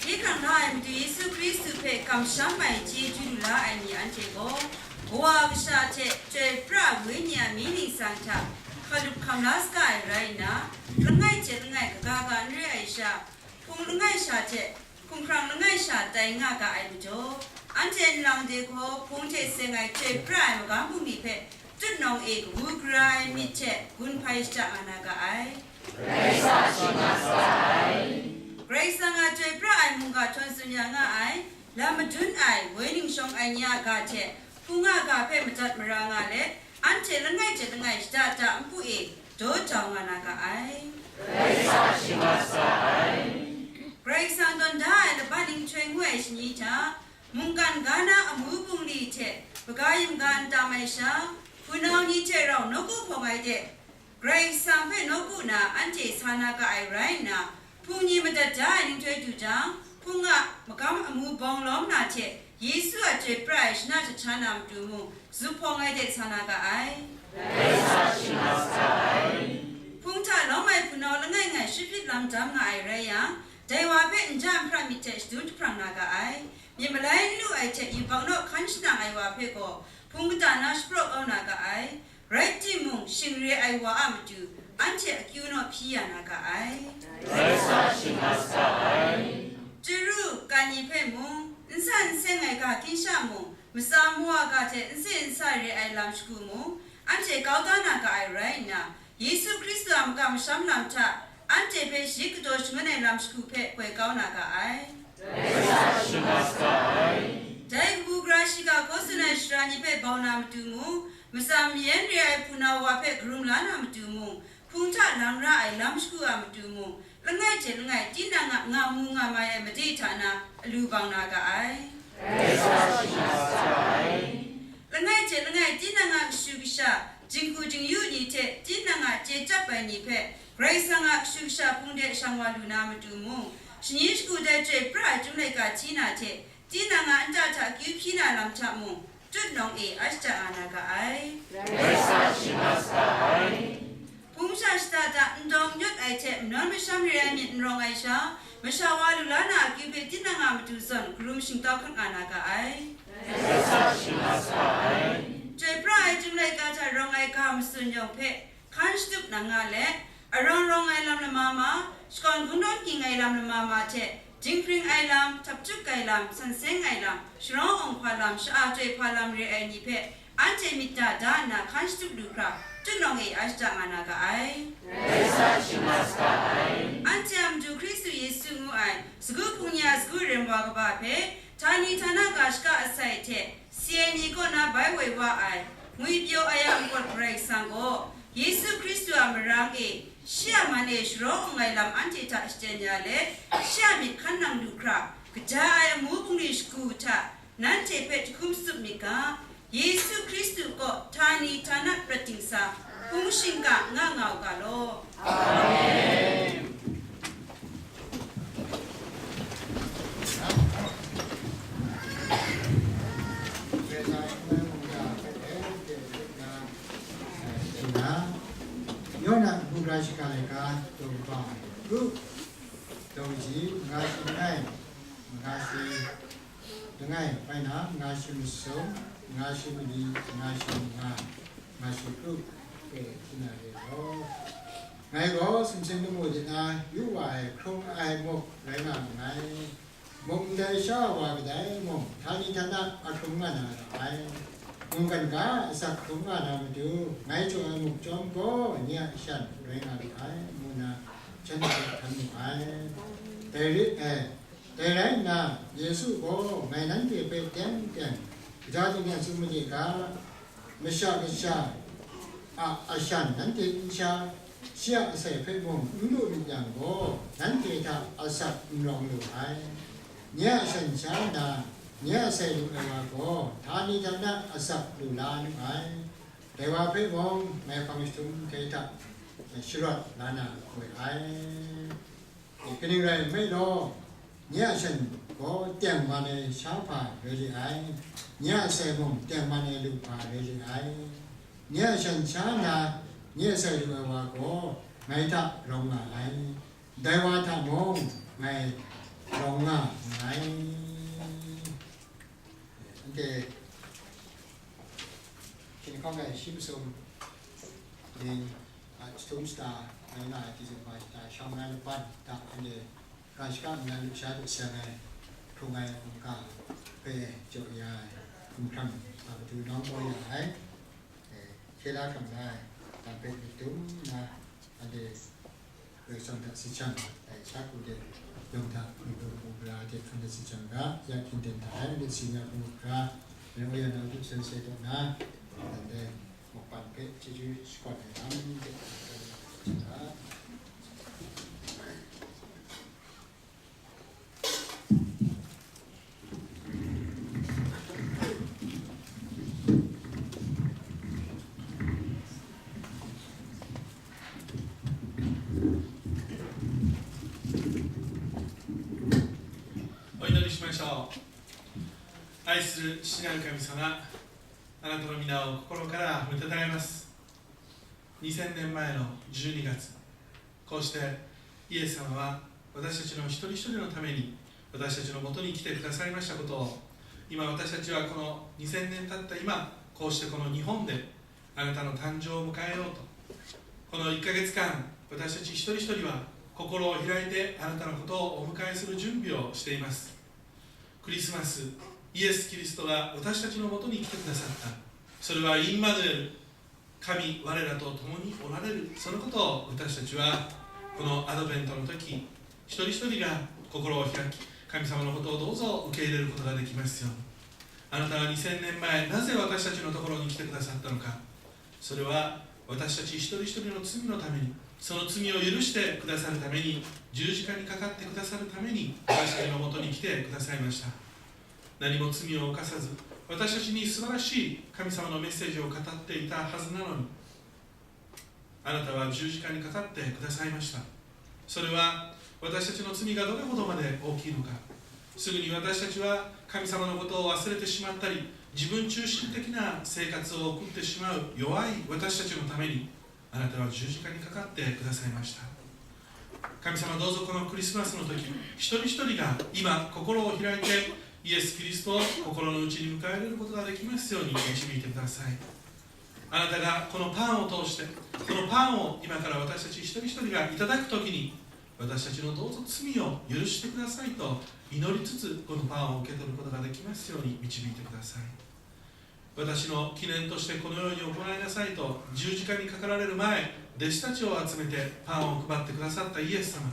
Hkye hkrang la ai Madu Yesu Hkristu hpe kamsham ai chyeju lu la ai ni anhte gaw, Kawa Kasha hte Chyoi Pra Wenyi a mying ningsang hta hkalup hkam la saga ai rai nna, langai hte langai kaga ga n re ai sha, hpung langai sha hte hkumhkrang langai sha tai nga ga ai majaw, anhte nlang de gaw hpung hte seng ai Chyoi Pra ai magam bungli hpe tut nawng e kabu gara ai myit hte gun hpai shada nga na ga ai. Karai Kasang shing nga sa ai. Karai Kasang a Chyoi Pra ai mungga htawn tsun ya nga ai, lam madun ai, woi ning shawng ai ni a ga hte hpung a ga hpe madat mara nga let, anhte langai hte langai shada da npu e daw jau nga na ga ai. Karai Kasang shing nga sa ai. Karai Kasang tawn da ai laban nhtoi ngu ai shani hta, mungkan ga na amu bungli hte hpaga yamga n tam ai sha, hpunau ni hte rau nawku hpawng ai de, Karai Kasang hpe nawku na anhte sa na ga ai rai nna, hpung ni madat da ai nhtoi du jang, hpung a magam amu bawng lawm na hte Yesu a Chyoi Pra ai shana jahta na matu mung, zuphpawng ai de sa na ga ai. Karai Kasang shing nga sa ai. Hpung hta lawm ai hpunau langai ngai shut hpyit lam dam nga ai rai yang, dai wa hpe nja nhpra myit hte shadum jahprang na ga ai. Myit malai n lu ai hte yubak naw hkan shanang ai wa hpe gaw, hpung kata na shapraw kau na ga ai. Rai timung, shing re ai wa a matu, anhte akyu naw hpyi ya na ga ai. Karai Kasang shing nga sa ai. Chyaru, kan ni hpe mung, n san n seng ai ga ginshak mung, matsa mawa ga hte n se n sa re ai lam shagu mung, anhte kau da na ga ai rai nna, Yesu Hkristu a makam masham lam hta anhte hpe shayi kadaw shangun ai lam shagu hpe koi kau na ga ai. Karai Kasang shing nga sa ai. Dai kabu gara shiga hkaw tsun ai sara ni hpe bau na matu mung, matsa mayan re ai hpunau wa hpe karum la na matu mung, hpung hta lang ra ai lam shagu a matu mung, langai hte langai tinang a nga mu nga mai ai made hta na alu bang na ga ai. Karai Kasang shing nga sa ai. Langai hte langai tinang a kashu kasha, jinghku jingyu ni hte tinang a chye chyap ai ni hpe Karai Kasang a kashu kasha hpung de shang wa lu na matu mung, shani shagu dai Chyoi Pra ai Chyum laika hti na hte tinang a nta hta akyu hpyi na lam hta mung, tut nawng e a shada nga na ga ai. Karai Kasang shing nga sa ai. Hpung sha shada da n dawng n yawt ai hte manawn masham re ai myit n rawng ai sha, masha wa lu la na akyu hpe tinang a matu zawn karum shingtau hkrat nga na ga ai. Karai Kasang shing nga sa ai. Chyoi Pra ai Chyum laika hta rawng ai ga matsun yawng hpe hkan shatup nang nga let, arawng rawng ai lam lama ma, shakawn hkungdawn ging ai lam lama ma hte, dinghpring ai lam, htap chyuk ai lam, san seng ai lam, sharawng awng hpa lam, sha-a chyoi hpa lam re ai ni hpe, anhte myit da da nna hkan shatup lu hkra, tut nawng e a shada nga na ga ai. Karai Kasang shing nga sa ai. Anhte a Madu Hkristu Yesu ngu ai, sagu hpung ni a sagu rem wa kaba hpe, htani htana ga shaka asai hte, si ai ni kaw na bai woi wa ai, ngwipyaw ai a npawt Karai Kasang gaw, Yesu Hkristu a marang e, shi a man e sharawng awng ai lam anhte hta shaten ya let, shi a myit hkan nang lu hkra, kaja ai amu bungli shagu hta, nanhte hpe jahkum tsup myit ga, Yesu Hkristu kaw htani htana prat dingsa, hpung shingkang nga nga u ga law. Amen. Yona bugra shika laika, dum bang, ru, dum ji, nga shi ngai, nga shi. Langai, bai na, nga shi masum, nga shi mali, nga shi manga, nga shi kru, ke, hti na re gaw. Ngai gaw sumsing lamu de na yu wa ai hkrung ai muk rai nga nngai. Muk ndai sha wa kadai mung, htani htana a hkrum nga na ra ai. Mungkan ga asak hkrum nga na matu, ngai jaw ai muk chyawm gaw, nye a shan rai nga ri ai, ngu na, shanhte hpe htan mu ai. Dai rit ai. Dai rai nna, Yesu gaw ngai nanhte hpe teng teng Gaja ting e tsun made ga, Masha Kasha a ashan nanhte n sha, shi a asai hpe mung n lu myit yang gaw, nanhte hta asak n rawng lu ai. Nye a shan sha nna, nye a asai lu ai wa gaw, htani htana asak lu la nu ai. Dai wa hpe mung, ngai hpang jahtum hkrai hta sharawt la na hkoi ai. Kaning rai nme law, nye a shan gaw tengman ai sha hpa rai li ai, nye a asai mung tengman ai lu hpa rai li ai. Nye a shan sha nna, nye a asai lu ai wa gaw ngai hta rawng nga ai, dai wa hta mung ngai rawng nga nngai. Anhte hkying hkawng e shi masum ning, a, jahtum shata, ngai nga ai, Disemba shata, shawng ngai laban hta, anhte ga shaka nna lusha hte seng ai, hkrung ai mungga hpe jaw ya ai hkumhkrang a matu nawng kau ya ai, e, hkye la hkam la ai, lam hpe myit dum nna, anhte Karai Kasang hta si jang, dai sha ku de, yawng hta, mung hpe mung gara de hkan de si jang ga, ya hkying ten hta ai, myit si ya hpung gara, rai wa ya na, utu sen se taw na, dan de, mukpan hpe chyeju shakawn ai lam de,お祈りしましょう。愛する父なる神様、あなたの皆を心から褒めたたえます。にせんねんまえのじゅうにがつ、こうしてイエス様は私たちの一人一人のために私たちのもとに来てくださいましたことを、今私たちはこのにせんねん経った今、こうしてこの日本であなたの誕生を迎えようと、このいっかげつかん、私たち一人一人は心を開いてあなたのことをお迎えする準備をしています。クリスマス、イエス・キリストが私たちのもとに来てくださった。それはインマヌエル、神我らと共におられる、そのことを私たちはこのアドベントの時、一人一人が心を開き、神様のことをどうぞ受け入れることができますように。あなたはにせんねんまえ、なぜ私たちのところに来てくださったのか。それは私たち一人一人の罪のために、その罪を許してくださるために、十字架にかかってくださるために、私たちのもとに来てくださいました。何も罪を犯さず、私たちに素晴らしい神様のメッセージを語っていたはずなのに、あなたは十字架にかかってくださいました。それは私たちの罪がどれほどまで大きいのか。すぐに私たちは神様のことを忘れてしまったり、自分中心的な生活を送ってしまう弱い私たちのために、あなたは十字架にかかってくださいました。神様、どうぞこのクリスマスの時、一人一人が今心を開いて、イエス・キリストを心の内に迎え入れることができますように導いてください。あなたがこのパンを通して、このパンを今から私たち一人一人がいただく時に、私たちのどうぞ罪を許してくださいと祈りつつ、このパンを受け取ることができますように導いてください。私の記念としてこのように行いなさいと十字架にかかられる前、弟子たちを集めてパンを配ってくださったイエス様、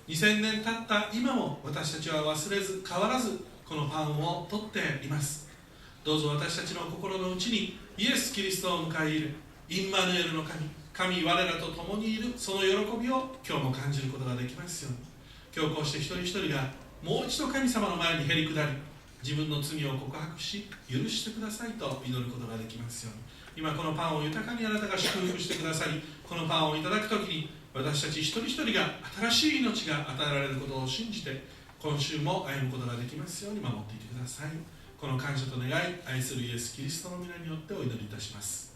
にせんねん経った今も私たちは忘れず、変わらずこのパンを取っています。どうぞ私たちの心の内にイエス・キリストを迎え入れ、インマヌエルの神、神我らと共にいるその喜びを今日も感じることができますように。今日こうして一人一人がもう一度神様の前にへり下り、自分の罪を告白し、許してくださいと祈ることができますように。今このパンを豊かにあなたが祝福してくださり、このパンをいただく時に、私たち一人一人が新しい命が与えられることを信じて、今週も歩むことができますように守っていてください。この感謝と願い、愛するイエス・キリストの皆によってお祈りいたします。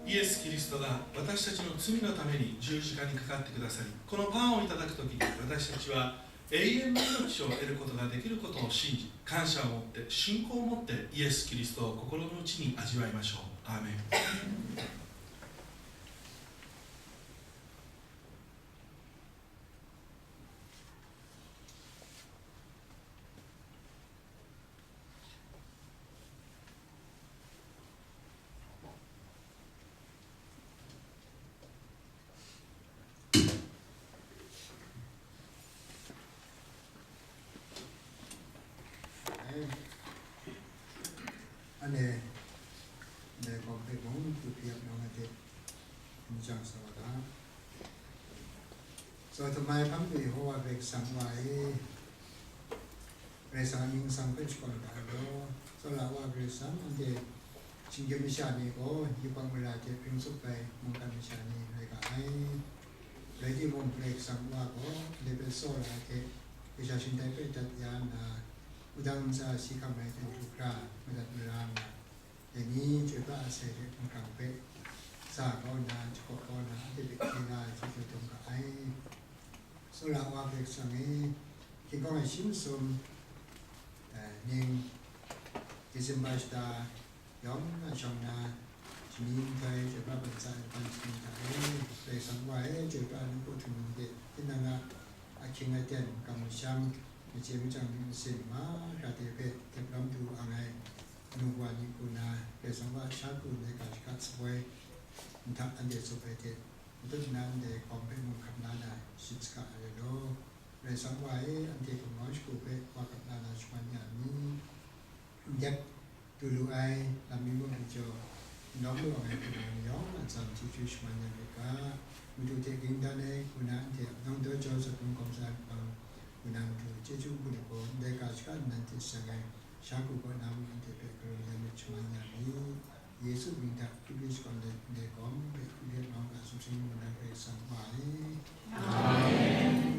イエス・キリストが私たちの罪のために十字架にかかってくださり、このパンをいただくときに、私たちは永遠の命を得ることができることを信じ、感謝を持って、信仰を持って、イエス・キリストを心の内に味わいましょう。アーメン。Anhte, ndai kawm hpe mung, du hpyi ap nawng ai hte, n jang sa wa ga. Tsaw htum ai hpang de Yehowa Karai Kasang Wa e, Karai Kasang a mying hpe shakawn da ai law, tsawra Wa Karai Kasang, anhte shinggyim masha ni gaw yubak mara hte hpring tsup ai mungkan masha ni rai ga ai. Rai timung, Karai Kasang Wa gaw anhte hpe tsawra ai hte, Grisha shingtai hpe dat ya nna, wudang ntsa si hkam ai hte du hkra madat mara nna, dai ni chyoi pra asai hte hkrang hpe sa kau nna, jakaw kau nna, anhte hpe hkye la ai hte du dum ga ai. Tsawra Wa Karai Kasang e, hkying hkawng ai shi masum, eh, ning, December shata yawng na shawng na, shani nhtoi chyoi pra bang tsa ai hpan shaning hta e, Karai Kasang Wa e, chyoi pra nawku htingnu hte, tinang a ahkying aten, kamsham, machye machyang myit masin, mahkra hte hpe dep lawm du ang ai, anu wa ni hku na, Karai Kasang Wa sha ku ndai ga shaka sapoi nhtap anhte tsup ai hte, matut nna ndai kawm hpe mung hkap la na, shut saga ai law, Karai Kasang Wa e, anhte hpung nawng shagu hpe wa hkap la na shaman ya mi. Ndep du lu ai lam mi muk mi jaw, n lawm lu ai hpung nawng ni yawng a ntsa chyeju shaman ya mi ga, Madu hte ging dan ai hku na anhte a nawng daw jau zawn hpung gawm sa ai hpang, hku na Madu chyeju hku na gaw, ndai ga shaka nnan hte seng ai, sha ku kaw na mung anhte hpe galaw ya myit shaman ya mi. Yesu mying hta hkrit hkrit shakawn let ndai kawm hpe hkrit hkrit nawng ga sumsing ngu na Karai Kasang Wa e. Amen.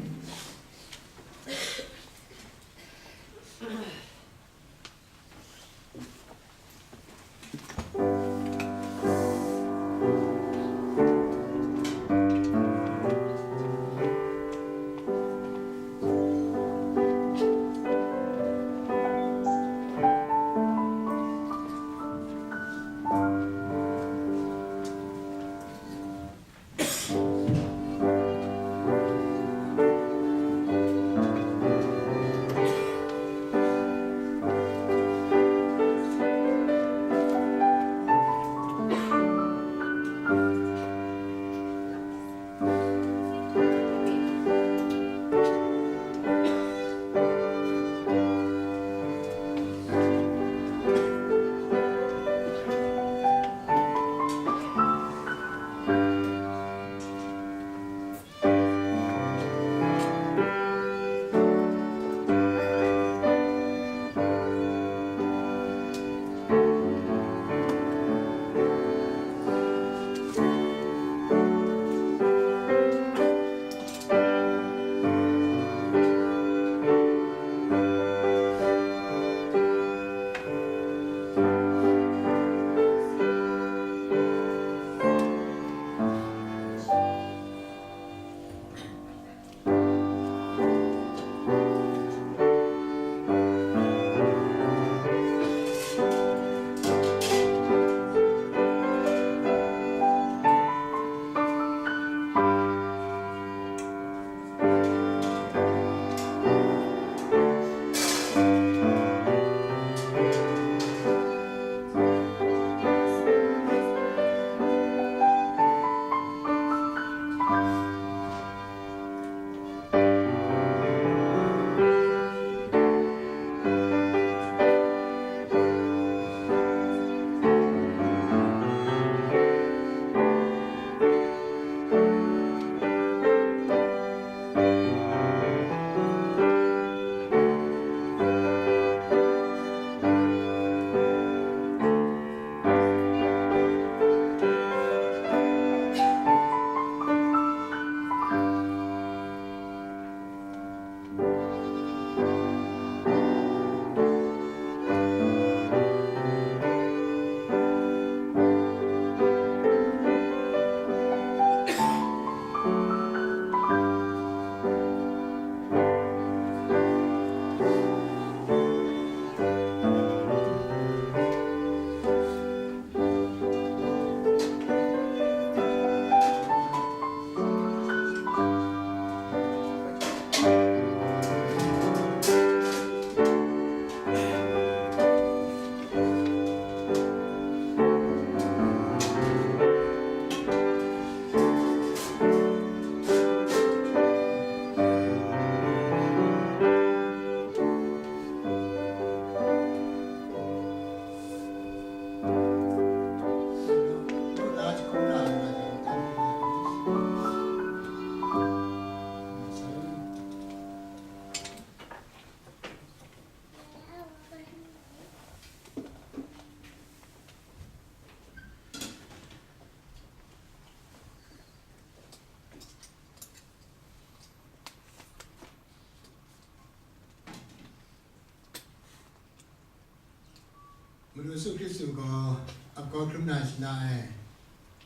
Yesu Hkristu gaw ap kau hkrum na shana ai,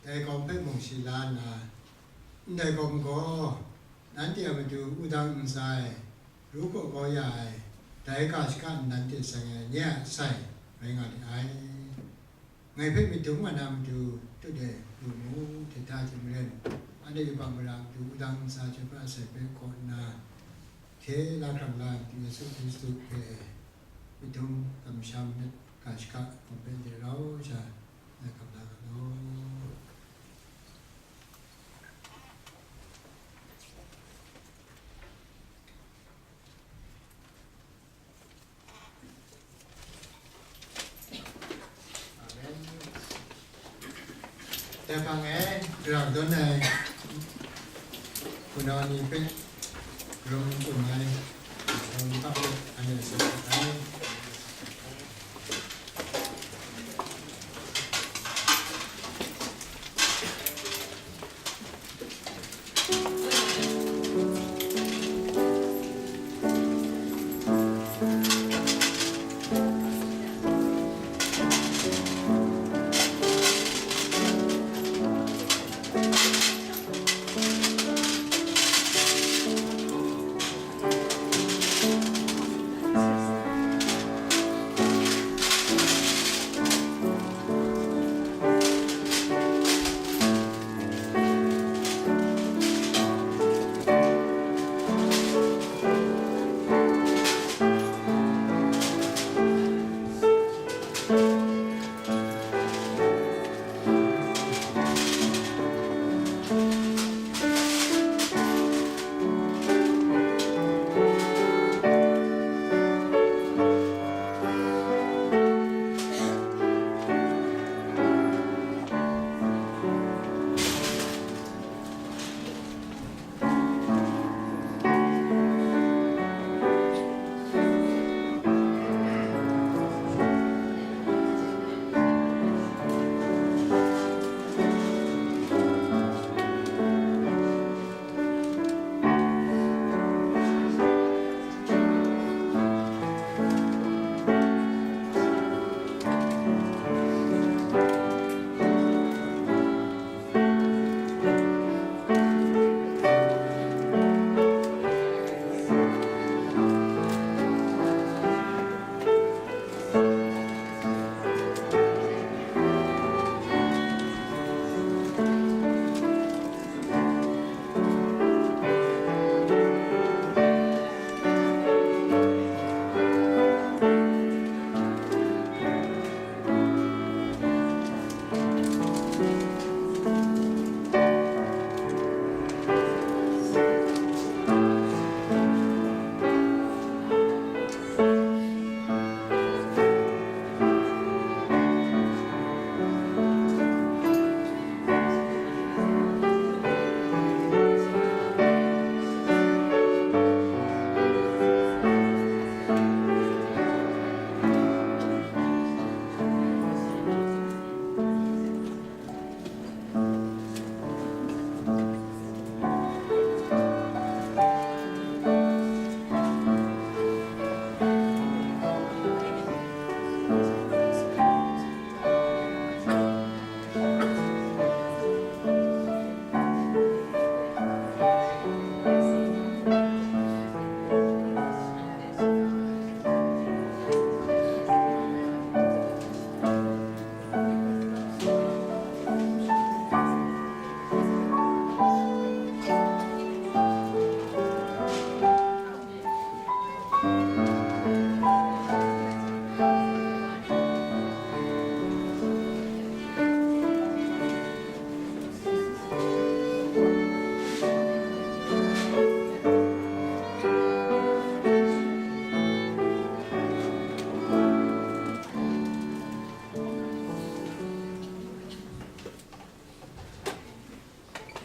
dai kawm hpe mung shi la nna, ndai kawm gaw nanhte a matu wudang ntsa e, ru hkaw kau ya ai, dai ga shaka nnan hte seng ai nye a sai rai nga li ai. Ngai hpe myit dum wa na matu tut e lu mu, hte hta hte maren, anhte yubak mara matu wudang ntsa chyoi pra sai hpe kaw nna, hkye la hkrang la ai matu Yesu Hkristu hpe myit dum kamsham myit ga shaka hkawm hpe de rau sha, ngai hkam la ga law. Amen. Dai hpang e, grang dawn ai hpunau ni hpe, grau n-gun ai, grau n-gun ai, anhte sa ai.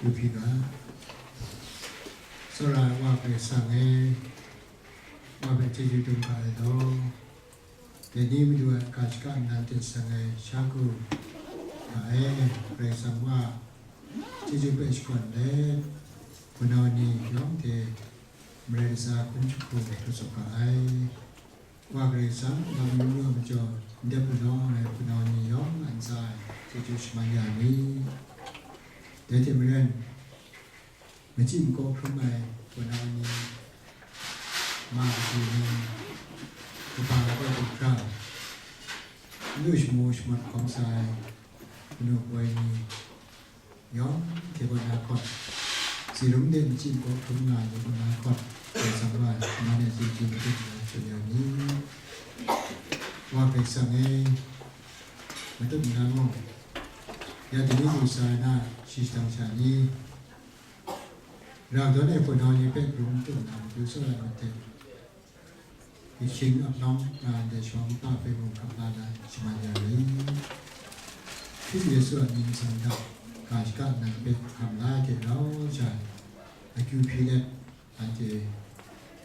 Yu hpyi ga, tsawra ai Wa Karai Kasang e, Wa hpe chyeju dum ga ai law, dai ni madu ai ga shaka nnan hte seng ai sha ku ga e, Karai Kasang Wa, chyeju hpe shakawn let, hpunau ni yawng hte marai latsa hkum jahku hkru tsawk ga ai. Wa Karai Kasang, lam yu yu ai majaw, Ndai hpunau ai hpunau ni yawng a ntsa e chyeju shaman ya mi. Dai hte maren, machyi makaw hkrum ai hpunau ni, ma matu ni, kaba kaba hkra, nnu shamu shamat hkawm sa ai kanu kawoi ni, yawng hte kaw na hkawt, tsi rum de machyi makaw hkrum nga ai ni kaw na hkawt, Karai Kasang wa shaman ai chyeju matut nna shut ya mi. Wa Karai Kasang e, matut nna mung, ya dai ni lu sa ai na shi shadang sha ni, rau dawn ai hpunau ni hpe rum tut nna matu tsawra ai mat hte, Yahkin ap nawng nga ndai shawng kaba hpe mung hkap la na shaman ya mi. Hkristu Yesu a mying majaw hta ga shaka nang hpe hkam la ai hte rau sha ai, akyu hpyi let, anhte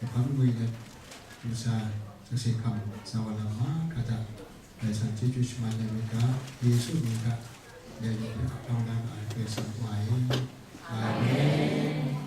lahkawng ngwi let, ntsa sakse hkam sa wa lam mahkra hta, Karai Kasang chyeju shaman ai myit ga, Yesu mying hta, dai ni hpe hkap la na ai Karai Kasang wa e. Amen.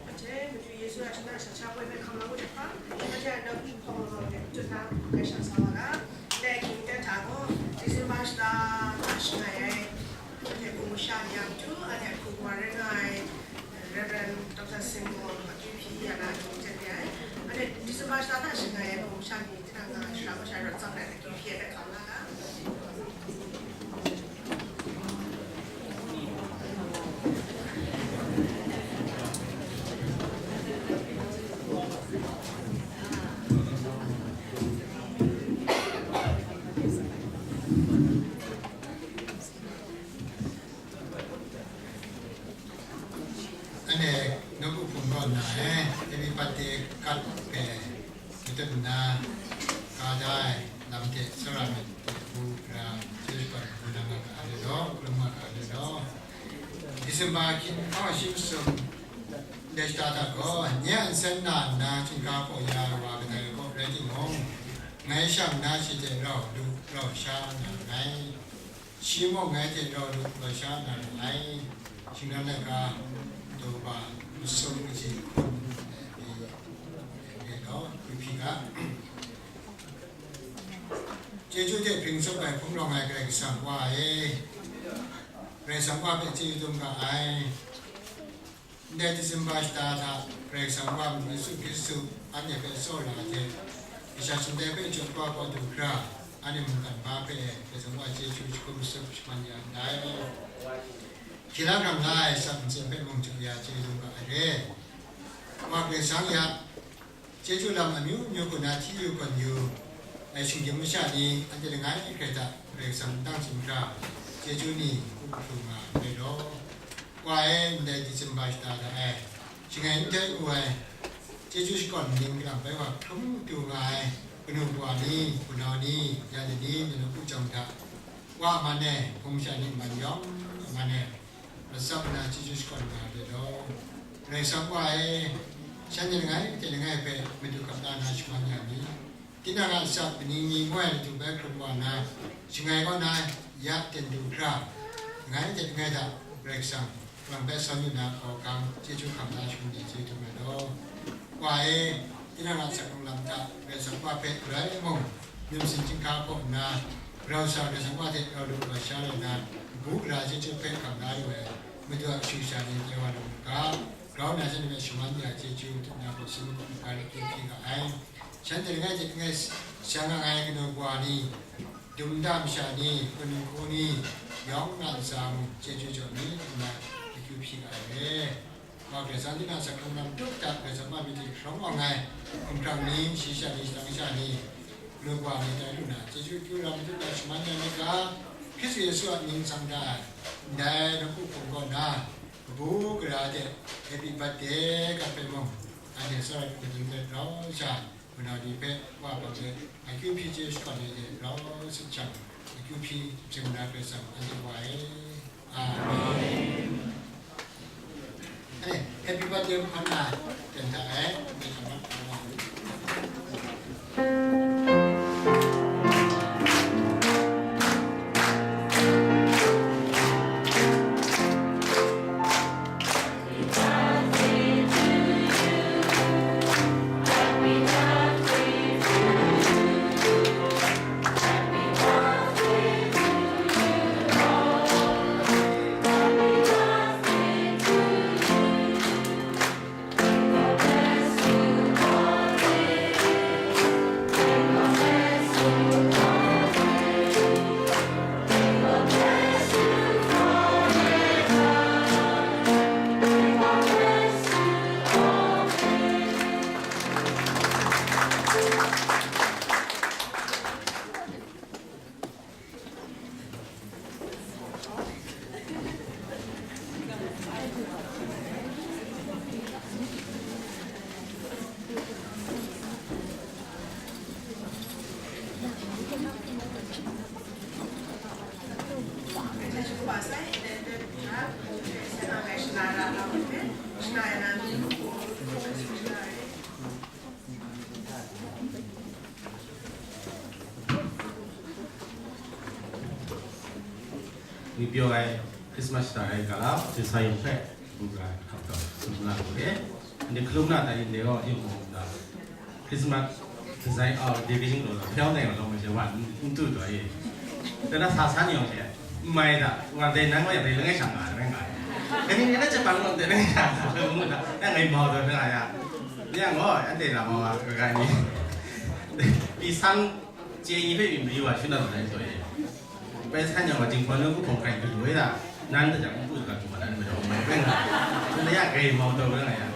Anhte madu Yesu a shana sha sha woi hpe hkam la ngut ai hpa, anhte a nawku hpawng law law de machut na, grai sha sa wa ga. Ndai hkying ten hta gaw, December shata hta shangai ai, anhte hpung masha ni a matu, anhte a hku wa rai nga ai, Reverend Doctor Simbawng a akyu hpyi ya na hkying ten re ai. Anhte December shata hta shangai ai hpung masha ni, tinang nga shara masha rawt tsang ai akyu hpyi ai hpe hkam la ga. Anhte nawku hpung kaw nna e, everybody cut hpe matut nna, ka da ai lam hte tsawra myit hte bu hkra, chyeju shakawn hku nang nga ga ai re law, hkrum nga ga ai re law. December hkying hpawng shi masum ndai shata hta gaw, nye a nsen na nna hkyingga hpaw ya ai wa kadai kaw rai timung, ngai shang nna shi hte rau lu, rau sha nga nngai. Shi mung ngai hte rau lu, rau sha nga nngai. Shingran laika, daw kaba masum kaji hkun, e, e, gaw, hpyi ga. Chyeju hte hpring tsup ai hpung rawng ai Karai Kasang Wa e, Karai Kasang Wa hpe chyeju dum ga ai. Ndai December shata hta Karai Kasang Wa matu Yesu Hkristu anhte hpe tsawra ai hte, kasha sumdai hpe jaw kau kau du hkra, anhte mungkan hpa hpe Karai Kasang Wa chyeju jahkum matsup shaman ya ndai. Hkye la hkrang la ai asak ntsin hpe mung jaw ya chyeju dum ga ai re. Wa Karai Kasang ya, chyeju lam amyu myu kaw na hti yu gawn yu ai shinggyim masha ni, anhte langai hkrai hta Karai Kasang n-tang tsun hkra, chyeju ni hku kahpru nga ai rai law. Wa e, ndai December shata hta e, shangai n dai u ai, chyeju shakawn ning kalang bai wa hkrum du nga ai kanu kawa ni, hpunau ni, ya ni ni, ni nawku chyawm hta, Wa a man e, hpung masha ni a man yawng a man e, mat tsap nna chyeju shakawn nga ai re law. Karai Kasang Wa e, shanhte langai hte langai hpe madu hkap la na shaman ya mi. Tinang a asak kaning ni ngoi ai latu bai hkrum wa nna, shangai kaw na ya ten du hkra, langai hte langai hta Karai Kasang, kalang bai sawn yu na hkawhkam, chyeju hkam na shangun de chye htum ai law. Wa e, tinang a asak lunglam hta Karai Kasang Wa hpe galoi mung, numsin chyinghka hpaw nna, grau sa Karai Kasang Wa hte rau lu rau sha rai nna, bu gara chyeju hpe hkam la yu ai, Madu a kashu kasha ni dai wa lu mu ga, grau nna shanhte hpe shaman ya chyeju, dum na gaw sumgu ga, hpyi ga ai. Shanhte langai hte langai sha nga ai kanu kawa ni, Dum da masha ni, hku ni, yawng na ntsa mung, chyeju jaw mi, nna akyu hpyi ai re. Wa Karai Kasang tinang asak hkrung lam tup hta, Karai Kasang ma myit hte sharawng wa ai, hkumhkrang ni, shayi sha ni, shadang sha ni, lungwa ni tai lu na, chyeju akyu lam tup hta shaman ya myit ga, Hkristu Yesu a mying tsang da ai, ndai nawku hpung kaw na, kabu gara de, Happy Birthday, ga hpe mung, anhte tsawra myit ning let rau sha, Wunau ni hpe wa hpang de, akyu hpyi chye shakawn ai de rau sit jang, akyu hpyi jing na Karai Kasang anhte wa ai. Amen. Anhte, Happy Birthday hkan na, ten da ai, mei kamat kamat. Ngwi pyaw ai Christmas shata ai ga la, Jinghpaw yawng hpe, n-gu ra hkap taw, tsun la lu re. Anhte hkalum na tai, ndai gaw, yung mu ga, Christmas design out, decoration gaw, hpyawng dai gaw, lawm ai hte wa, n-, n tu taw e. Dai na sa san yawng hte, n mai da, wa dai nan gaw, ya dai langai sha nga, langai nga. Kani ni na Japan gaw, dai langai sha nga, ngu na, ya ngai mau taw, nga ya. Yang gaw, anhte na mau, ga ga ni. Pyi sang, Chye ni hpe myi mari wa shun na lu ai taw e. Bai san yang wa, Jinghpaw nawku hpawng hkrai galaw e da, nan da jang n-gu ga, htum ma nan majaw mai bai nga, shun na ya, grai mau taw bai nga ya.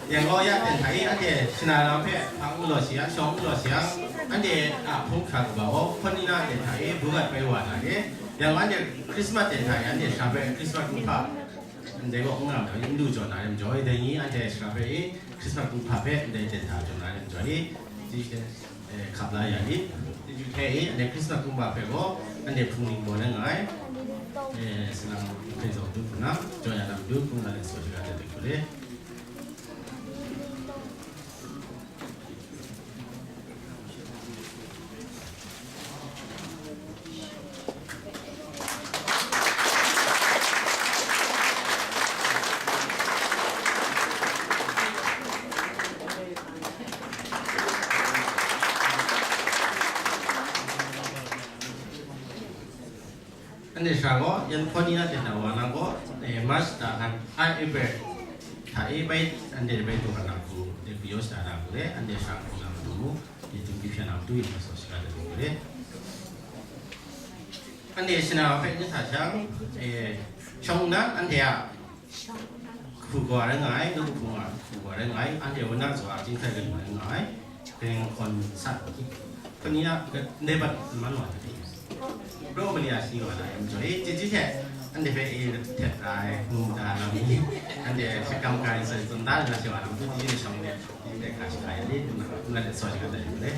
Yang gaw ya ten hta e, anhte shana lam hpe hpang n law shi yang, shawng n law shi yang, anhte a hpung hkra kaba gaw, hpawt ni na ten hta e, bugat bai wa na re. Yang gaw anhte Christmas ten hta e, anhte shara bai Christmas kumhpa, ndai gaw n nga ai, n du jaw na re majaw e, dai ni anhte shara bai e, Christmas kumhpa hpe ndai ten hta jaw na re majaw e, chyeju hte, eh, hkap la ya lit, chyeju hte e, anhte Christmas kumhpa hpe gaw, anhte hpung ning gaw na nga ai, eh, salang hpe zaw du hku na, jaw ya na matu, hpung na let saw shaga dat ai hku le. Anhte sha gaw, yan hpawt ni na ten hta wa na gaw, eh, March da hkan, a April hta e bai, anhte bai taw na hku, de hku yaw shada na hku le, anhte sha hku na matu mu, de dum di hpyan na matu, yin hpa saw shaga dat ai hku le. Anhte shana hpe n sa shang, eh, shawng nnan anhte a hku gaw rai nga ai, nawku hpung a hku gaw rai nga ai, anhte a wun a zaw a chyinghkai kanu rai nga ai, Kaning hkawn sat, hpawt ni a, ndai bat man wa tadi, bro mali a shi wa na em jaw, eh, chyeju hte, anhte hpe e htet ra ai, ngu da lam ni, anhte hkam kai sai tsun da na she wa lam tu di ni shawng de, ni de ka shi ka ya ni, ngu na, ngu na de saw shi ka da yu le.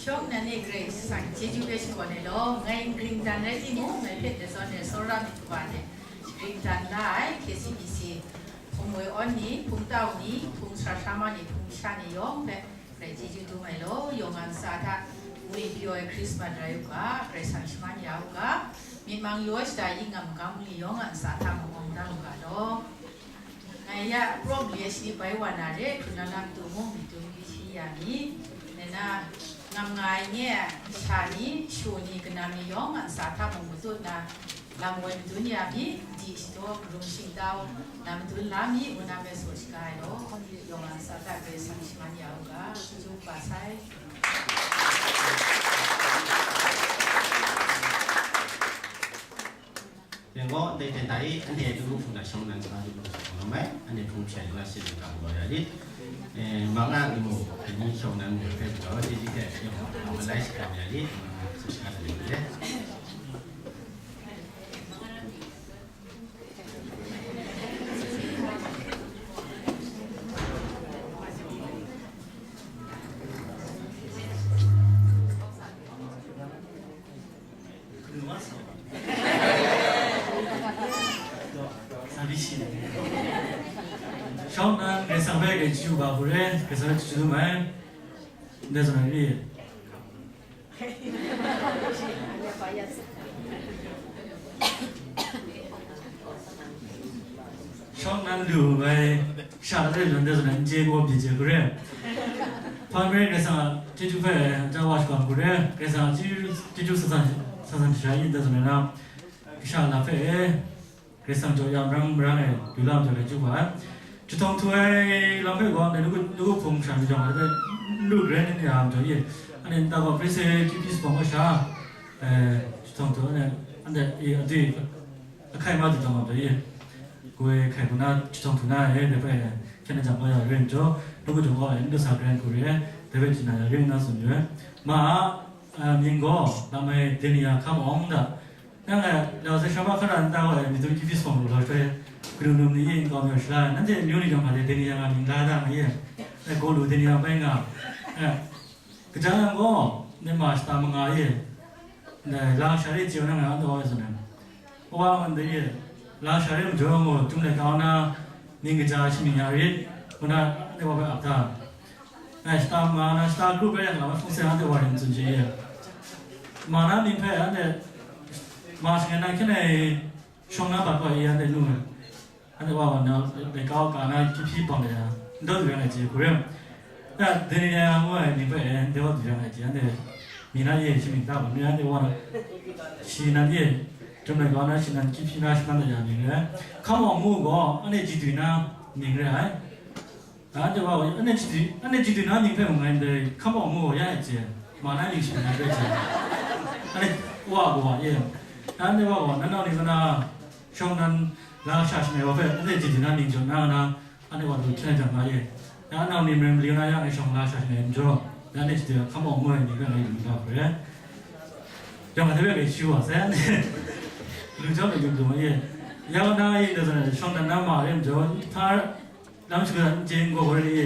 Shawng nan e Grace, sang chyeju hpe shakawn ai law, ngai n-, ring dan rai timung, ngai hpe dazawn ai tsawra myit kaba hte, ring dan la ai, K C B C hpung woi awn ni, hpung tau ni, hpung sara sara ma ni, hpung sha ni yawng hpe, Karai chyeju dum ai law, yawng a ntsa hta, ngwi pyaw ai Christmas rai u ga, Karai Kasang shaman ya u ga, myit mang yaw shada, yin ngam ga mung ni yawng a ntsa hta mung awng da u ga law. Ngai ya, prom li ai shani bai wa na re, hkrun na lam tu mung, myit dum yu shi ya mi, ngai na, ngam nga ai nye, sha ni, shu ni, kanam ni yawng a ntsa hta mung matut na, Lam woi madun ya mi, di shadaw, hkrung shingtau, na madun la mi, ngu na myit shaga ai law, yawng a lata Karai Kasang shaman ya u ga, chyeju kaba sai. ရန်ကုန် အသိုင်းအဝိုင်း အန်တီရဲ့ ဒုက္ခဖုန်တာ ရှောင်းနန်းစကား ဒုက္ခဖုန်တာ မောင်မောင် အန်တီ ဖုန်ဖြန် ကလပ် စင်တာ ကမော်ရလီ အဲ မင်္ဂလာ အင်္ဂု အနီး ရှောင်းနန်း မျိုး ဖဲ ပြီးတော့ ဒီဒီကဲ ပြောင်း အမလိုက် စကား များ လီ စကား တယ် လေ ရှောင်းနန်း ဂဲဆောင်ပဲ ဂဲချူပါ ကိုရဲ ဂဲဆောင်ပဲ ချူချူမိုင် ဂဲဆောင်ပဲ ရှောင်းနန်း လူပဲ ရှာတဲ့ လမ်းတဲ့ဆိုရင် ကြေးကို ပြင်ကျဲ ကိုရဲ ဖမ်းရဲ ဂဲဆောင် ချူချူပဲ အကြဝါရှ်ကွန် ကိုရဲ ဂဲဆောင် ချူချူ ဆဆန် ဆဆန် တခြား ရင်းတဲ့ဆိုရင် ကရှာလာဖဲ ဂဲဆောင် ကြော်ရ မရမ်း မရမ်း နဲ့ လူလာ ကြော် လည်း ကျူပါ ချွတ်ထုံထွဲ လမ်းဖဲ ကွာ နဲ့ လူက လူက ဖုံး ရှာ ကြော် လည်း လူ ရဲ နဲ့ ရမ်း ကြော် ရ အဲ့ ဒါ က ပြစ်စေ ကျူ ပစ် ပုံ မရှာ အဲ ချွတ်ထုံထွဲ နဲ့ အဲ့ အတွေ့ အခိုင်အမာ တည်ထောင် ပါ ကြော် ရ ကိုယ် ခိုင် ခုန ချွတ်ထုံထွဲ နဲ့ တပည့် နဲ့ ကျန်တဲ့ ကြောင့် ရင်း ကြော် လူက ကြော် လည်း လူ စာ ကြံ ကို ရ တပည့် ကျင် ရ ရင်း နောက် ဆုံး ရ မ အာ မြင်း ကို နာမည် ဒင်နီယာ ခမ်းအောင် ဒါ နင်က လောင်စာဆီပါးခဏ နတၢ်ဝဲ မည်သူမည်ဖြစ် ဆောင်လို့ လာဆွဲ ကလူလူမီး ရင်ကောင်းမျိုး ရှိလား နင်ရဲ့ မျိုးနည်းကြောင့် ပါလေ ဒင်နီယာက မင်္ဂလာဒ် မီးရဲ့ အဲ ကိုလူ ဒင်နီယာ ပိုင်းက အဲ ကကြာ လမ်း ကို နင်မ စတာ မင်္ဂလာ ရဲ့ လာ ရှာ ရစ် ကျော် နင်က တော့ ဆိုနေ ဟို က မန် တ ရဲ့ လာ ရှာ ရစ် မကျော် ကို ကျုံး လည်း ကောင်း နာ မင်္ဂလာ ရှိ မင်္ဂလာ ရစ် ခုန တဲ့ ဘက် အပ် တာ အဲ စတာ မင်္ဂလာ စတာ ကရုပ် ပဲ ရ လာ ဖုန်းဆက် တဲ့ ဝါ ရင် စွန် ကြီး ရဲ့ မင်္ဂလာ မင်္ဂလာ ဖဲ အဲ့ မင်္ဂလာ စင် နာ ခဲ နဲ့ ရှောင်းနန်း ဘတ် ကွာ ရ ရ တဲ့ နု အဲ့ ဝါ ဝါ နော် ဒီ ကောင်း က နာ ကျူ ဖြစ် ပုံ ရ တော့ ရ ရ ကြီး ကိုရဲ အဲ့ ဒင်နီယာ မွဲ နေ ဖဲ ဒီ တော့ ရ ရ ကြီး အဲ့ မီး နာ ရဲ့ ရှိ မင်္ဂလာ ပါ မီး နာ တဲ့ ဝါ နော် ရှိ နာ ရဲ့ ကျုံး လည်း ကောင်း နာ ရှိ နာ ကျူ ဖြစ် နာ ရှိ နာ ရ မီး ရဲ ခမ်းအောင်မို့ ကို အဲ့ ကြည်သူ နာ မီး ရဲ အဲ့ ဒါ တဝါ ကို အနှစ်ကြီးသူ အနှစ်ကြီးသူ နားမြင်ဖက် မုန်တိုင်း ခမ်းအောင်မို့ ရရဲ့ ကျဲ မ နားမြင်ရှင် နား တွေ့ ကျဲ အဲ့ ဝါ ကို ဝါ ရဲ့ ဒါ တဝါ ကို နန်းတော် နေ သနာ ရှောင်းနန်း လာ ရှာ ရှင် ရော ဖက် အနှစ်ကြီးသူ နားမြင် ကျော် နာ နာ အဲ့ ဝါ တို့ ထဲ ကြံ ပါ ရဲ့ ဒါ နောက် နေ မရမလီ နာ ရ အရှောင်း လာ ရှာ ရှင် ရော ကျော် ဒါ နှစ်ကြီးသူ ခမ်းအောင်မို့ ရ မြင်ဖက် လည်း ယူ လာ ခွဲ ရော မ တပည့် ပဲ ရှိ ပါ စဲ လူ ကျော် လည်း ယူ လို့ ရဲ့ ရော နာ ရဲ့ ဒါ ဆို ရှောင်းနန်း နား မှာ ရ ကျော် ထား လမ်း စကား ကျင်း ကို ဝဲ ရ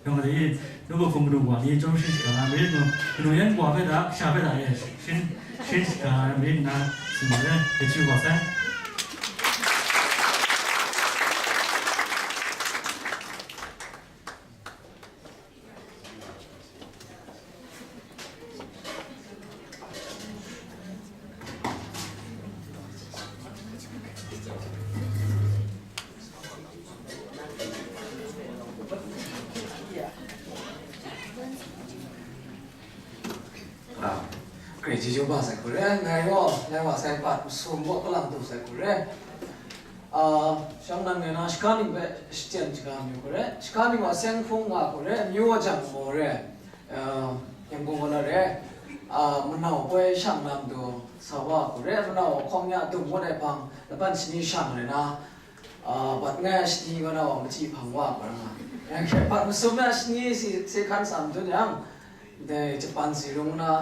ရော မ တ ရဲ့ တို့ ကို ခုံ ကလူ ဝါ ရဲ့ ကျောင်း ရှိ စကား မ ရ တို့ ကလူ ရန် ကွာ ဖက် ဒါ ရှာ ဖက် ဒါ ရဲ့ ရှင်း ရှင်း စကား မ ရ နာ စင် ရဲ တ ချူ ပါ စဲ Great, ကျေးဇူးပါ စဲ ကိုရဲ ငါရော လဲ ဝါ စဲ ပတ် မစုံ ဘော ကလမ် တူ စဲ ကိုရဲ အာ ရှောင်းနန်း ငယ် နာ ရှကား နင် ပဲ ရှကျန် စကား မျိုး ကိုရဲ ရှကား နင် ဝါ စဲ ဖုံး ဝါ ကိုရဲ မျိုး ဝါ ကျန် မော် ရဲ အာ ရန်ကုန် က လာ ရဲ အာ မ နောက် ပွဲ ရှောင်းနန်း တူ ဆ ဝါ ကိုရဲ မ နောက် ခေါင်း ည တုံ ဝတ် တဲ့ ပန်း လပန်း စနီ ရှောင်း ရဲ နာ အာ ပတ် ငါ စနီ က နောက် မကြည့် ဖန် ဝါ ကိုရဲ ငါ ရန် က ပတ် မစုံ မ စနီ စီ စီ ခန်း စမ် တု ညံ ဒဲ ဂျပန် စီရုံ နာ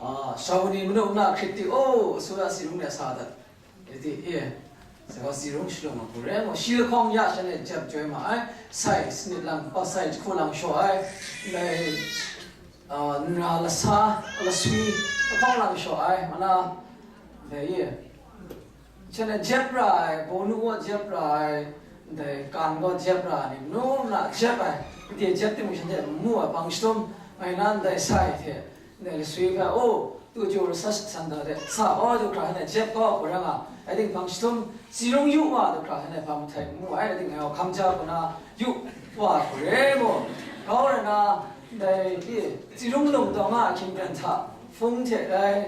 အာ ရှောင်း နီ မနု နာ ခရစ်တီ အို အစိုးရ စီရုံ နဲ့ စားတတ် Iti, e, sagaw si rung shalung a, kure mo, shi lahkawng ya sha ne jep joi ma ai, sai, sanit lang, pa sai, jahku lang shaw ai, ndai, a, nra lasa, laswi, lahkawng lang shaw ai, mana, ndai, e, sha ne jep ra ai, bawnu gaw jep ra ai, ndai, kan gaw jep ra ai, ni nu na jep ai, iti jep timung shanhte mu ai, bang shatum, ngai nan ndai sai hte, Ndai laswi hpe, o, tu chyu rasa san da de, sa, o, du hkra hane jep kau hku rai nga, rai ting, hpang shatum, si rung yu wa, du hkra hane hpang htai mu ai, rai ting, ngai hkam ja hku na yu wa hku re mu. Kau rai na, ndai, i, si rung lung taw nga, hkying pyan hta, hpung hte rai,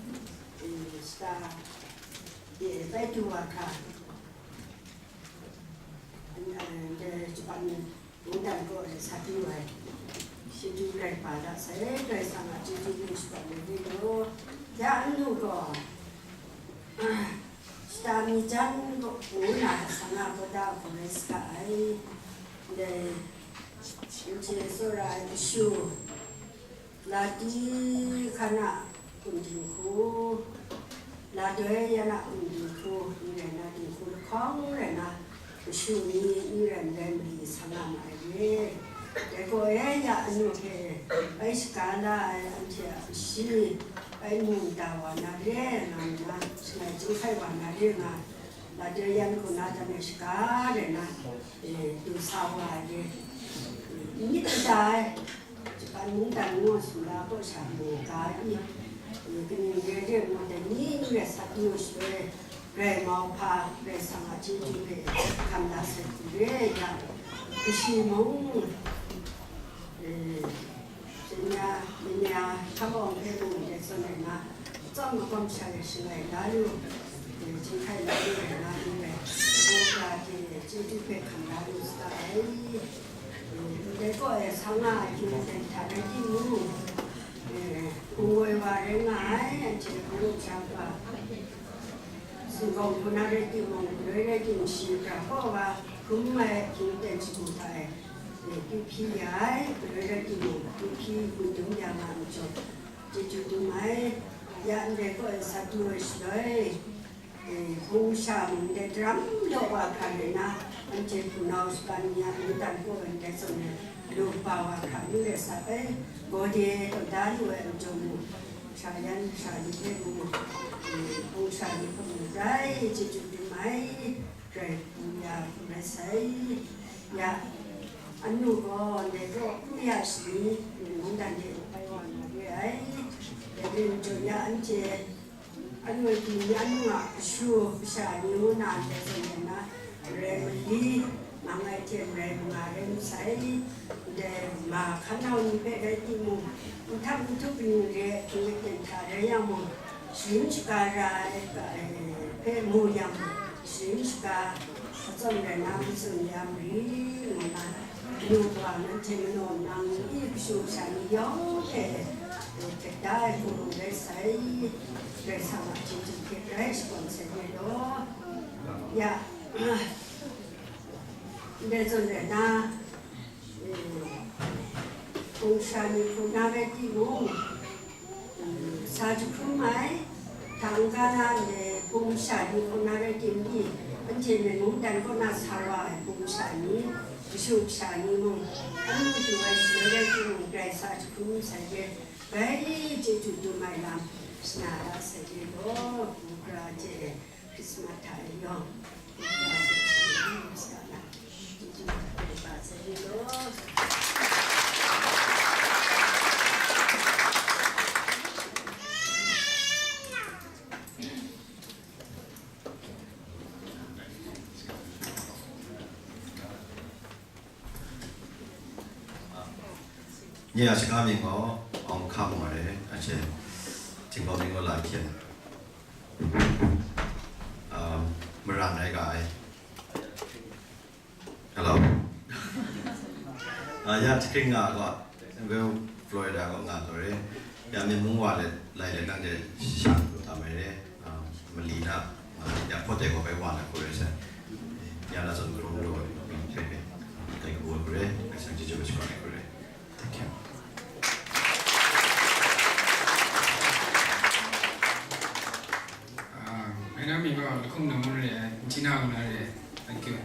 e, shata de bai du wa hkra, e, ndai shapan mungdan kaw e sa du ai, shi du rai pa da sai, Karai Kasang a chyeju hpe shakawn ai rai law, ya anu gaw, shata mi jan kaw pu na, sa nga kawda hpung rai saga ai, ndai, n hte tsawra ai kashu, Lati hkan a kunghku, Ladoi yan a kunghku, n rai na, dinghku lahkawng rai na, kashu ni, n rai ndai mali sa nga ma ai re. Dai gaw e, ya anu hpe bai shaga la ai anhte a kashi, bai mu da wa na re nga nna, shangai chyinghkai wa na re nga, Ladoi yan kaw na dan e shaga rai na, e, du sa wa ai re. E, myit mada ai, Japan mungdan ngu sumla kaw sha mu ga i, e, kaning re re ngu dai ni n rai sat ngu shaloi, Karai Mauhpa, Karai Kasang a chyeju hpe hkam da sai hku re yang, kashi mung, e, Seng ya, ning ya, hkam awng hpe mung dai zawn ai na, tsawm magawm sha ya shangai la lu, e, chyinghkai la lu ai na lu ai, Karai Kasang a chyeju hpe hkam la lu saga ai. E, ndai kaw e sa nga ai hkying hten hta rai timung, e, hpung woi wa rai nga ai, anhte hpung sha hpa, singkawng hpun na rai timung, galoi rai timung, shi hkra kaw wa hkrum ai hkying hten shagu hta e, e, kyu hpyi ya ai, galoi rai timung, kyu hpyi kyu dum ya nga ai majaw, chyeju dum ai. Ya ndai kaw e sa du ai shaloi, e, hpung sha mung ndai daram law wa hkra rai na, anhte hpunau shaban ni a mungdan kaw e ndai zawn e, lu kaba wa hkra n rai sat ai, gawde taw da lu ai majaw mung, Sha yan sha ni hpe mung, hpung sha ni hpe mung, grai chyeju dum ai, grai hpung ya hpung rai sai. Ya, anu gaw ndai gaw hpung ya shani, mungdan de bai wa na re ai. Dai rai majaw ya, anhte anu ai byin ni anu a kashu kasha ni ngu na ndai zawn na, Marai mali, mang ai hte marai manga rai masai, ndai ma hkan nau ni hpe rai timung, nhtap nhtup ning re, hkying aten hta rai yang mung, sharin shaga ra ai hpe mu yang, sharin shaga atsawm rai na matsun ya mari, ngu na, anu wa, nanhte manaw nang ni kashu kasha ni yawng hte, htet da ai hku rai sai, Karai Kasang a chyeju hte rai shakawn sai re law. Ya, Ndai zawn rai na, eh, hpung sha ni hku na rai timung, mm, sa jahkrum ai, hta n-ga na ndai hpung sha ni hku na rai timung, anhte myen mungdan kaw na sa wa ai hpung sha ni, kashu kasha ni mung, anu du ai shaloi rai timung, grai sa jahkrum sai re, grai chyeju dum ai lam shana da sai re law, hpung hkra hte Christmas hta e yawng, Nye a shaka mying gaw Awng Hka Mung Are, a hte Tingbaw Ming Law La Hkyen, um, maran rai ga ai. Hello. Ah, ya, Tikring nga gaw, Well, Florida gaw nga gaw re. Ya, myen mung wa let, lai let nang de shang lu tam ai re. Ah, mali na, ah, ya, hpawt de gaw bai wa na hku re sai. Ya, na zawn hkrum lu ai, hpe hpe. Kai kabu ai hku re, kai shang chyeju ai hku re. Thank you. Ah, ngai na mying gaw Lahkum Namun Re ai, Nchina Wun Re ai. Thank you.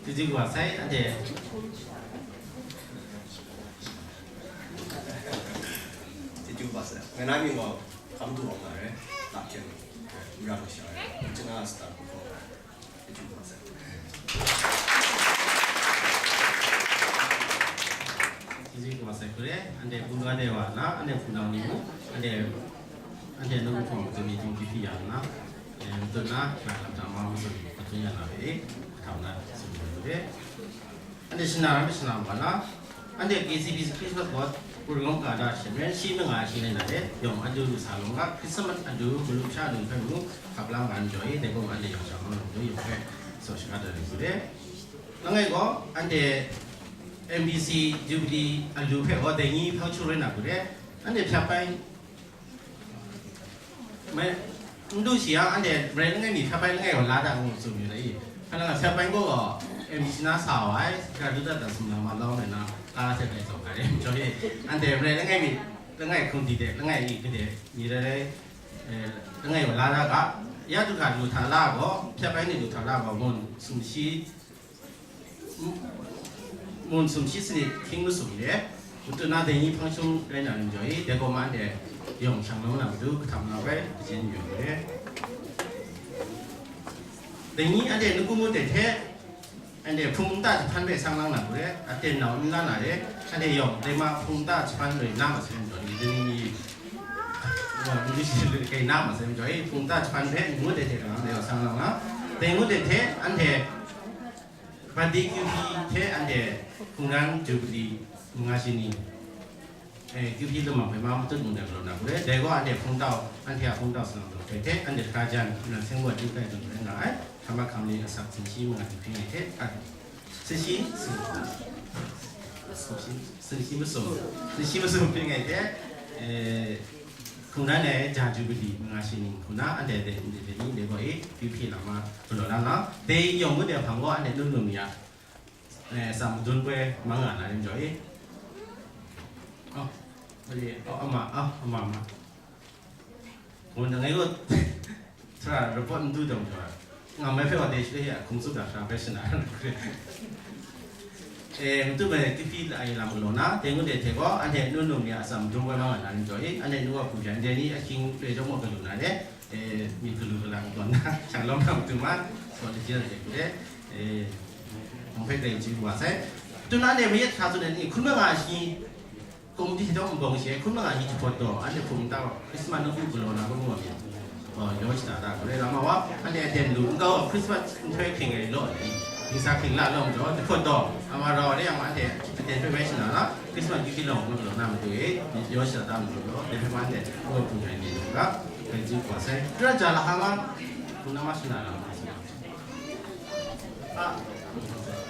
Chyeju kaba sai, anhte. Chyeju kaba sai. Ngai na mying gaw Hkam Du Awng Nga Re, Lahkyen, Mara Masha Re, China Star Hkawng Re. Chyeju kaba sai. Chyeju kaba sai hku re, anhte hpung ga de wa na, anhte hpung dang ni mu, anhte, anhte nang hpung zumi hpung hpyi hpyi ya na, eh, matut na, hkra lam htam ma, matut, matut ya na re, hkam na, tsun hku re. Anhte shana ram shana wa na, anhte K C B C Christmas gaw, Purlong ka da she, mren shi manga shi rai na re, yawng adu lu sa lawng ga, Christmas adu, malu sha adu hpe mu, hkap la nga n jaw e, dai gaw anhte yawng sha ma lu, yawng hpe, so shaka da lu su re. Langai gaw, anhte M B C Jubilee alu hpe gaw, dai ni hpang shung rai na hku re, anhte hpyak bai, mai, n du shi yang, anhte marai langai mi hpyak bai langai gaw la da ngu tsun yu da i. Hpa nang a hpyak bai gaw gaw, M B C na sa wa ai, ga du dat dat sumlang ma lau ngai na, ka hte bai zaw ga re, jaw e, anhte marai langai mi, langai hkungdi de, langai i gade, ni rai rai, eh, langai gaw la da ga, ya du ga lu hta la gaw, hpyak bai ni lu hta la gaw, ngun sumshi, Mun sumshi sanit hkying masum re, matut na dai ni hpang shung rai na rim jaw i, dai gaw ma anhte yawng shang na matu, kahtam na bai, kaji n yawng re. Dai ni anhte nawku mut de hte, anhte hpung nta jahpan hpe sang lang na hku re, aten nau n la na re, anhte yawng dai ma hpung nta jahpan rai na masum jaw i, dai ni ni, wa, ni shi lu kai na masum jaw i, hpung nta jahpan hpe ngut de hte, dai yawng sang lang na, dai ngut de hte, anhte Bandi Q P hte anhte hpungran Jubilee manga shi ni, eh, Q P lamang hpe ma matut mung de galaw na hku re, dai gaw anhte hpungtau, anhte a hpungtau salang daw hte hte, anhte hkra jan, nan seng wa chyu kai dun rai nga ai, hkam a hkam ni asak singshi manga ni hpring ai hte, a, singshi, singshi, singshi masum, singshi masum hpring ai hte, eh, Hkungran ai ja Jubilee manga shi ning hku na, anhte de, de, de ni de gaw e, Q P lama galaw la na, dai yawng ngut de hpang gaw, anhte lun lun mi a, eh, tsam madun poi mang nga na rim jaw e. Oh, oh, ama, oh, ama, ama. Gaw, nang ngai gaw, sara report n du jang jaw ai. Nga mai hpe wa de shi le ya, hkum tsup da hkra bai shana. E, matu mai tifi la ai lam galaw na, dai ngut de hte gaw, anhte nu num ni a atsam dum woi ma nga na rin jaw i, anhte nu wa hkum sha, ndai ni ahkying loi jawm gaw galu na le, e, myit galu gala gaw na, shang lawm na matu ma, so de jia de de, e, nang hpe dai chyu wa sai. Tu na de mayat hkra tsun ai ni, hkun ma nga shi, Komiti hte mung bawng she, hkun ma nga shi jahpawt taw, anhte hpung nta Krismas nawku galaw na hkrum wa mi, yaw shada da, grai lam ma wa, anhte aten lu, n-gau Krismas nhtoi hkring ai law ni, dingsa hkring la lawng jaw, jahpawt taw, ama rau re yang anhte aten hpe bai shana na, Krismas kyu hkying lawng hkrum galaw na matu e, yaw shada da matu law, dai hpe ma anhte, n-gau hpung ai ni lu ga, bai ju hkwa sai, tura ja la ha ma, hpung na ma shana na ma sai. A,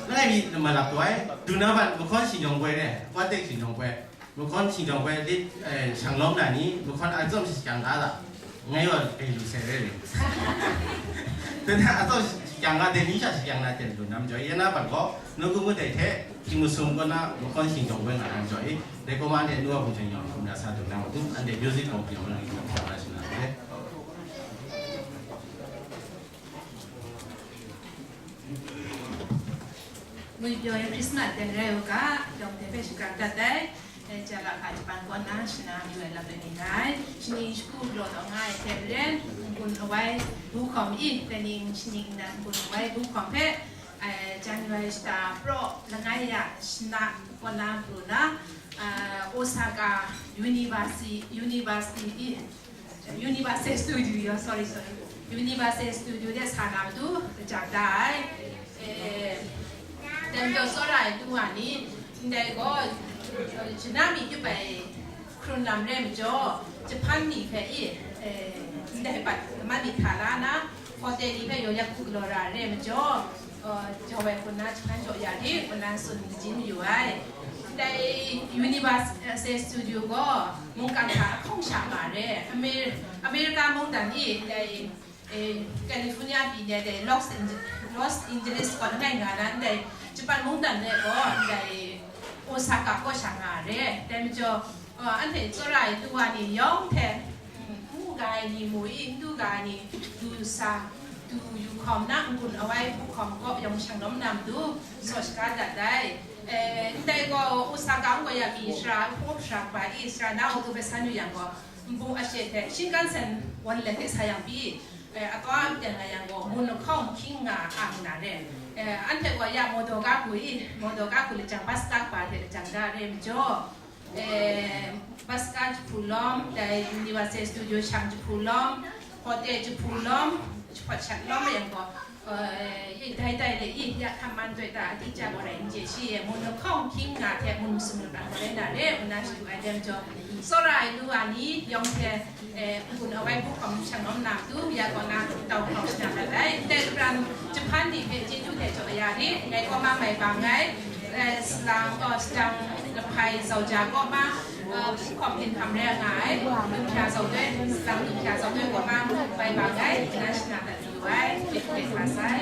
langai mi malap taw ai, duna ban, mahkawn shingjawng poi re, kwa tek shingjawng poi. Mahkawn shingjawng poi lit, eh, shang lawm na ni, mahkawn a tsawm shi kyang ga la, ngai gaw kai lu sai rai ri. Dai a tsawm shi kyang ga, dai ni sha shi kyang na ten lu nam jaw, ya na ban gaw, nawku ngut dai hte, hkying masum kaw na, mahkawn shingjawng poi nga nam jaw i, dai kaw ma anhte nu wa hpung sha nyawng hkum na sa dung na matu, anhte music committee yawng lang i, sa na shi na, eh. Ngwi pyaw ai Christmas ten rai u ga, yawng hte hpe shakram dat ai. Dai ja la hka japan kaw na shana mayu ai lam rai ni nga ai. Shaning shagu galaw taw nga ai hte maren, n-gun awai bu hkawm i, dai ning shaning nnan n-gun awai bu hkawm hpe, ai, January shata praw langai ya shana kaw na pru na, ah, Osaka University, University i, Universal Studio, sorry, sorry. Universal Studio de sa na matu, kajak da ai. Eh, dan jaw tsawra ai tu wa ni, ndai gaw, eh, jana mi yup ai hkrun lam re majaw, Japan mi hpe i, eh, ndai pat man myit hta la na, hotel ni hpe yaw yak hku galaw ra re majaw, uh, jau ai hpun na jahpan jaw ya de, hpun na tsun kaji mayu ai. Ndai Universal Studio gaw mungkan hta ahkawng sha nga re. Amer-, America mungdan e ndai, eh, California pyi ni dai Los Ange-, Los Angeles kaw langai nga na ndai Japan mungdan de gaw ndai Osaka kaw sha nga re. Dai majaw, uh, anhte tsawra ai tu wa ni yawng hte, mm, n mu ga ai ni mu i, n du ga ai ni du sa, du yu hkawm na n-gun awai hpu hkawm kaw yawng shang lawm na matu, saw shaga dat ai. Eh, ndai gaw Osaka n-gaw ya pyi shara hpung hpra kaba i, sara na u hpe san yu yang gaw, npu ashe hte Shinkansen wan let hte sa yang pyi, eh, atawa a mten nga yang gaw, mun lahkawng hkying nga ang na re. Eh, anhte gaw ya motor ga hku i, motor ga hku lajang, bus ga kaba hte lajang da re majaw, eh, bus ga jahpu lawm, dai Universal Studio shang jahpu lawm, hotel jahpu lawm, jahpawt shat lawm yang gaw, eh, dai dai le i, ya hkam man doi ta, a di ja gaw rai n chye shi, mun lahkawng hkying nga hte mun masum lu pran gaw rai na re, ngu na shadu ai dem jaw, tsawra ai lu wa ni yawng hte, eh, n-gun awai bu hkawm shang lawm na matu, ya kaw na tau hkawm shana dat ai. Ndai kabran Japan ni hpe chyeju hte jaw ya rit, ngai kaw ma mai bang ai, eh, salang, oh, sadang lahpai zauja kaw ma, eh, bu hkawm hpyen hkam rai nga ai, luhpya zautoi, salang luhpya zautoi kaw ma mai bang ai, nna shana dat yu ai, hpyen hpyen hkra sai.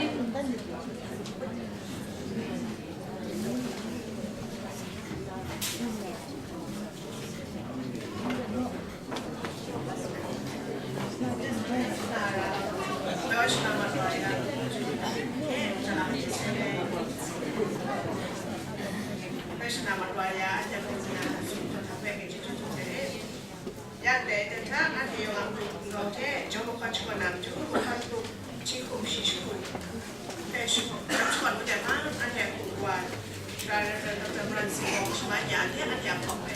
Yak dai dan hta, anhte yawng a mung hte, jaw mahkawn shakawn na matu, mahkawn hku, hpyi hkum shi shagu, hpe shakawn, shakawn ngut ai hpang, anhte a hku wa, Doctor Moran Singh Wong shaman ya hte, anhte a hpawng hpe,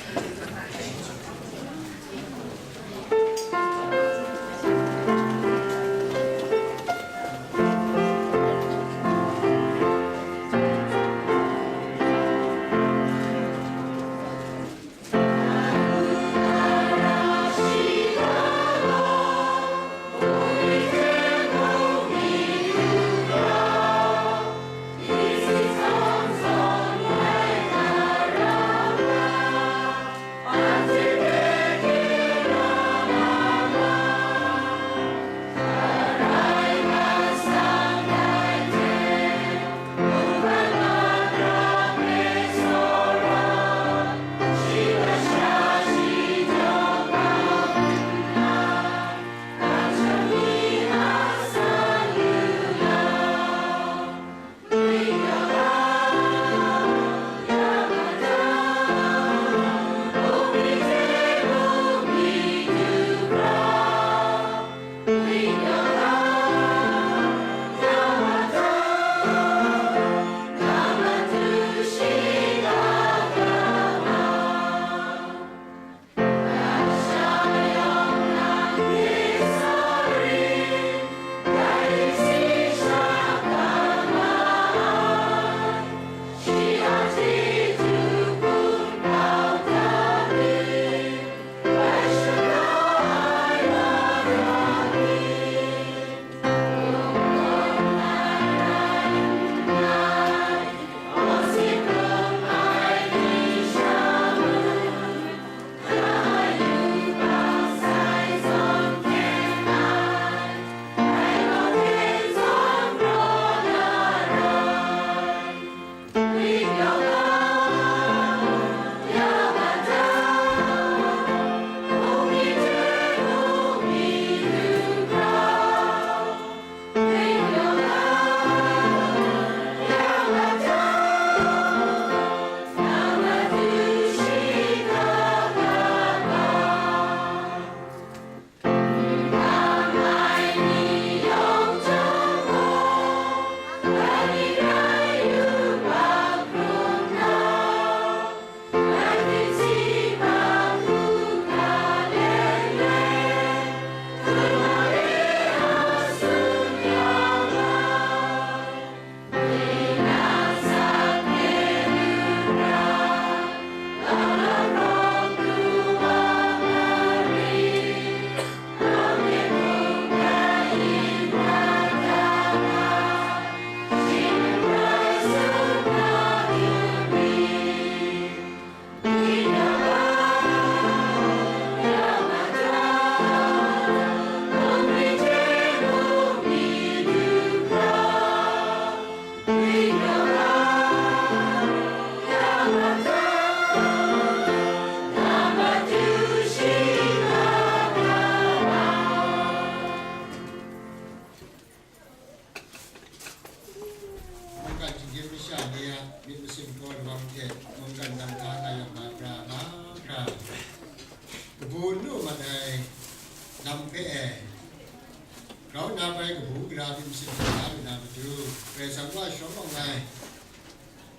Karai Kasang wa shawng awng ai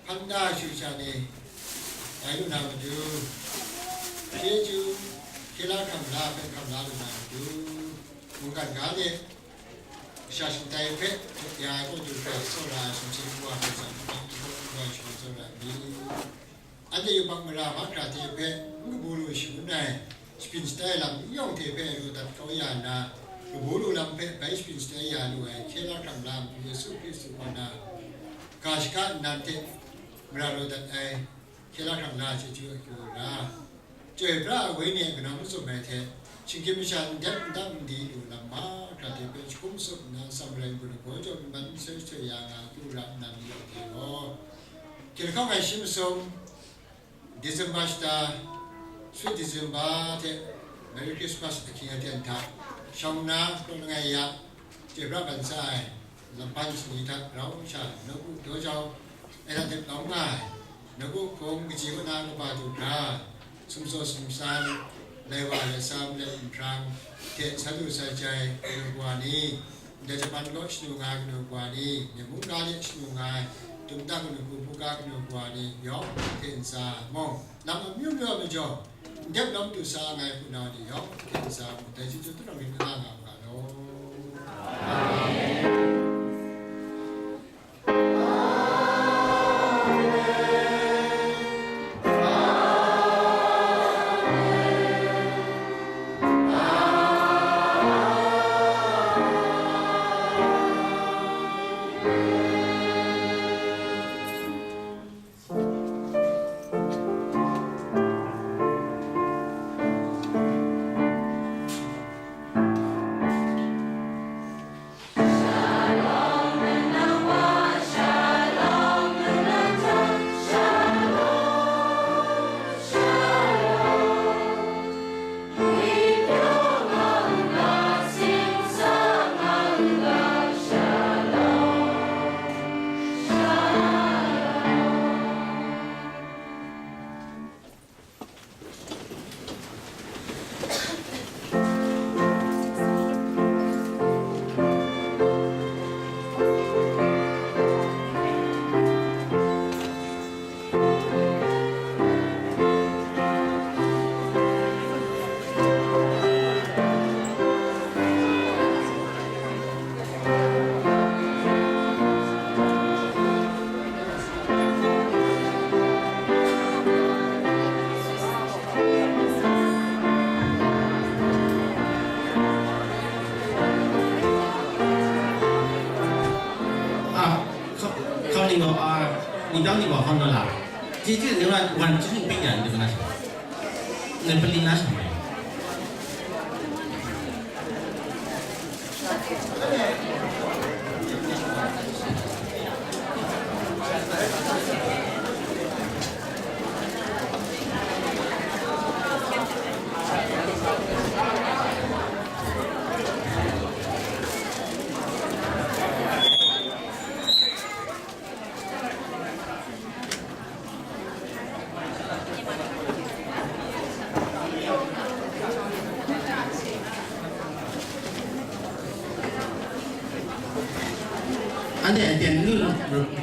hpan da shu sha ni, bai lu na matu, chyeju, hkye la hkam la hpe hkam la lu na matu, mungkan ga de, masha shingtai hpe ya ai kaw du hkra tsawra ai sumsing wa hpe tsam hkam hkam wa shawng tsawra ai mi. Anhte yubak mara mahkra hte hpe n kabu lu shangun ai, shapring shatai lam n yawng hte hpe raw dat kau ya nna, kabu lu lam hpe bai shapring shatai ya lu ai, hkye la hkam la matu Yesu Hkristu kaw na, ga shaka nnan hte mara raw dat ai, hkye la hkam la ai chyeju akyu ra, Chyoi pra ai Wenyi a kanau mazum ai hte, shinggyim masha ndep ndang ndi lu lam mahkra hte hpe jahkum tsup nna, atsam rai n-gun ai gaw jaw myi man n soi soi ya nga akyu ra nna, myit yawng hte gaw, hkying lahkawng ai shi masum, December shata, Sweet December hte Merry Christmas ahkying aten hta, shawng nna, kraw langai ya, chyoi pra ban sa ai, lampan shani hta grau sha, nawku daw jau, Ela dep lawm nga ai, nawku hpung kaji kaw na kaba du hkra, sumsaw sumsan, laiwa laisam, let nhprang, hte sa du sa jai kanu kawa ni, ndai Japan kaw shanu nga ai kanu kawa ni, Myen mungga de shanu nga ai, tum ta kanu hku buga kanu kawa ni yawng hte ntsa mung, lam amyu myu a majaw, ndep lawm du sa nga ai hpunau ni yawng hte ntsa mung, dai chyeju turawng rin la nga u ga law. Amen. Ah, kau, kau ni gaw, ah, ni tau ni gaw hkawn na la. Ji ji ni wan, wan ji ni pik ya ni na sha. Ni pali na sha mai. Anhte aten nu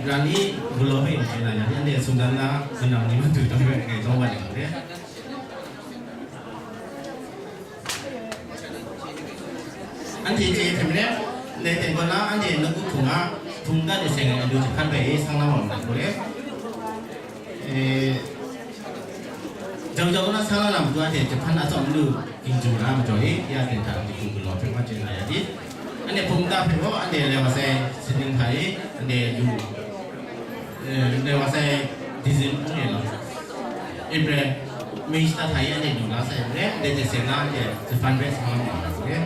rani galaw hpe yu na yang, anhte sumdan na kanang ni matu tawn hpe ngai taw mat yang de. Anhte chye hte maren, ndai ten kaw na anhte nawku hpung a, hpung ta de seng ai alu jahpan hpe e sang la wa mat gaw le. E, jau jau na sang la na matu anhte jahpan atsawm lu ginju na majaw e, ya ten hta anhte hpung galaw hpe wa chye na ya di. Anhte hpung ta hpe gaw anhte lai wa sai sining hta e, anhte lu, e, lai wa sai December, April, May shata hta e anhte lu na sai re, anhte hte seng na anhte jahpan hpe sa nga mu ai re.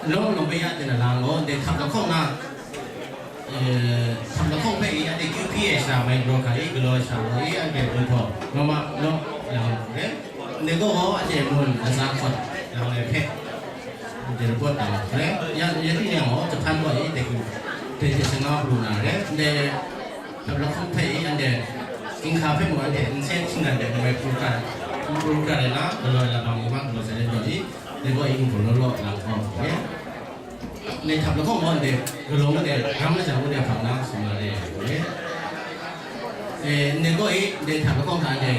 Long long pe ya de na lang lo, de thap la khong na, eh, thap la khong pe i, a de Q P A sha mai bro ka i, galo sha lo i, a de bro tho, no ma, no, lang lo re. Ne go ho, a de mun, a za khot, lang le pe. De report da re. Ya, ya ti yang ho, Japan ko i, de ku, de de sanga bro na re. De thap la khong pe i, a de, king kha pe mo, a de, nse chin na de, mai pru ka, pru ka re na, galo la bang i, bang galo sa de do i, ne go i, bro lo lo, lang ko re. Ne thap la khong mo de, galong de, ram la jang de phang na, sum la de, ne. Eh, ne go i, ne thap la khong ta de,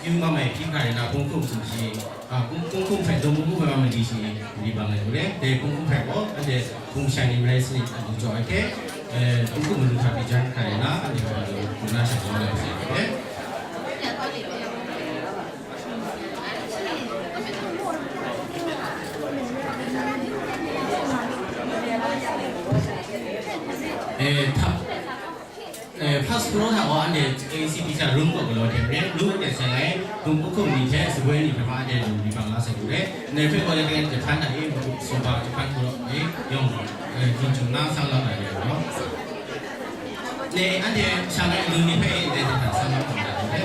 kyu ma mai, kyu ka na, kung kum sum shi, a, kung, kung kum phai, dong kung kum phai ma di shi, di bang le, ne, de kung kum phai ko, de, kung shai ni mai si, a, du jo ai ke, eh, kung kum lu thap i jan ka na, de, du na sha ko le, ne. Eh, thap, eh, first floor hta gaw anhte A C P hta room kaw galaw hte maren, room hte seng ai, hpung hkum ni hte shaboi ni hpe ma anhte lu li bang la sai lu re. Ndai hpe gaw, ya hte jahpan hta e, sumpa jahpan hku law e, yawng, eh, htingchyum na sang la ai re ai gaw. Ne, anhte shang ai lu ni hpe e ndai hte hta sang la ai re.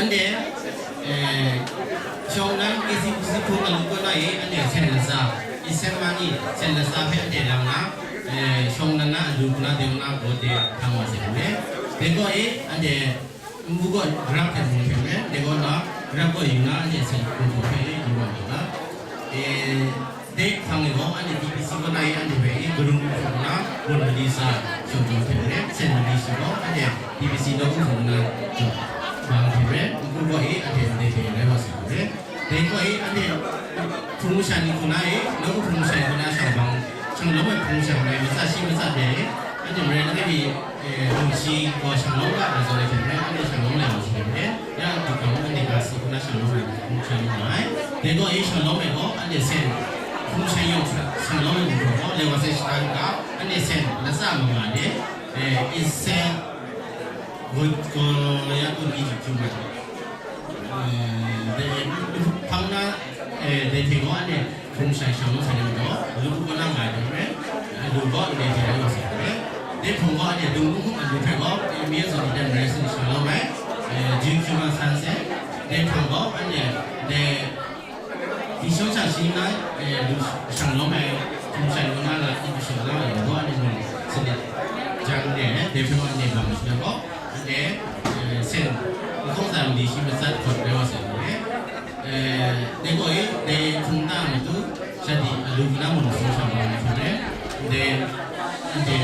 Anhte, eh, shawng nan A C P C hpung alu kaw na e, anhte sen latsa, Eastern Mani sen latsa hpe anhte lang na, eh, shawng nan na alu kaw na de na gaw de hpang wa sai lu re. De gaw e, anhte npu gaw grap hte mu hte maren, de gaw na grap gaw yu na, anhte sen hpung hpe yu wa mu ga. Eh, de hpang e gaw, anhte D P C kaw na e, anhte hpe e, garung hpung na, gun mali sa, shawng hpung hte maren, sen mali shi gaw, anhte D P C nawku hpung na, jaw, bang hte maren, npu gaw e, anhte ndai hte rai wa sai hku re. Dai gaw e, anhte hpung masha ni hku na e, nawku hpung masha ni hku na shang bang, shang lawm ai hpung masha ni matsa shi matsa de e, anhte maren langai mi, eh, hpung shi gaw shang lawm ga, na zawn e hte maren, anhte shang lawm lai wa sai hte maren, ya, du hkam anhte ga si hku na shang lawm ai hpung masha ni nga ai. Dai gaw e, shang lawm ai gaw, anhte sen, hpung masha yawng shang lawm ai hpung gaw, lai wa sai shana n ga, anhte sen, latsa manga de, eh, isen, gun, gun, ya, gun mi ju ju mai. Eh, de, hpang na, eh, de hte gaw anhte hpung shai shang lawm sai de majaw, lu hku kaw na nga ai hte maren, eh, lu gaw ndai hte rai wa sai hte maren, de hpung gaw anhte dung hkum hkum a lu hpe gaw, eh, mi e zawn ni de marai sin shang lawm ai, eh, jin hkying ma san se, de hpang gaw anhte, de, di shawng sha shi na, eh, lu shang lawm ai, hpung shai lawm na la, di shawng na ai gaw anhte mung sanit jan de, de hpung anhte bang shi na gaw, anhte, eh, sen, lahkawng za mali shi matsat hkawt rai wa sai hte maren, eh, dai gaw e, dai hpung nta matu, sha di alu kaw na mun hpung shang wa ai hte maren, dai, anhte,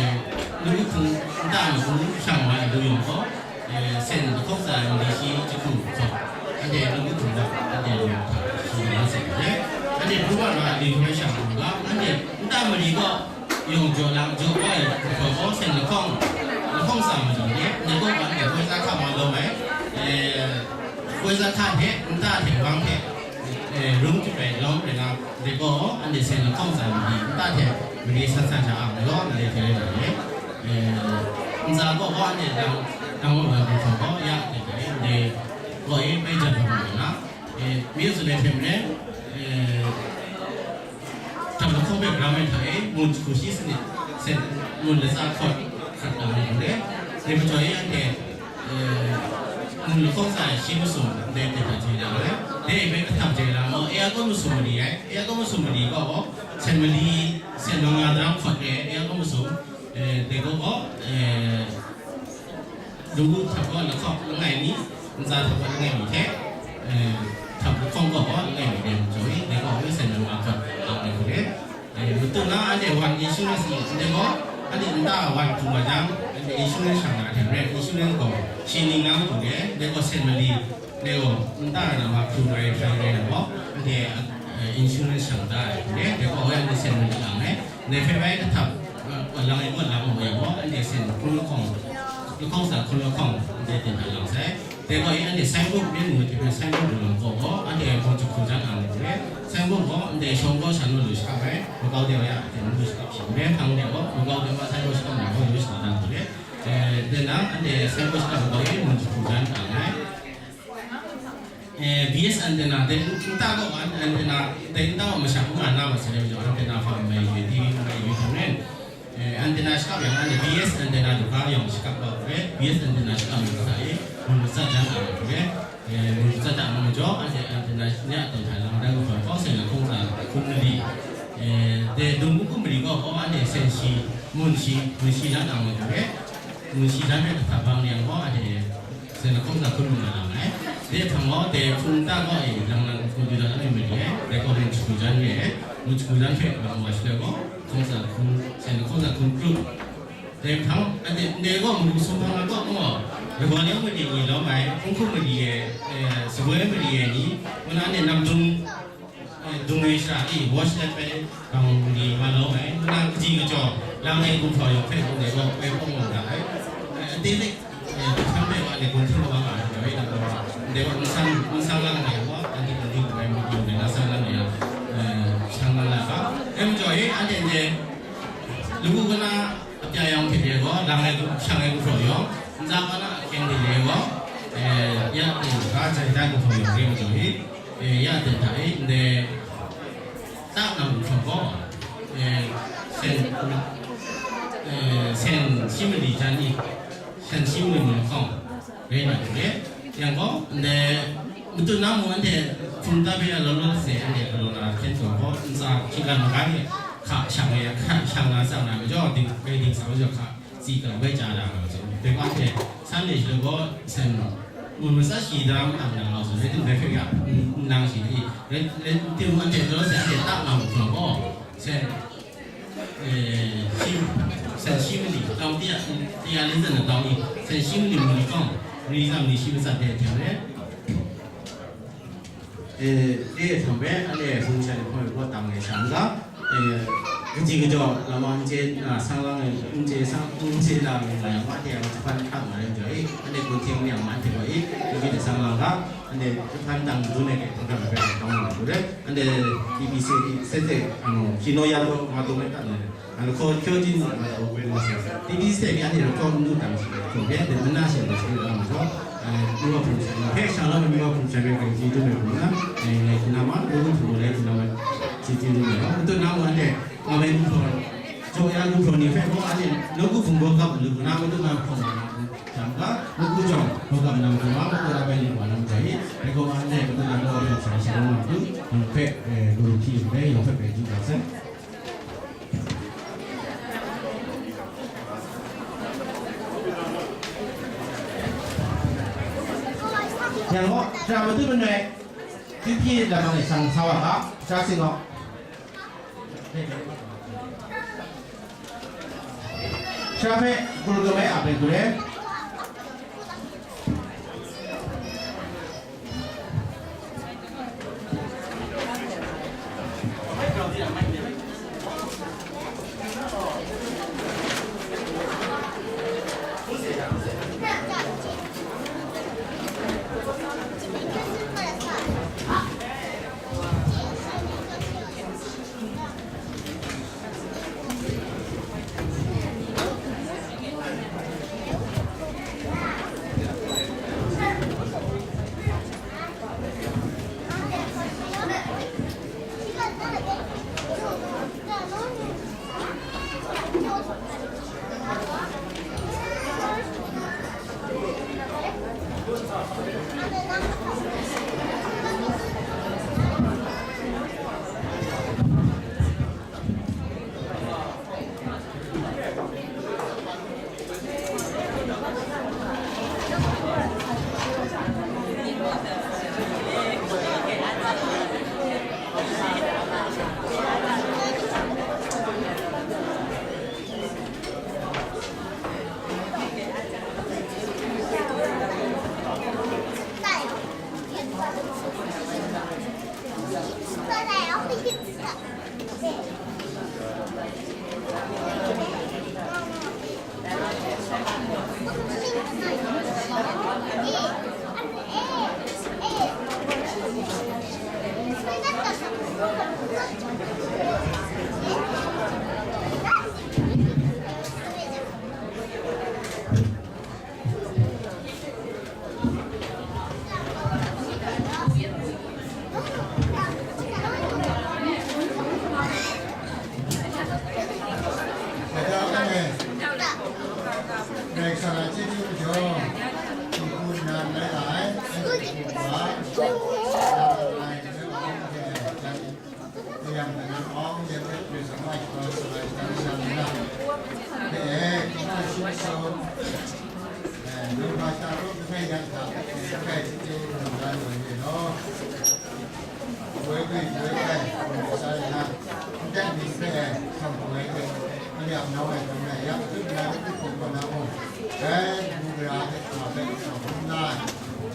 nawku hpung nta matu shang wa ai alu yawng gaw, eh, sen lahkawng za mali shi jahku hkawt, anhte nawku hpung nta, anhte lu hta, shi na sai hte maren, anhte pru wa na alu hpe shang wa ga, anhte nta mali gaw, yawng jaw lang jaw kau ai hkawt gaw, sen lahkawng, lahkawng za mali ni, ni gaw ga, anhte goi za hka ma lawm ai, eh, goi za hka hte, nta hte, bang hte, eh, rung chyip ai lawm rai na, de gaw, anhte sen lahkawng za mali, nta hte mali san san sha ang ai gaw, ndai hte rai na ni, eh, ntsa gaw gaw, anhte dang, dang wa ai hkawt gaw, ya, de, de, ndai gaw e, bai jan wa na, eh, mi tsun ai hte maren, eh, Htam lahkawng hpe ram ai hta e, ngun jahku shi sanit, sen, ngun latsa hkawt hkrat nga ai hte, dai majaw e anhte, eh, ngun lahkawng tsa e shi masum, ndai hte hta jai lang ai. Dai e hpe kahtap jai lang gaw, e a kaw masum mali ai, e a kaw masum mali gaw, sen mali, sen manga daram hkawt e, e a kaw masum, eh, dai gaw gaw, eh, Lunggu hta gaw lahkawng langai mi, ntsa hta gaw langai mi hte, eh, htam lahkawng gaw gaw langai mi de majaw i, dai gaw hpe sen na nga hkawt ang ai hku re. Eh, matu na anhte wan insurance ni, ndai gaw, anhte nta wan hkrum wa jang, anhte insurance shang na hte maren, insurance gaw shi ning na matu re, dai gaw sen mali, dai gaw nta na ma hkrum ai hprai rai na gaw, anhte, eh, insurance shang da ai hku re, dai gaw hpe anhte sen mali ang ai. Ndai hpe bai kahtap, eh, lang e gaw lang wa yang gaw, anhte sen hkrung lahkawng, lahkawng sa hkrung lahkawng, anhte ten hta lang sai. Dai gaw e anhte signboard myit mu ai hte maren signboard lu lang gaw gaw, anhte hpawng jahku jan ang ai hte, signboard gaw ndai shawng gaw sha naw lu shakap ai, makau de wa ya, anhte lu shakap shi, ndai hpang de gaw, makau de wa signboard shakap na gaw lu shakap dan hku re. Eh, dai na, anhte signboard shakap gaw e hpawng jahku jan ang ai. Eh, B S antenna, dai nta gaw an-, antenna, dai nta gaw masha n nga na ma sai, antenna hpa mai yu, T V mai yu hte maren, eh, antenna shakap yang, anhte B S antenna du hpa yawng shakap gaw hpe, B S antenna shakap yang sa e, mun matsat jan a hpe, eh, mun matsat jan a majaw, anhte antenna nya teng hta lang dan hkawm hkawng sen lahkawng sa hkun mali, eh, dai dung hkun mali gaw, gaw anhte sen shi, mun shi, mun shi jan a majaw hpe, mun shi jan hpe hta bang yang gaw, anhte Sen lahkawng sa hkun lu na lam ai. Dai hpang gaw, dai hpung ta gaw e, lang lang hkun du dan ai mali ai. Dai gaw mung shagu jan re ai. Mung shagu jan hpe lam wa shaloi gaw, hkawng sa hkun, sen lahkawng sa hkun kru. Dai hpang, ade, ndai gaw mung sum hpang gaw gaw, lagaw ni mali ni lawm ai, hkung hkung mali e, eh, saboi mali e ni, wun anhte nam dung, eh, dung ai sha i, wash that bai, bang ni ma lawm ai, nang kaji kajaw, lang ai gun htaw yawng hpe gun ai gaw, bai hpawng lawm ga ai. Eh, ade dik, eh, hpang bai wa ni gun hting wa nga ai, dai wa, dai wa, nsang, nsang lang ai wa, anhte gun hting wa ai, mu gun ai, nsang lang ai, eh, shang lang la ga. Eh, majaw e, anhte ndai, lagu kana, apya yawng hte gaw, lang ai gun, shang ai gun htaw yawng, nza kana, ahkyeng hte gaw, eh, ya, eh, ga jai dan gun htaw yawng, re majaw e. Eh, ya ten hta e, ndai, tak na mung hkawm gaw, eh, sen, eh, sen shi mali jan ni, sen shi mali mung hkawm, rai na re. Yang gaw, ndai, matut na mung anhte hpung ta hpe law law se, anhte galaw na hkyen taw gaw, ntsa hkying gan maga ni hka shang e, hka shang na tsang na majaw, ding, rai ding sa majaw hka, tsi kau bai chya na nga, dai wa hte san le shaloi gaw, sen, mun matsat shi da ma nga nga, rai tim rai hpe ya, n-, n-, nang shi ni, rai, rai tim anhte galaw se, anhte tak na mung hkawm gaw, sen, eh, shi, sen shi mali, tawng tia, tia li zan na tawng ni, sen shi mali mali hkawm, mali tsam ni shi matsat de hte rai. Eh, e hpang hpe, anhte hpung shan hpawng hpaw tang ai sha n ga, eh, kaji kajaw lama n chye, a, sang lang ai, n chye sang, n chye lang ai nga yang, anhte yang jahpan hkam nga yang jaw i, anhte gun hting yang anhte gaw i, kaji de sang lang ga, anhte jahpan tang dun ai hpe hpang hkam ai hpe tawng nga lu let, anhte T B C se se, ano, hkino yan gaw nga dum ai hta na, Lahkaw hkyaw jin naw na ya u, T B C se mi anhte lahkaw n lu tang shi, hkawm hpe, dai mana she lu shi la majaw, eh, Miwa hpung shan hpe, sha la Miwa hpung shan hpe, grai chyeju mai hpung na, eh, ngai hkina ma, nawku hpung lai hkina ma, chyeju lu mai wa. Matut na mung anhte, nga mai lu hpung, jaw ya lu hpung ni hpe gaw, anhte nawku hpung gaw kap lu na, matut na hpung na, jang ga, nawku jawng, gaw kap na hpung ma, matut na bai lu wa na majaw i, dai gaw anhte, matut na gaw hpung shan sha la na hpung, hpe, eh, lu hpyi hpe, yawng hpe, grai chyeju ga sai. Yang gaw, shara matut manoi, T P lam ai shang sa wa ga, shara sing gaw. Shara hpe, gul gam ai a bai gule.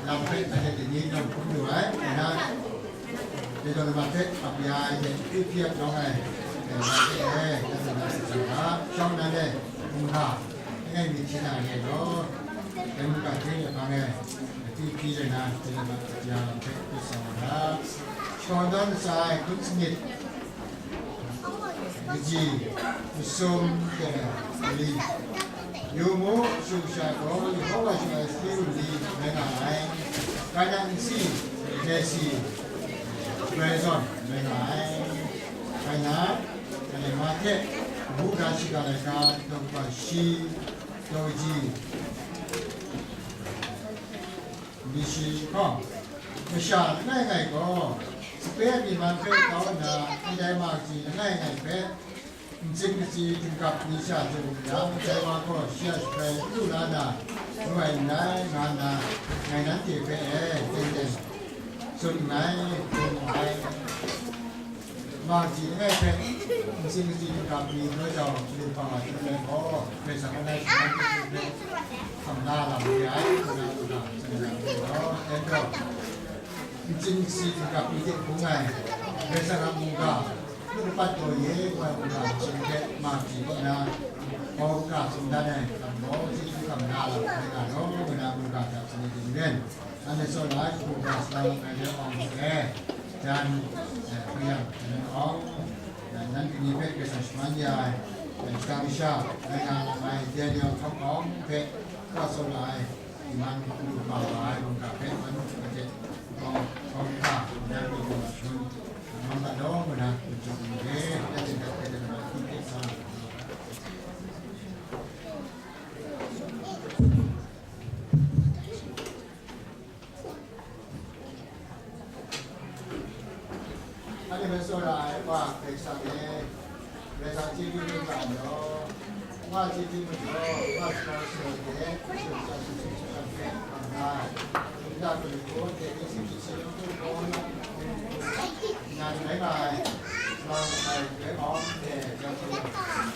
Lam hpe anhte dai ni nang hkum lu ai, nna, Dai gaw, lama hpe ap ya ai hte, hpyi hpyi ap nawng ai, eh, wa hte, eh, ya tsun na hte, shawng nnan e, hkungga, langai mi hti na re law, dai mungga hte e hpang e, hpyi hpyi rai na, dai lama ap ya ai hte, hpyi sa wa ga. Shakawn dan ntsa e, hkun sanit, kaji masum de mali. Yu mu, Kashu Kasha gaw Yehova shaw ai sape wunli rai nga ai. Kainan nsi, Nesi, Brazon rai nga ai. Kainan, Mahte, Buga shiga laika, daw kaba shi, daw kaji, Misi hkawng, masha langai ngai gaw, sape a myi man hpe kau nna, ndai ma kaji langai ngai hpe, ntsin katsi htingkap ni sha jaw wu yang, dai wa gaw shi a shabrai n lu la na, lu ai n rai, nga nna, ngai nanhte hpe e, teng teng tsun nngai, tsun nngai. Mangji langai hpe, ntsin katsi htingkap ni nawng jau lim hpang ai hte maren gaw, Karai Kasang a nai shaman hte hpe hkam na lam re ai, nna nna tsun ai lam re law, dan gaw, ntsin katsi htingkap ni hte hpung ai, Karai Kasang a mungga, lu kapat taw ye, ngu ai mungga, ntsin hte mangji kaw na, hkawng ka tsun dan ai lam gaw, chyeju hkam na lam rai nga law, ngu na mungga hta tsun ai hte maren, anhte tsawra ai hku ga salang ai re awng hte, jan, eh, hkuyang, nan awng, eh, nan kani hpe Karai Kasang shaman ya ai, eh, shadang sha, rai nga lam ai, Daniel hkawng hkawng hpe, ka tsawra ai, iman lu kaba wa ai mungga hpe, man hte, kawng, kawng hta, nan lu kaba shangun, man ga law, ngu na, n tsun n re, ya jen dat hpe, jen mat hte sa. Anhte hpe tsawra ai Wa Karai Kasang e, Karai Kasang chyeju hkrum ga ai law, Wa chyeju majaw, Wa shagrau sharai hte, Karai Kasang hte hkam na ai, nta kanu hte, tingsi hpyi si, nawku hkawng, nan rai nga ai, salang ai, rai awng hte, jan hte,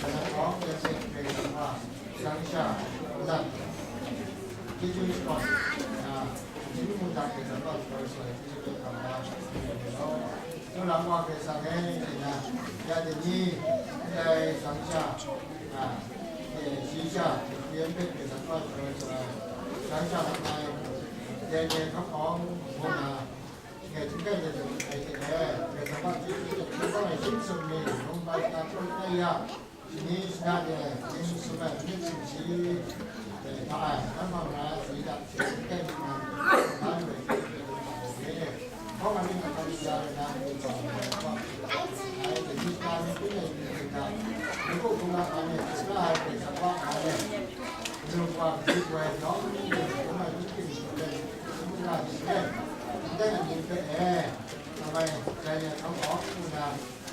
jan awng hte hte, Karai Kasang Wa, Shang sha, lat, chyeju shakawn, a, chyeju mungdan hte zangbau shabai shabai chyeju hpe hkam na, law, Tsawra Wa Karai Kasang e, nna, ya dai ni, ndai shang sha, a, e, shi sha, hkyen hpe zangbau shabai shabai, shang sha langai, dai ni hkap hkawng, ngu na, ngai htung hkai de ai hte e, Karai Kasang a chyeju hte hkyen hkawng ai shi masum ni, mung bai ta hkrum ai ya, Shani shana de ning sum ai manit sumshi, eh, hpa ai, hpa hpa mara si da, si kai mi man, na lu ai, hpa ma ning a hpa ni ja ai na, ni hpa ma ai hpa. Ai, de ni shana ni kun ai ni hpa, ni ko kun a hpa ni, shana ai hpa sa hpa ma le, lu hpa si wai yawng ni, kun ai ni kin ni le, kun na ni le, ni dai na ni pe e, na mai, dai ya hkam awng na,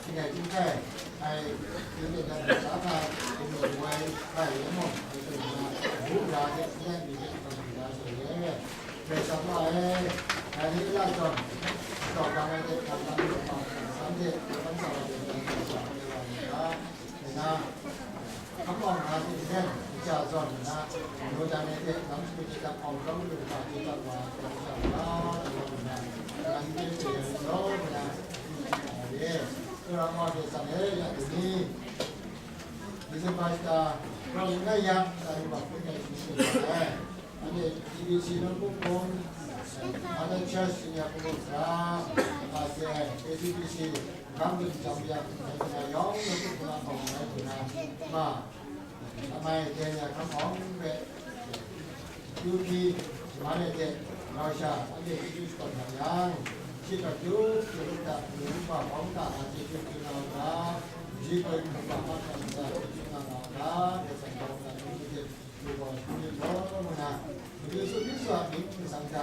Shingai hpung hkai ai, yu de dat ai sha hta, yu lu wai hkai e mung, yu lu na, bu ra de, shingai mi de, kau lu na, so ye. Rai sa ma e, dai ni la zawn, kau kang ai de, kang kang lu kau, san de, kau kang sa wa de, kau kang sa wa de, wa ni ga, rai na, hkam awng na de, nen, ja zawn na, nu dan ai de, lam su de, kau kang lu kau, de, kau wa, kau sa wa, kau lu na, kang de, de, lo, na, ye. Tsawra Wa Karai Kasang e, ya dai ni, December shata, rawng n rai yang, sa yu wa hpun ai hpung hkun ai. Anhte T B C Lawngpum Hpung, Mother Church Senior Hpung Hpung Sara, K T B C, Gam Dun Jam Ya Hpung Hpung Sara, yawng Lawngpum Hpung Hpung Sara, ma, Amai Daniel Hkam Hkawng hpe, Yu hpyi, shaman ai hte, grau sha, anhte chyeju shakawn nga yang, shi hkap yu, yu hkap, yu hkap, hkawng ta na chyeju hpyi nga u ga, ji koi hkap, hkap, hkap, hkap, chyeju nga nga u ga, Karai Kasang hkawng ta, yu hpyi, yu gaw, yu gaw, ngu na, Madu Yesu Hkristu a mying ningsang hta,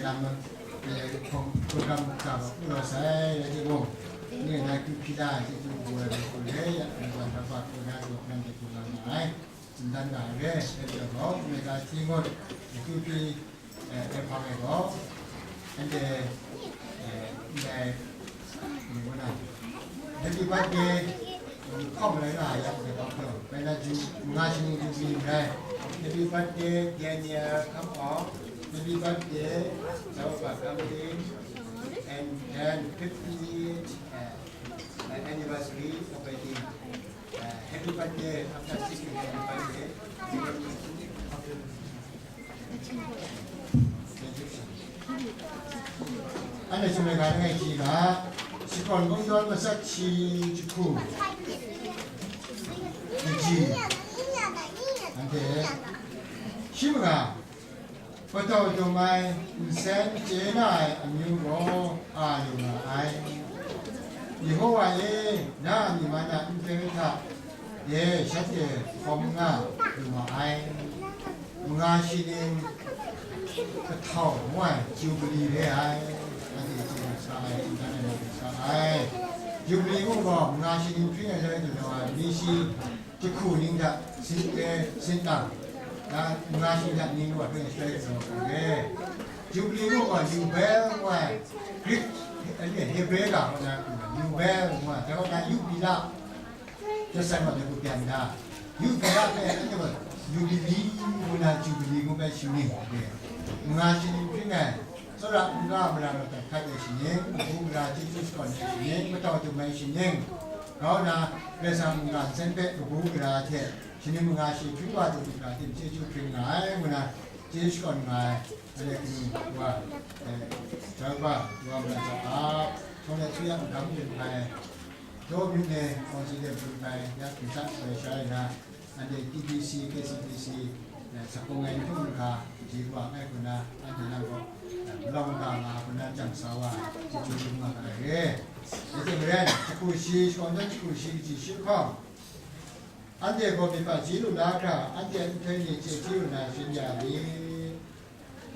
lam, eh, hpung, hpung lam ga ga pru la sai, rai timung, ni na kyu hpyi la ai chyeju wu ai hku re ya, ni wan ga ba hku na, ni wan ga hku na nga ai, n dan nga ai re, rai timung, ni ga hti ngut, ni kyu hpyi, eh, e hpang e gaw, anhte, eh, ndai, ni ngu na, Happy birthday, um, hkawm rai nga ai, ya, ni hpang gaw, bai na ju, nga shi ni ju ni rai. Happy birthday, Daniel, come on. Happy birthday, Jehovah, come in. And then fifty, uh, anniversary of wedding. Uh, happy birthday, after sixty, happy birthday. Anhte sumai ga langai ji ga, shakawn kungdawn matsat shi jahku, kaji, anhte shi manga, patau dum ai, nsen chye na ai amyu gaw a lu nga ai. Yehowa e, na a myi man a nhtoi hta e shanhte hkawm nga lu ma ai. Manga shi ning kahtau ngu ai Jubili re ai, anhte chye lu sa ai, shinggan ai lam lu sa ai. Jubili mung gaw, manga shi ning hpring ai loi galaw ai, mi shi jahku ning hta sin, eh, sin tang, na, manga shi ning hta ning wa hpring ai shaloi galaw ai re. Jubili mung gaw, Yubel ngu ai, Greek, eh, Hebre ga hkaw na, Yubel ngu ai, dai gaw na, Yubila, Jason wa de ku pyan da, Yubila hpe, anhte gaw, Yubili ngu na, Jubili ngu bai shi ning re. Manga shi ning hpring ai, Tsawra n-ga mara rawt dat hkat ai shaning, kabu gara chyeju shakawn ai shaning, matau dum ai shaning, grau na, Karai Kasang mungga nsen hpe kabu gara hte shaning manga shi hpring wa du myit ga tim chyeju hpring nga ai, ngu na chyeju shakawn nga ai, anhte kanu wa, eh, Jehova wa mara jau ap, hkawng let su yang, gam rin ai, daw myit ni, hkawng si de bun ai, ya hpring sa sharai sharai na, anhte T B C, K C B C, eh, sakung ai nhtum hkra, ji wa ai hku na, anhte nang gaw, eh, malawng ga nga hku na, jang sa wa, chyeju dum nga ai re. Dai hte maren, jahku shi, shakawn dan jahku shi kaji shi hkawng, anhte gaw myit hpaji lu la hkra, anhte a nhtoi ni chye chye lu na, shin ya li.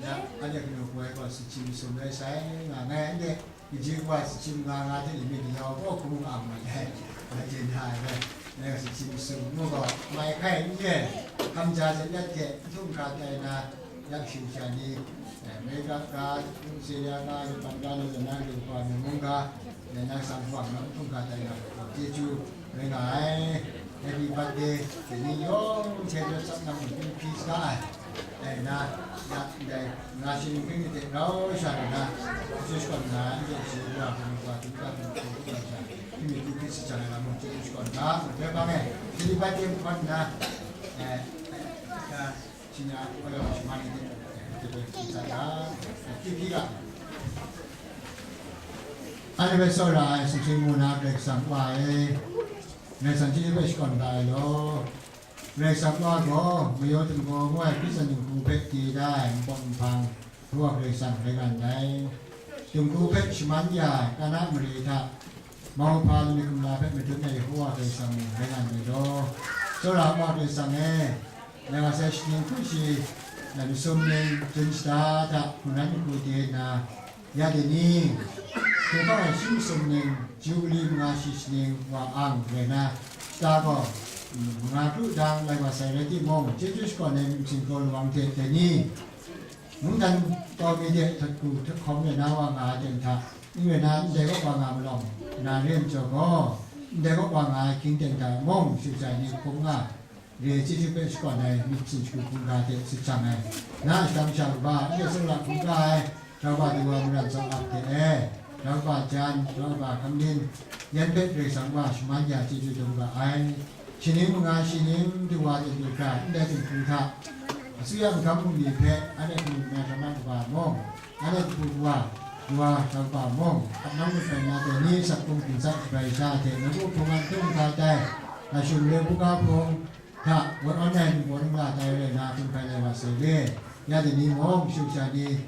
Ya, anhte kanu gaw sumsing masum rai sai nga, ngai anhte kaji wa sumsing nga nga hte ni myit ni yau gaw hkrum ang mat ai, ngai chye na ai rai, ngai sumsing masum ngu gaw, mai hkai n re, hkam ja hte yat hte, nhtum hkra tai na, yak shu sha ni, eh, Amerika ga, Australia ga, Japan ga, Netherlands ga, Myanmar ga, Nang sang hpang nang hpung ga tai na, chyeju rai nga ai. Happy birthday, dai ni yawng hte rawt tsap nang mung hpyi saga ai. Dai na, na, dai, nga shi ning hpring ni hte rau sha lu na, chyeju shakawn nga ai, anhte shi wa hpung wa hpung ga hpung hpung hpung sha, hpyi mi hpyi hpyi sa jang ai lam mung chyeju shakawn nga, dai bang e, happy birthday hpawt nna, eh, eh, eh, Anhte hpe tsawra ai sumsing mu na Karai Kasang Wa e, Karai Kasang chyeju hpe shakawn da ai law. Karai Kasang Wa gaw mayaw dingbaw ngu ai hpyi san dinghku hpe chye da ai npawt nhpang, Yehova Karai Kasang rai nga ndai. Dinghku hpe shaman ya ai kana mare hta, mauhpa lamik kumla hpe madun ai Yehova Karai Kasang mung rai nga ndai law. Tsawra Wa Karai Kasang e, Nang a sai shaning hkru shi, nang masum ning, jun shada hta hkungran nhku de nna, ya dai ni, hkungga ai shi masum ning, Jubili manga shi shaning wa ang rai na, shada gaw, mm, manga kru dang lai wa sai rai timung, chyeju shakawn ai myit hpyin kraw lawang hte dai ni, mungdan kau mi de htat hku htat hkawm rai na wa nga ai ten hta, n rai na, ndai kaw wa nga malawng, na re ai majaw gaw, ndai kaw wa nga ai hkying ten hta mung, shu sai ni hkum nga, re ai chyeju hpe shakawn ai myit hpyin shagu hkungga hte sut shang ai, na a shadang sha kaba, n de tsawra hkungga ai, Jehova du wa maran tsawp ap hte e, Jehova jan, Jehova hkamlin, yan hpe Karai Kasang wa shaman ya chyeju dum ga ai. Shaning manga shi ning du wa de du hkra, ndai dinghku hta, asuya magam bungli hpe, anhte hpung na hkra ma kaba mung, anhte kabu kawa, du wa hkra kaba mung, ap nang mat bai na dai ni, sakpung hpung sa shabai sha hte, nawku hpung a htung hkra tai, Lashung re buga hpung, hta, World Online mung gaw nang la tai rai na, hkum hkai lai wa sai re. Ya dai ni mung, shu sha ni,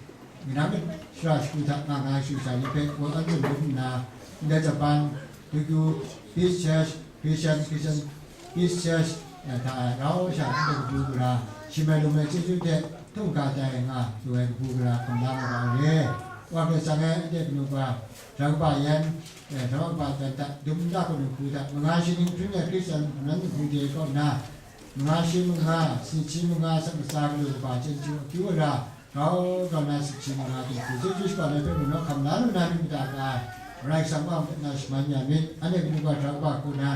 minang myit shara shagu hta nga nga ai shu sha ni hpe, World Online dum nna, ndai Japan, Tokyo, Peace Church, Christian, Christian, Peace Church, eh, hta rau sha ndai kabu gara, shim ai lum ai chyeju hte, htung hkra tai nga lu ai kabu gara, hkam la nga ga ai re. Wa Karai Kasang e, ndai kanu ga, Hkra kaba yan, eh, hkra kaba jan hta, dum nta kanu hku hta, manga shi ning hpring ai Hkristan hkungran dinghku de kaw nna, manga shi manga, sahti manga, asak latsa galu kaba chyeju akyu ara, grau grau na sahti manga dinghku chyeju shakawn ai hpe mung nawk hkam la lu na myit mada ga ai, Karai Kasang Wa hpe na shaman ya myit, anhte kanu ga hkra kaba hku na,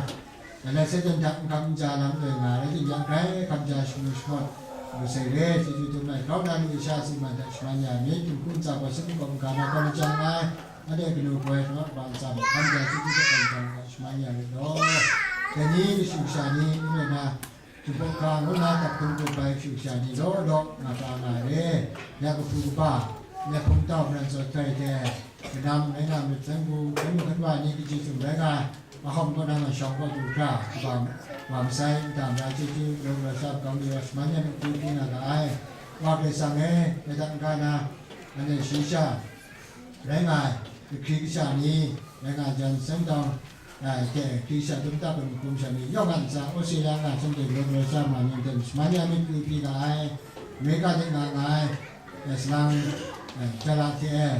Alai satan hta n hkam n ja lam loi nga rai timung, grai hkam ja shamu shamat masai re, chyeju dum ai, grau na lu ai sha si man hta shaman ya myit, dinghku ntsa gaw sin n-gaw n-ga na gaw lajang ai, anhte kanu hkoi hkra kaba ntsa hkam ja chyeju hte hkam ja hta shaman ya myit law. Dai ni kashu kasha ni, n rai na, Jinghpaw hka ngu na dap hkun hkrup ai kashu kasha ni law law nga ta nga ai re, ya kahpu kaba, ya hpungtau maran tsawt hkrai hte, kanam rai nga myit, zawn bu, zawn bu hkan wa ni kaji sum rai nga ai, mahkawm kaw na mashawng kaw du hkra, kaba wa masai, nta mara chyeju, rawng rawsa, kau mi wa shaman yan a pyi pyi nga ga ai. Wa Karai Kasang e, ngai hta n-ga na, anhte shayi sha rai nga ai, hkri kasha ni, rai nga ai jan, Sengtawng, a, hte hkri kasha dum ta hkun hkum sha ni, yawng a ntsa, Australia nga shanhte rawng rawsa ma ni ntsa shaman yan a pyi pyi nga ai, Amerika de nga nga ai, e, salang, e, jara hte e,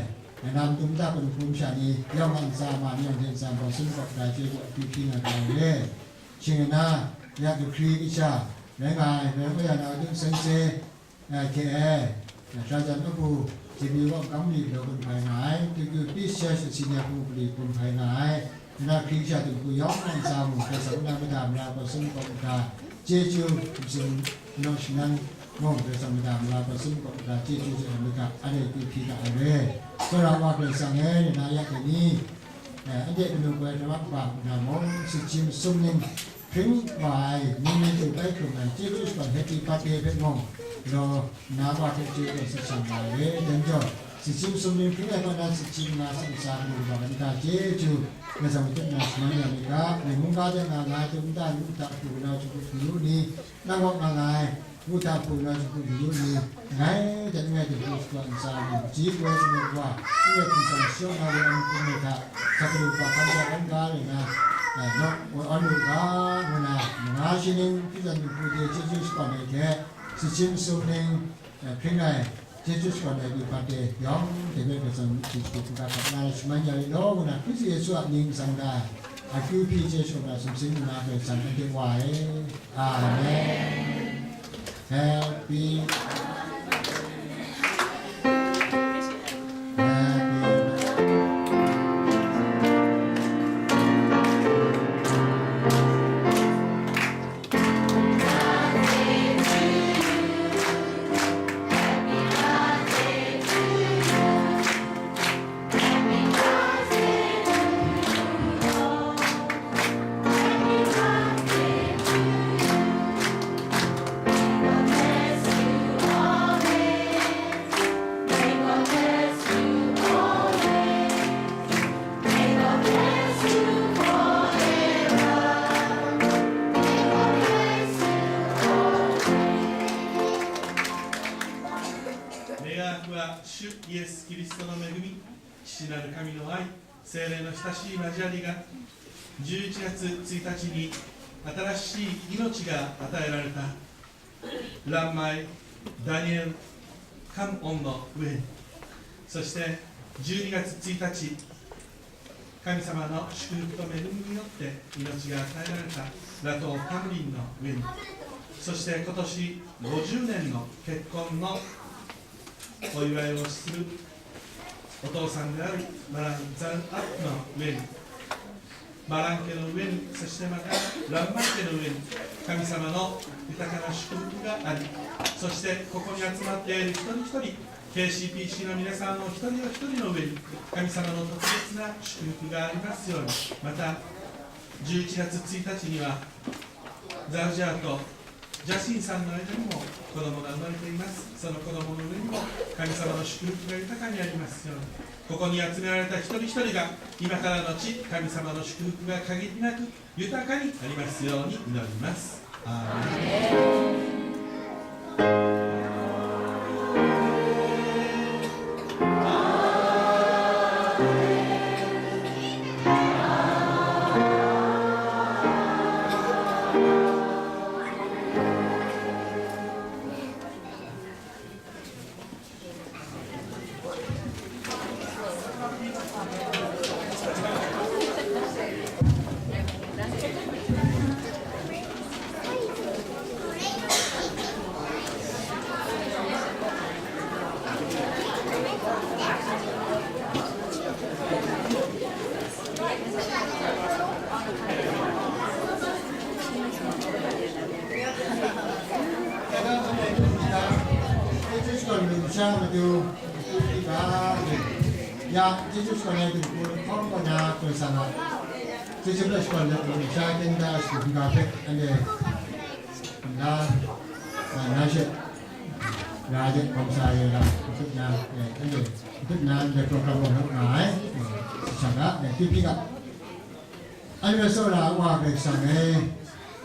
Nang tum ta kanu hkum sha ni, yawng a ntsa ma ni yawng hte ntsa bawng sum kawp da chye kaw akyu hpyi nga ga ai re. Shing nna, ya kahkri kasha rai nga ai, rai wa ya na Wadun Sense, eh, K A, eh, Trajan Apu, J B Wang Kang Li galaw gun hpai nga ai, Tukyu P C S Senior Hpung Pali gun hpai nga ai, nna hkri kasha tum hku yawng a ntsa mung, Karai Kasang na mada mara gaw sum kawp da, chyeju, ntsin naw shanan mung, Karai Kasang mada mara gaw sum kawp da, chyeju hte na mada, anhte akyu hpyi ga ai re. Tsawra wa Karai Kasang e, nna ya dai ni, eh, anhte kanu goi hkra wa kaba na mung, sumsing sumning hpring wa ai, ningning hte bai hkrum ai, chyeju shakawn happy birthday hpe mung, galaw nna wa hpe chyeju gaw sat shang nga ai re. Dai majaw, sumsing sumning hpring ai kaw na sumsing nga sat ntsa kanu kaba kata chyeju, Karai Kasang matut na shaman ya mi ga, ni mungga de nga nga ai, tum nta ni, nta hku galaw hku hku lu ni, nang kaw nga nga ai, ngu hta hku na jahku yu ni, ngai hte n ngai hte hku shakawn ntsa mu, ji poi sumut wa, n rai hkum san shawng na woi an hkum ai hta, sa galu hpa hkam ja kan ga rai na, eh, naw, woi an lu ga, ngu na, manga shi ning, hpyi zan lu hku de chyeju shakawn ai hte, sumsing sumning, eh, hpring ai, chyeju shakawn ai lu hpa de, yawng hte hpe hpe zawn, chyeju hku ga hkap na rai shaman ya ri law, ngu na, Hkristu Yesu a mying tsang da ai, akyu hpyi chye shakawn na sumsing nna, Karai Kasang anhte wa ai. Amen. Happy, happy. 願わくは主イエス・キリストの恵み、父なる神の愛、聖霊の親しい交わりが、じゅういちがつついたちに新しい命が与えられた、 ランマイ、ダニエル、カムオンの上に、そしてじゅうにがつついたち、神様の祝福と恵みによって命が与えられたラトー・カムリンの上に、そして今年ごじゅうねんの結婚のお祝いをするお父さんであるマラン・ザンアップの上に、 マラン家の上に、そしてまたランマン家の上に、神様の豊かな祝福があり、そしてここに集まっている一人一人、ケーシーピーシーの皆さんの一人お一人の上に、神様の特別な祝福がありますように。また、じゅういちがつついたちには、 ジャージャーとジャスティンさんの間にも子供が生まれています。その子供の上にも神様の祝福が豊かにありますように。ここに集められた一人一人が今からのち神様の祝福が限りなく豊かにありますように祈ります。アーメン。 Ya, Jesu shakawn ai dinghku lahkawng kaw na hkoi sa nga, Jesu hpe shakawn let lu, sha kyen da shadu hkungga hpe, anhte, na, na, na she, na de, bawng sa ye la, n tut na, eh, anhte, n tut na, ndai program gaw rawt nga ai, eh, shang ga, eh, T P ga. Anhte tsawra ai Wa Karai Kasang e,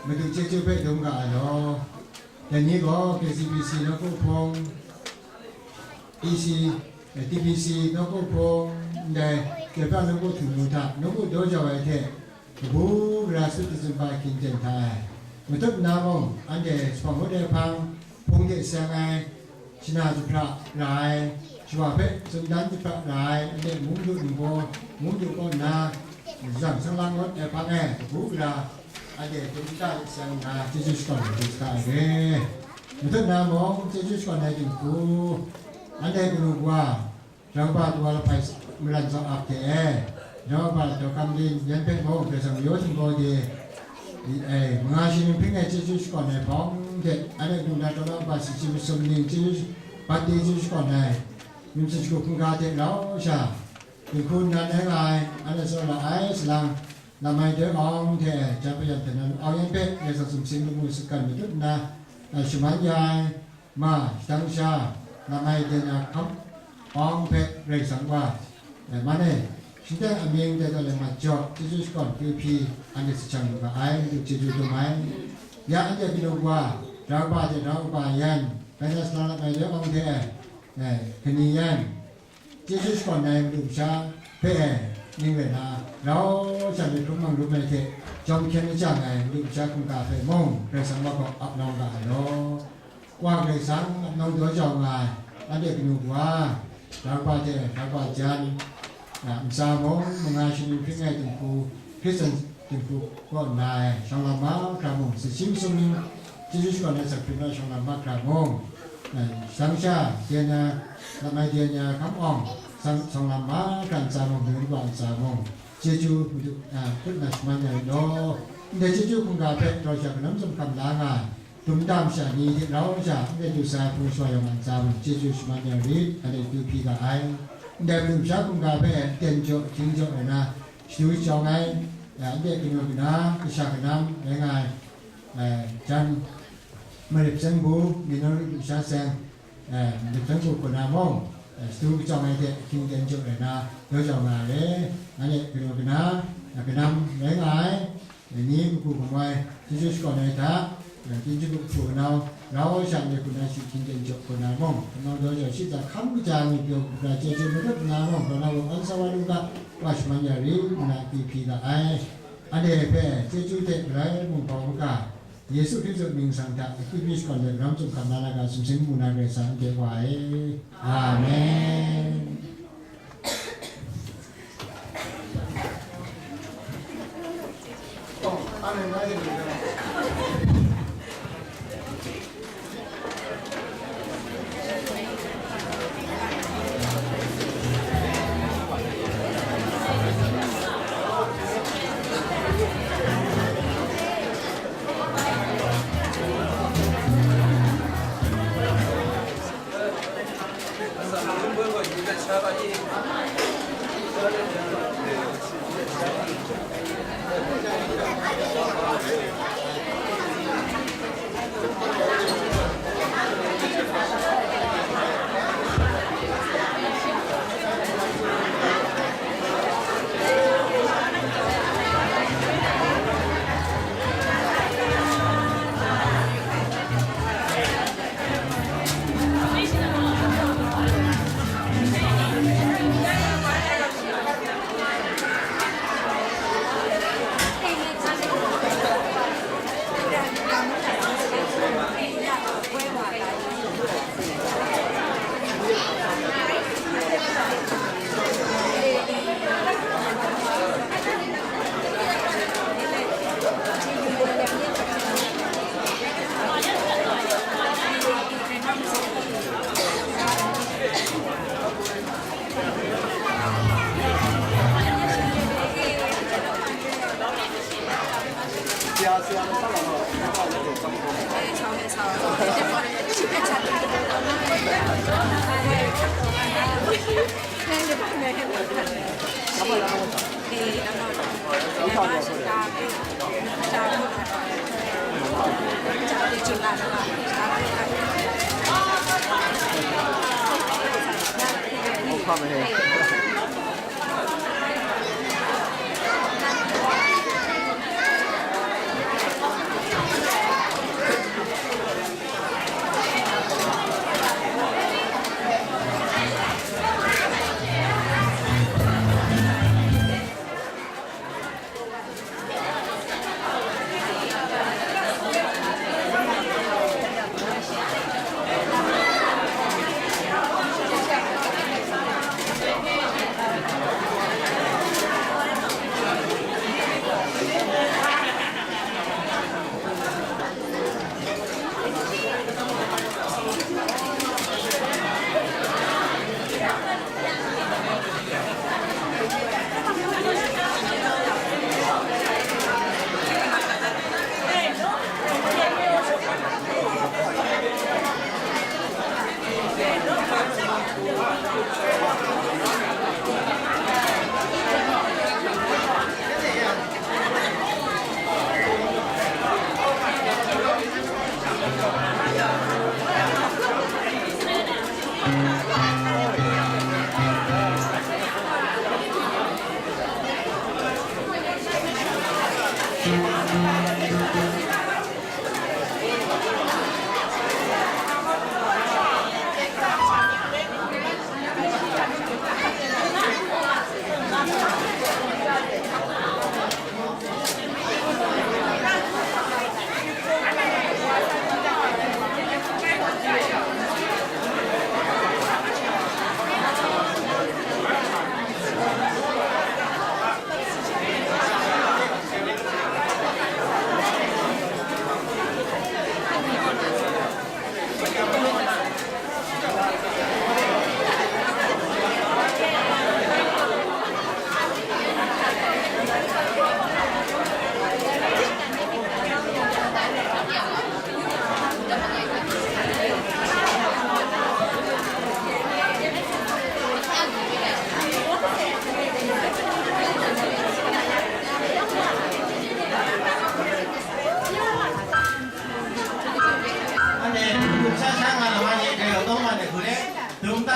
Madu chyeju hpe dum ga ai law. Dai ni gaw K C B C nawku hpung, E C, eh, T B C nawku hpung, ndai Chyoi Pra nawku htum lu hta, nawku daw jau ai hte, kabu gara sut dizumba hkying ten hta ai. Matut na mung, anhte sa hpang ngut ai hpang, hpung hte seng ai, shana jahpra ra ai, Shawa hpe tsun dan jahpra ra ai, anhte mung du ningbaw, mung du kaw nna, jan shang lang ngut ai hpang e, kabu gara, anhte hpung nta de seng nna, chyeju shakawn ai hte sa ai re. Matut na mung, chyeju shakawn ai dinghku, anhte kanu kawa, Rau ba Tuwa Lahpai Maran Zawn Ap hte e, Rau ba Daw Kam Lin yan hpe mung, Karai Kasang mayu htingbaw de, e, manga shi ning hpring ai chyeju shakawn ai hpawng hte, anhte kanu na taw na ba si shi masum ning chyeju, bat de chyeju shakawn ai, numsha shagu hkungga hte rau sha, dinghku nnan ai nga ai, anhte tsawra ai salang, Lam Mai Doi Awng hte Jan Bayan hte nan Awng Yan hpe Karai Kasang sumsing lamu sakan matut nna, a, shaman ya ai, ma, shadang sha, Lam Mai Doi Awng hpe Karai Kasang wa, e, man e, shingteng amying dai taw le mat jaw, chyeju shakawn kyu hpyi, anhte sa shang lu ga ai, Madu chyeju dum ai. Ya anhte kanu kawa, Rau ba hte Rau ba Yan, Venus Lam Mai Doi Awng hte, e, Kani Yan, chyeju shakawn ai madu masha hpe ning rai na, rau sha myit hkrum mangrum ai hte jawm hkyen lajang ai madu masha hkungga hpe mung Karai Kasang wa gaw ap nawng ga ai law. Wa Karai Kasang ap nawng daw jau nga ai, anhte kanu kawa, Rau ba hte Rau ba Jan, a, ntsa mung, manga shi ning hpring ai dinghku, Hkristu dinghku kaw nna ai, shawng lam mahkra mung, sut shi masum ning, chyeju shakawn ai asak hpring ai shawng lam mahkra mung, e, shadang sha, Denia, Lam Mai Denia Kam Awng, shawng, shawng lam mahkra ntsa mung, mung wa ntsa mung, chyeju madu, a, hkut na shaman ya rit law. Ndai chyeju hkungga hpe rau sha kanam tsum hkam la nga ai, dum dam sha ni hte rau sha, ndai du sa ai hpung shawa yawng a ntsa mung, chyeju shaman ya rit, anhte kyu hpyi ga ai. Ndai madu masha hkungga hpe ten jaw, hkying jaw rai na, shadu shajawng ai, e, anhte kanu kana, kasha kanam rai nga ai, e, Jan Marip Seng Bu, Minung Rit Lusha Seng, e, Marip Seng Bu hku na mung, e, shadu kajawng ai hte hkying ten jaw rai na, daw jau nga ai re. Anhte kanu kana, e, kanam rai nga ai, e, ni kagu kamoi, chyeju shakawn ai hta, Tingchyagu hpu kanau, rau sha myit hkuna shi hkying ten jaw hkuna mung, kanau daw jau shi hta hkam kaja ngwi pyaw hkra chyeju matut nna mung, kanau gaw an sa wa lu ga, wa shaman ya rit nna kyu hpyi ga ai. Anhte hpe chyeju hte galai mung bau maga, Yesu Hkristu mying masang hta akyu hpyi shakawn let, ram tsum hkam la na ga, sumsing mu na Karai Kasang anhte wa ai. Amen.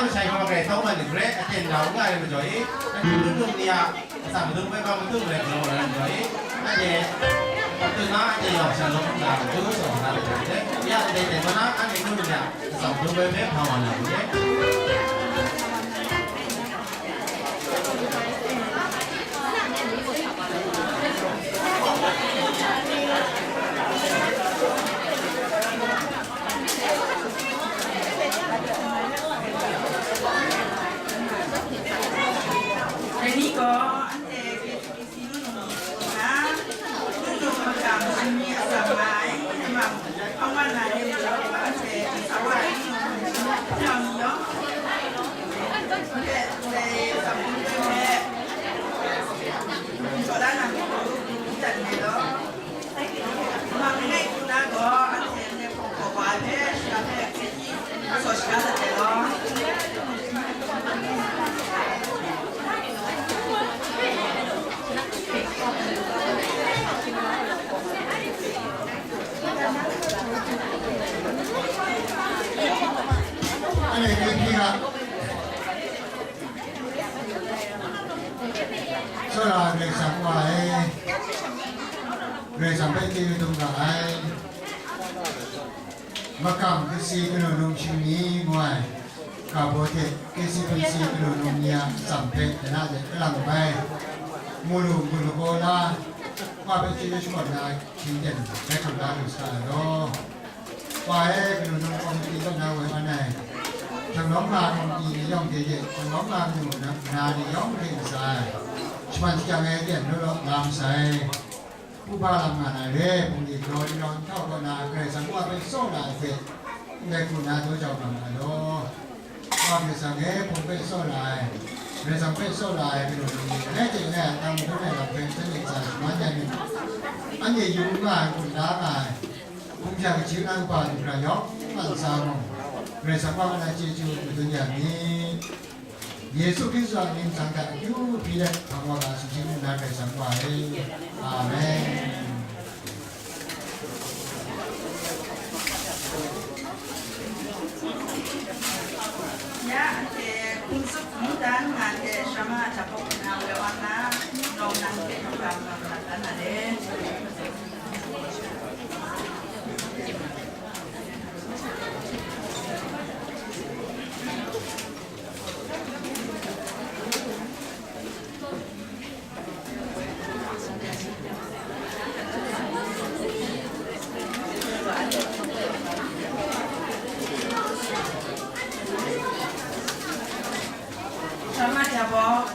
Shai hkawm grai tau ai ni grai aten da u nga ai majaw e, anhte hpung hkrung ni a atsam madun hpe bang madun grai galaw na ai majaw e, anhte tun na anhte yawng shalom nga ai du sa na ai majaw e, ya ndai ten na anhte hpung hkrung ni a atsam madun hpe hpe hpa wa na ai majaw e. Dai ni gaw anhte K C B C lu num ni hpung na, lu num makam shingni atsam nga ai, hpa wa na re majaw, anhte sa wa ai lu num hpung na ni yawng, anhte ndai atsam hpung hpe, hpaw la na hku, hku dan ai law. Hpa langai hku na gaw, anhte ndai hpawng hpaw wa ai hpe, shara hpe, hkye hkye, asaw shaga dat ai law. Anhte hkye hkye ga. Tsawra ai Karai Kasang wa e, Karai Kasang hpe chyeju dum ga ai. Makam kasi kanu num shingni ngu ai, ga baw hte K C B C kanu num ni a atsam hpe dana de kalang bai, mu lu, mu lu gaw la, wa hpe chyeju shakawn na hkying ten bai hkam la lu sa ai law. Wa e, kanu num kawmiti kaw na woi an ai, htanglawng nga kawmiti ni yawng hte hte, htanglawng nga kanu na, na ni yawng hte ntsa ai, shaman shajang ai ten law law nga masai, hpu ba lam nga na re, hpung di galaw di galaw nhtau kaw na, Karai Kasang Wa hpe tsaw na ai hte, ndai hku na daw jau nga ma ai law. Wa Karai Kasang e, hpung hpe tsaw na ai, Karai Kasang hpe tsaw na ai, kanu num ni, langai hte langai a, tang hkrum ai lam hpe, hten ntsa shaman ai myit, anhte yu nga ai, hkum da nga ai, hpung sha kachyi na kaba du hkra yawng, man sa mung, Karai Kasang wa na chyeju madun ya mi. Yesu Hkristu a mying matsang hta akyu hpyi let, hpang wa ga sumsing nna Karai Kasang wa e. Amen. Ya, anhte hkum tsup mungdan nga hte sharama jabawk nna woi wa nna, nawng nang hpe hkam hkam na dan na le. Sharama jabawk.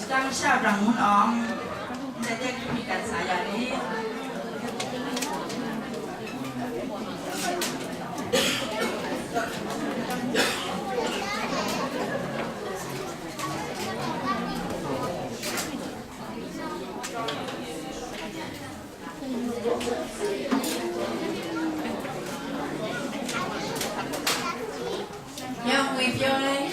Shadang sha brang ngun awng, ndai de hkrit dat sa ya lit. Yang ngwi pyaw ai,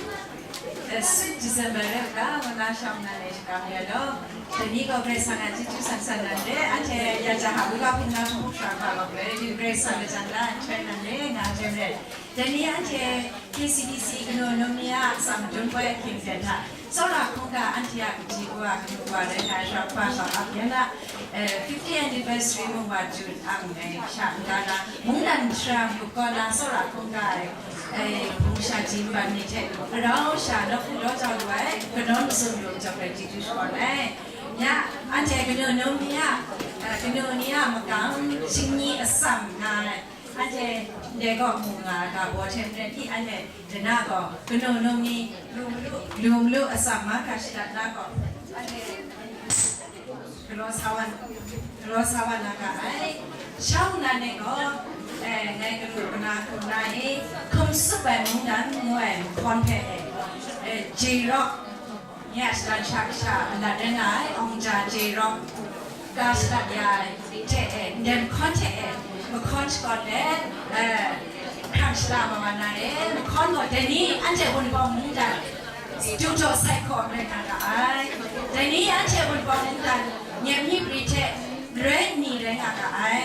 eh, sweet December rai u ga, ngu na shawng na le shakam ya law. Dai ni gaw Karai Kasang a chyeju san san nan re, anhte ya ja ha, wi ga hpung na hpung hkra hkra gaw, Karai Kasang lajang la, n hkrai nan re, nga jeng re. Dai ni anhte K C B C kanu num ni a atsam madun poi ahkying ten hta, tsawra hkungga anhte a kaji wa kanu wa rai na, shawng hpa shawng ap yan a, eh, fifty anniversary mung wa jun ang ai sha n-ga na, mungdan shara muk kaw na tsawra hkungga ai, eh, hpung shaji nban ni hte, arau sha nawku daw jau lu ai, kanawn mazum lu jawk ai chyeju shakawn ai. Ya, anhte kanu num ni a, eh, kanu ni a makam shingni atsam nga ai, anhte ndai gaw mu nga ai ga baw hte maren i, anhte dana gaw kanu num ni lu malu, lu malu atsam mahkra shadat na gaw, anhte galaw sa wa, galaw sa wa na ga ai. Shawng nan e gaw, eh, ngai kanu kana hkrum na e, hkum tsup ai mungdan ngu ai nhkawn hpe e, eh, J Rock, Nyak shadan sha kasha a lat rai nga ai, Awng Ja J Rock, Ga shada ya ai hte e, ndai mahkawn hte e, mahkawn shakawn let, eh, hkrang shada ma wa na re, mahkawn gaw dai ni anhte Wunpawng mungdan, Studio sai hkaw rai nga ga ai. Dai ni anhte Wunpawng mungdan, nyep ni pri hte, loi ni rai nga ga ai.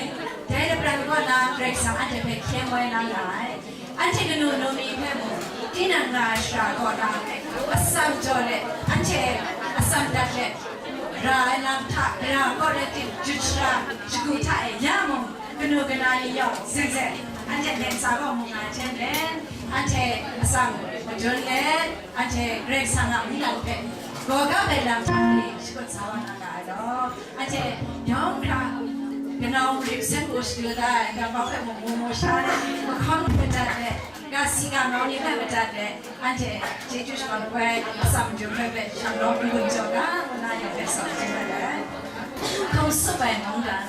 Dai lapran kaw na Karai Kasang anhte hpe hkye moi la nga ai. Anhte kanu nu mi hpe mung, tinang nga ai shara kaw na, atsam jaw let, anhte atsam dat let, ra ai lam hta, ra kaw rai tim, jut shara, shagu hta e ya mung, kanu kana ni yawng, zen zen, anhte len sa gaw mu nga ai hte maren, anhte atsam madun let, anhte Karai Kasang a mungdan hpe, gaw ga ai lam hta e shakut sa wa na nga ai law. Anhte yawng hkra, kanau marit sen gaw shadu da ai, grau hpe mung mu mu sha let, mahkawn madat let, ga si ga ngau ni hpe madat let, anhte chyeju shakawn ai, atsam jum ai hpe, shanglawm n-gun jaw ga, ngu na yawng hpe sa chye ai. Hkum tsup ai mungdan.